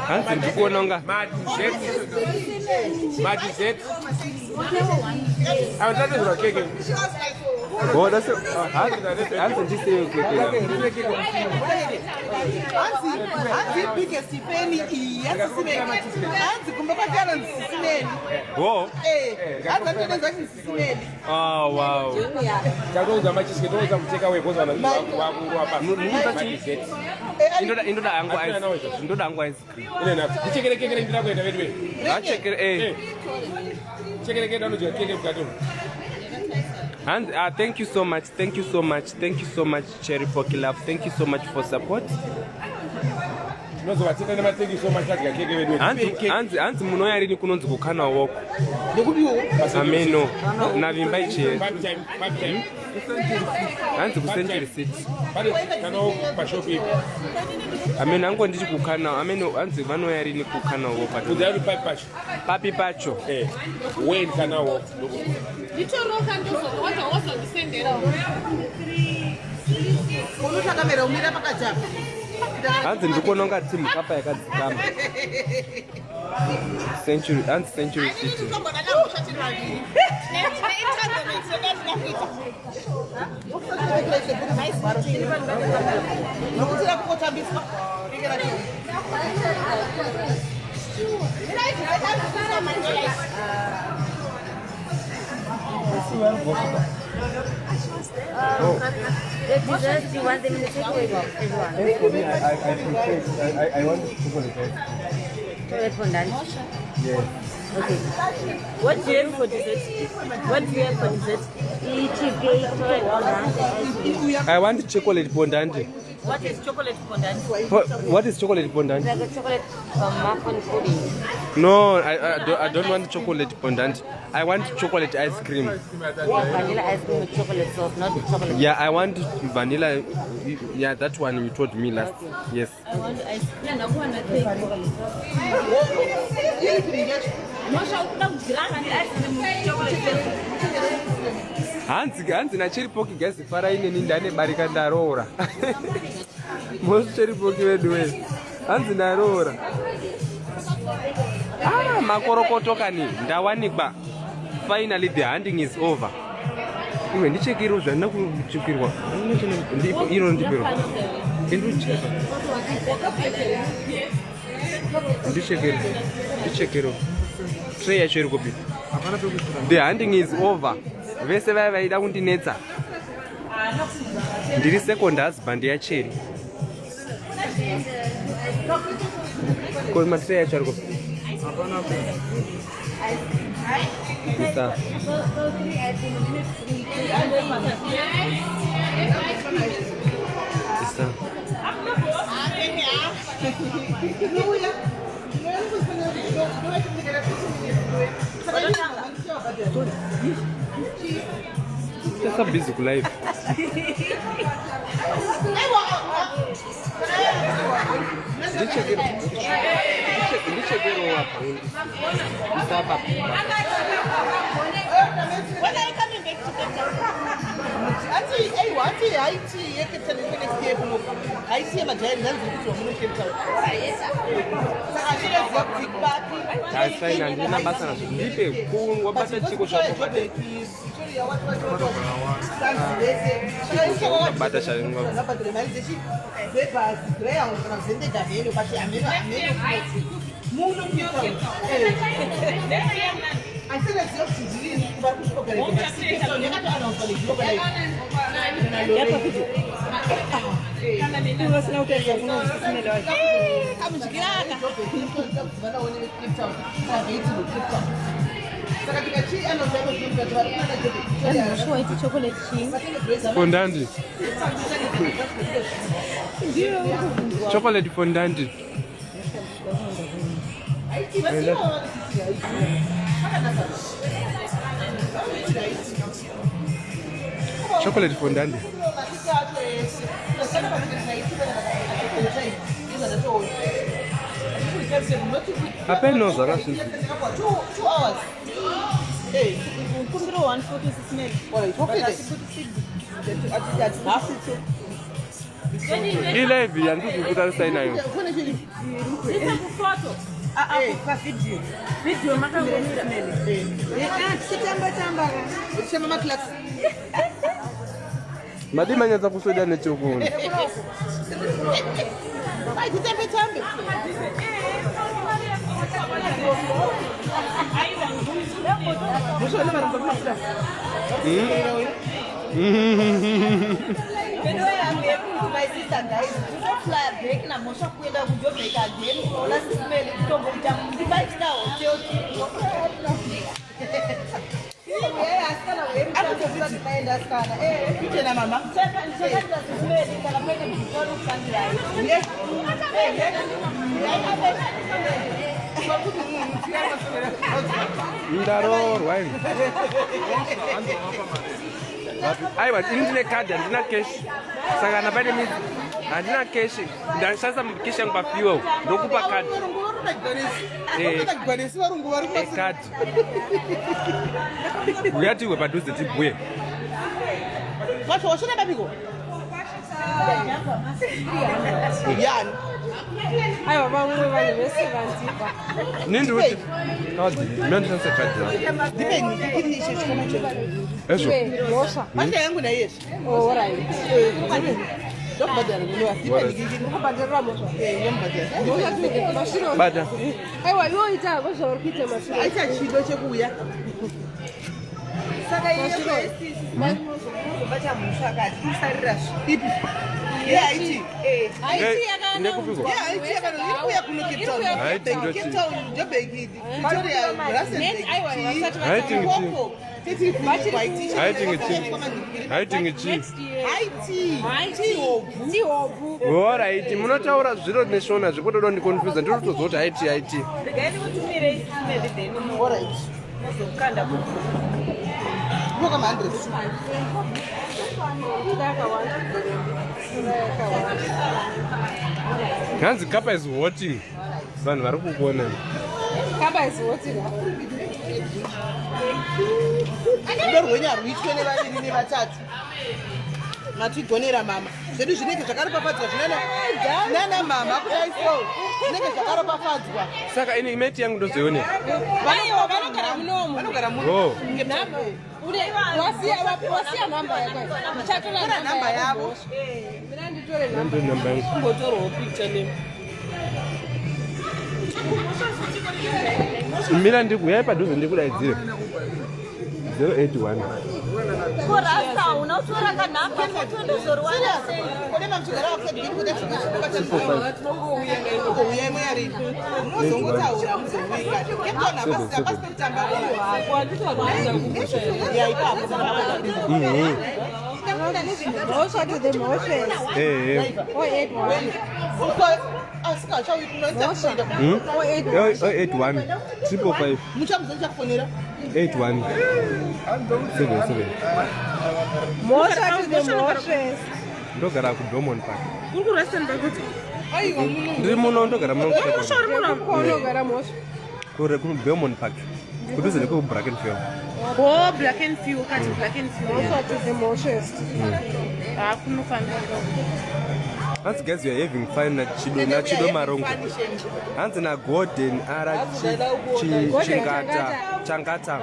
Hanzi ndikuona unga hanzi ndiseiyo keke. Hanzi biggest fan iyi yasisimeni. Hanzi kumba kwake anonzi sisimeni. Ho? Eh, hanzi anotodanzwa kuti sisimeni. Oh, wow. Takutoudza machisike toudza kuteka away because vanhu vakurwa pasi. Munoudza chii? Indoda indoda hangu ice. Indoda hangu ice cream. Ine na. Ndichekere keke ndira kuenda vedu we. Achekere eh. Chekere keke anodya keke mukati umu. And thank you so much, thank you so much, thank you so much, Cherry Pocky Love. Thank you so much for support. Tinozovatenda nema thank you so much tadya keke vedu. Hanzi hanzi hanzi munouya rini kunonzi kukana woko. Ndekupiwo. Ameno. Navimba ichi. Pipe time, pipe time. Hanzi ku Century City. Pane kana pashop ipo. Ameno ango ndichi kukana. Ameno hanzi vanouya rini kukana woko. Kudzai kuti pipe pacho. Papi pacho. Eh. When kana woko. Nditoroka ndozoodha wozondisendera. Unotakamera umira pakati apa. Hanzi ndikuona unga team kapa yakadzikama. Century, hanzi Century City. Nokuti rakungotambiswa. The desserts, you want them in the takeaway box, everyone. For me, I prefer, I want chocolate. Chocolate fondant. Yes. Okay. What do you have for dessert? What do you have for dessert? Cheesecake, chocolate fondant. I want chocolate fondant. What is chocolate fondant? What is chocolate fondant? Like a chocolate muffin pudding. No, I don't want chocolate fondant. I want chocolate ice cream. Vanilla ice cream with chocolate sauce, not chocolate. Yeah, I want vanilla. Yeah, that one you told me last. Yes. I want ice cream. Hanzi hanzi nachiripoki guys farai neni ndane barika ndaroora. Most chiripoki vedu we. Hanzi ndaroora. Ah, makorokoto kani ndawanikwa. Finally the hunting is over. Iwe ndichekero zvandina kuchekirwa. Ndipo iro ndipero. Ndichekero. Ndichekero. Ndichekero. Tray yacho iri kupi? The hunting is over. Vese vaya vaida kundinetsa. Ndiri second husband yaCheri. Ko matray yacho ari kupi? Isa. Isa. Tesa busy kulive. Ndichekero apa. Isa apa. When are you coming back to Cape Town? Anti, aiwa, anti haiti yeCape Town iri next year kuno. Haiti yemajairi ndanzi kuti wamuno Cape Town. Saka achinoziva kuti papi. That's fine, handina basa nazvo. Ndipe wabata chiko zvako. Bata charinga. Ngabhadhare mari dzechi dzebhazi Greyhound kana Zendega mheno but hameno hameno muno Cape Town. Andisinaziva kuti ndirini vari kuzviorganize but Cape Town yakatoannouncewa neGlobalize. Vasina kutarisa kuno wacho. Kamudyiraka. Saka tikachi-announce kuti vari kunana Joburg. Waiti chocolate chii? Fondant. Chocolate fondant. Haiti, vasiwa vanoti Haiti. Pakanaka. Vanoitira Haiti. Chocolate fondant. Matike acho ese. Saka panenge Haiti panaka ndatoona. Apeno zvakasvika. 2 hours. Eh, Kumbiro 140 sisimele. Alright, okay. Half. Ilive yandiri kutarisai nayo. Kune chiri. Ise kufoto. Pavideo. Video makangomira. Tichitamba tamba ka. Uchitamba maclaps. Madi manyatsa kusweda nechokuni. Ai, titambe tambe. Musona vari kubva kumashure. My sister guys, tinofly back namosha kuenda kuJoburg again kunoona sisimele kutomboita five star hotel. Asikana werumaenda asikana. Kuchena mama. Chakatira sisimele kana paine mudikani kukandirai. Yes. Ndaroorwa ini. Aiwa, ini ndine kadhi, handina cash. Saka kana paine midzi, handina cash. Ndashandisa cash yangu pafuel, ndokupa kadhi. Varungu vari Eh. kudagwanisi varungu vari Eh, kadhi. Uya tiwe padhuze tibhuye. Wacho washona papiko? Yani. Aiwa, vamwe vanhu vese vandipa. Nindikuti kadhi, mina ndishandisa kadhi yangu. Ndipeni ndikiri icho chikomo chedu. Ezvo. Mhosva. Manje yangu naiyezvi. Alright. Ndokubhadhara munowa. Ndipeni ndikiri. Kubhadharira mhosva. Eh, ndomubhadhara. Mashure. Bata. Aiwa, iwe ita hako zvauri kuita mashure. Aita chido chekuuya. Saka iye unozobata mhosva akati kusarira Ipi? Yehaiti. Haiti yakana. Ndekupiko. Yehaiti yakano iri kuuya kuno Cape Town. Haiti Cape ndoti. Town, Joburg, Pretoria, Rustenburg. Aiwa, vasati Haiti vatanga. ngichi. Titiri kuhaiti. Haiti ngichi. Haiti ngichi. Next year. Haiti. Haiti. Tihobvu. Tihobvu. Alright, munotaura zviro neshona zvekutoda ndiconfuse ndinotoziva kuti haiti haiti. Regai ndikutumirei sisimele then Alright. muzokanda Kunoka ma 100. Yakawanda. Yakawanda. Hanzi kapa is voting. Vanhu vari kukuona. Kamba is voting. Rudo rwenyu haruitwe nevaviri nevatatu. Matigonera mama. Zvedu zvinenge zvakaropafadzwa zvinana nana mama kudai so. Zvinenge zvakaropafadzwa. Saka ini mate yangu ndozoione. Aiwa, vanogara munomu. Vanogara muno. Oh. Wasiya wasiya namba yako. Ndichatora Tora namba yavo. Mina nditore namba. Ndo namba yangu. Kumbotorwawo picture name. Mira ndikuyai padhuze ndikudaidzire. 081. Ko rasta hauna kutora kanhamba kotondozorwana sei? Kune mamuchigara vakusauyai muyari munozongotaura muzouika Cape Town hapasi hapasi pekutamba. Ya, ipapo. Mhosva to the Mhosves. Eh, eh. 081. Asingachauyi kunoita. 081 555 Muchamuzochakufonera. 81 77. Mhosva to the Mhosves. Ndogara kuBelmont Park. Uri kuRustenburg kuti? Aiwa, muno. Ndiri muno, ndogara muno. Mhosva uri muno? Kwaunogara, Mhosva? Kure kuBelmont Park, kudhuze nekuBrackenfell. O, Black and Few kati, Black and Few. Mhosva to the Mhosves. Ha, kunofambira. Hanzi, "Guys, we are having fun naChido, naChido Marongo." Hanzi naGolden ara Chingata Changata,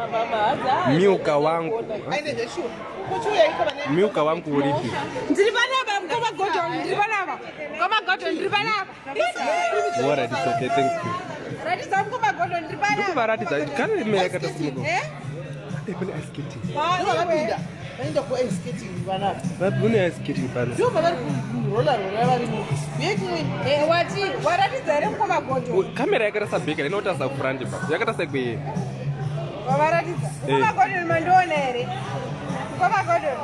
"Milka wangu." Aine zveshuwa kuchiuya iko vane. Milka wangu uripi? Ndiri panapa, mukoma Gordon, ndiri panapa. Mukoma Gordon, ndiri panapa. Alright, it's okay, thank you. Ratidza mukoma Gordon, ndiri panapa. Ndikuvaratidza kana ime yakata simuko. Eh? Pane ice skating. Ndovavapinda, vaenda kuice skating vanapa. Kune ice skating pano. Ndivo pavari kurola rola varimo yekumwe. Eh, wati waratidza here mukoma Gordon? Kamera yakaita sabheka inotarisa kufront pa yakaita sekwe. Wavaratidza? Eh. Mukoma Gordon, mandiona here, mukoma Gordon?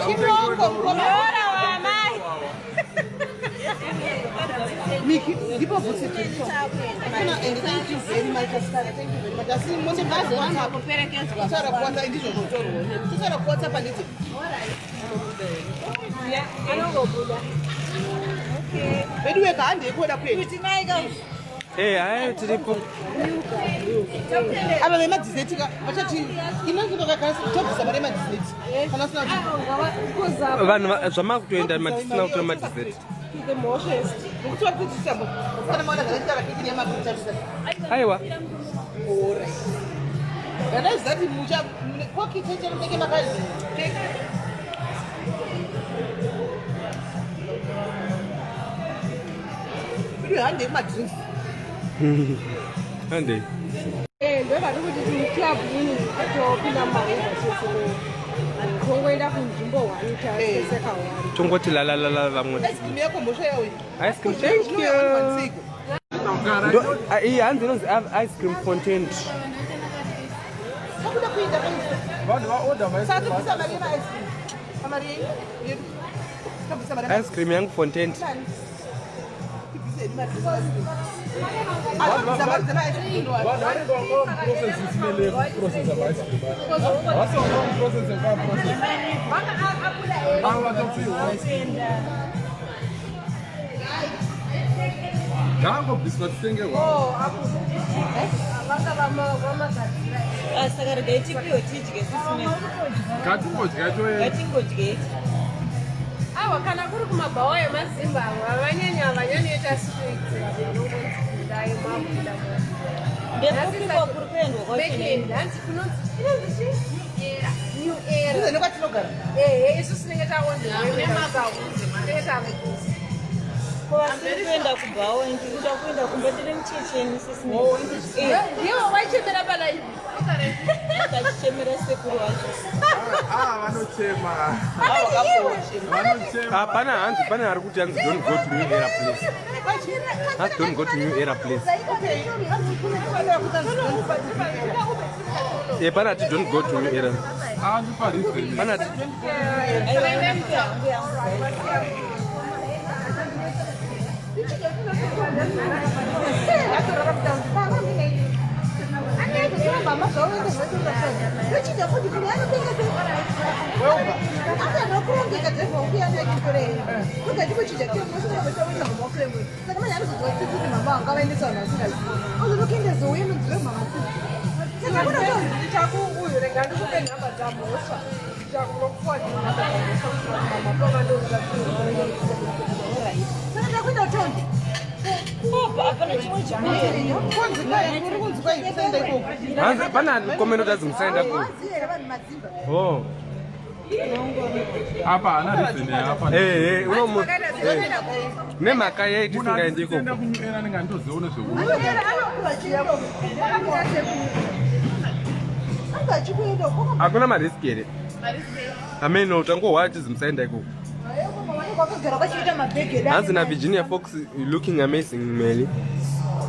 Chinongo, mukoma. Ora wamai. Miki, ndipo bvutsi. And thank you very much, asikana, thank you very much. Asi mondotaura kuWhatsApp, ndizvozvo, totaura kuWhatsApp, handiti? Anongobuda. Vedu wega, handei kuoda kuenda. Kuti maika. Eh, haya, tiripo. Ava vemadessert ka vachati inonzotobvisa mari yemadessert kana usina kuti. Vanhu zvamakutoenda matisina kutora madessert. To the Mhosves. Nokuti vari kudzisambo kana maona zvakaita rakekiri yemakutarisa. Aiwa. Ndadaiziva kuti mucha kokichechero munenge makazi. Idu, handei kumadrinks. Handei. Eh, ndo vari kuti club ini topinda mumaruva tese, tongoenda kunzvimbo one taseseka one. Tongoti lalalala vamwe. Ice cream yako, Mhosva, yawe. Ice cream, thank you. Iyi hanzi inonzi ice cream content. Takuda kuenda. Vanhu vaorder. Saka tobvisa mari yemaice cream pamari yedu, tobvisa mari. Ice cream yangu content. Tibvise hedu mari dzemaice cream, atobvisa mari dzemaice cream. Vanhu vanenge vangoprocess isinele kuprocessa maice cream, vasi vangoprocess kwaprocess ava vatopiwa ice cream ngaangobviswa titengerwa. Saka regai tipiwe tidye sisime. Ngatingodya toenda. Ngatingodyei. Aiwa, kana kuri kumabhawa emaZimbabwe havanyanya, havanyanyoita strict. Vanongonzi mabuda. Ndekupiko kuri kuendwa kwacho? Backend, hanzi kunonzi, inonzi chi, New Era. Ndize nekwatinogara. Ehe, isu tinenge taontinenge takukuzi. Ko vasiri kuenda kubhawa, ndiri kuda kuenda kumba, ndiri muchecheni sisime. Ndiwo waichemera palive. Tachichemera sekuru wacho. Ah, vanochema, vanochema. Ah, pana hanzi, pane ari kuti hanzi, "Don't go to New Era place." Hanzi, "Don't go to New Era place." E, pana ati, "Don't go to New Era." Andiparizeni. Pana ati. Aiwa, yangu yangu. Ndichakuuyu, rega ndikupe nhamba dzaMhosva, ndichakunokuwadhi nhamba dzaMhosva kuti mama pavandoda. Hapana chimwe chimwe. Kunzi kwai, kuri kunzi kwai kusaenda ikoko? Hanzi pane ari comment kuti hanzi musaenda ku. Oh. Apa haana reason yaapa. Eh, eh, unomu nemhaka yei tisingaendi Enda ikoko? kuNew Era anenge anditoziona zvekuita. Anenge achikuenda uko. Hakuna mariski here? Ameno tangohwa achizi musaenda ikoko. Vakagara vachiita mabhegi edu. Hanzi naVirginia Fox looking amazing Meli.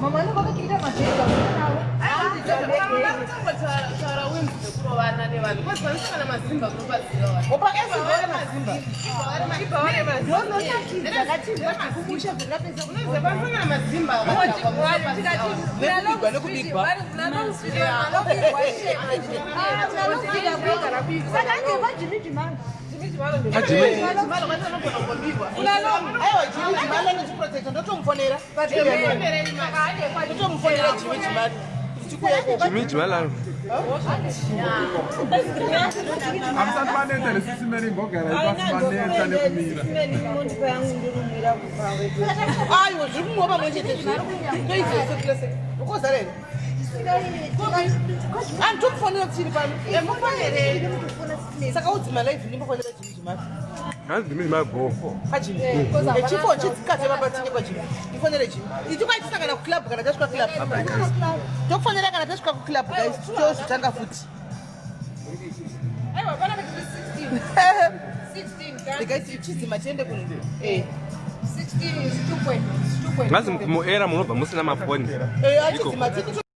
Mama vanenge vakachiita mabhegi navo. Aiwa, Jimmy Jimalo anotiprotecta, ndotomufonera, ndotomufonera Jimmy Jimalo tichikuya. Jimmy Jimalo. Hamusati maneta nesisimeni, mbogara ipasi, maneta nekumira. Aiwa, zviri kumwiwa pamwe chete zve ukozara here? Anditomufonera tichiri pano, saka udzima live, ndimbofonera Jimmy Jimalo. Hanzi Jimmy Jimalo go. Pajimi echifo chidzikadze vabatine kwajimi, ndifonere Jimi itikwaichisangana kuclub kana tasvika club, tokufonera kana tasvika kuclub. Guys, tozotanga futi. Aiwa, pana kuti 16. Regai chidzima tiende kuno. 16 is 2 point. Hanzi muera munobva musina mafoni. Achidzima tini.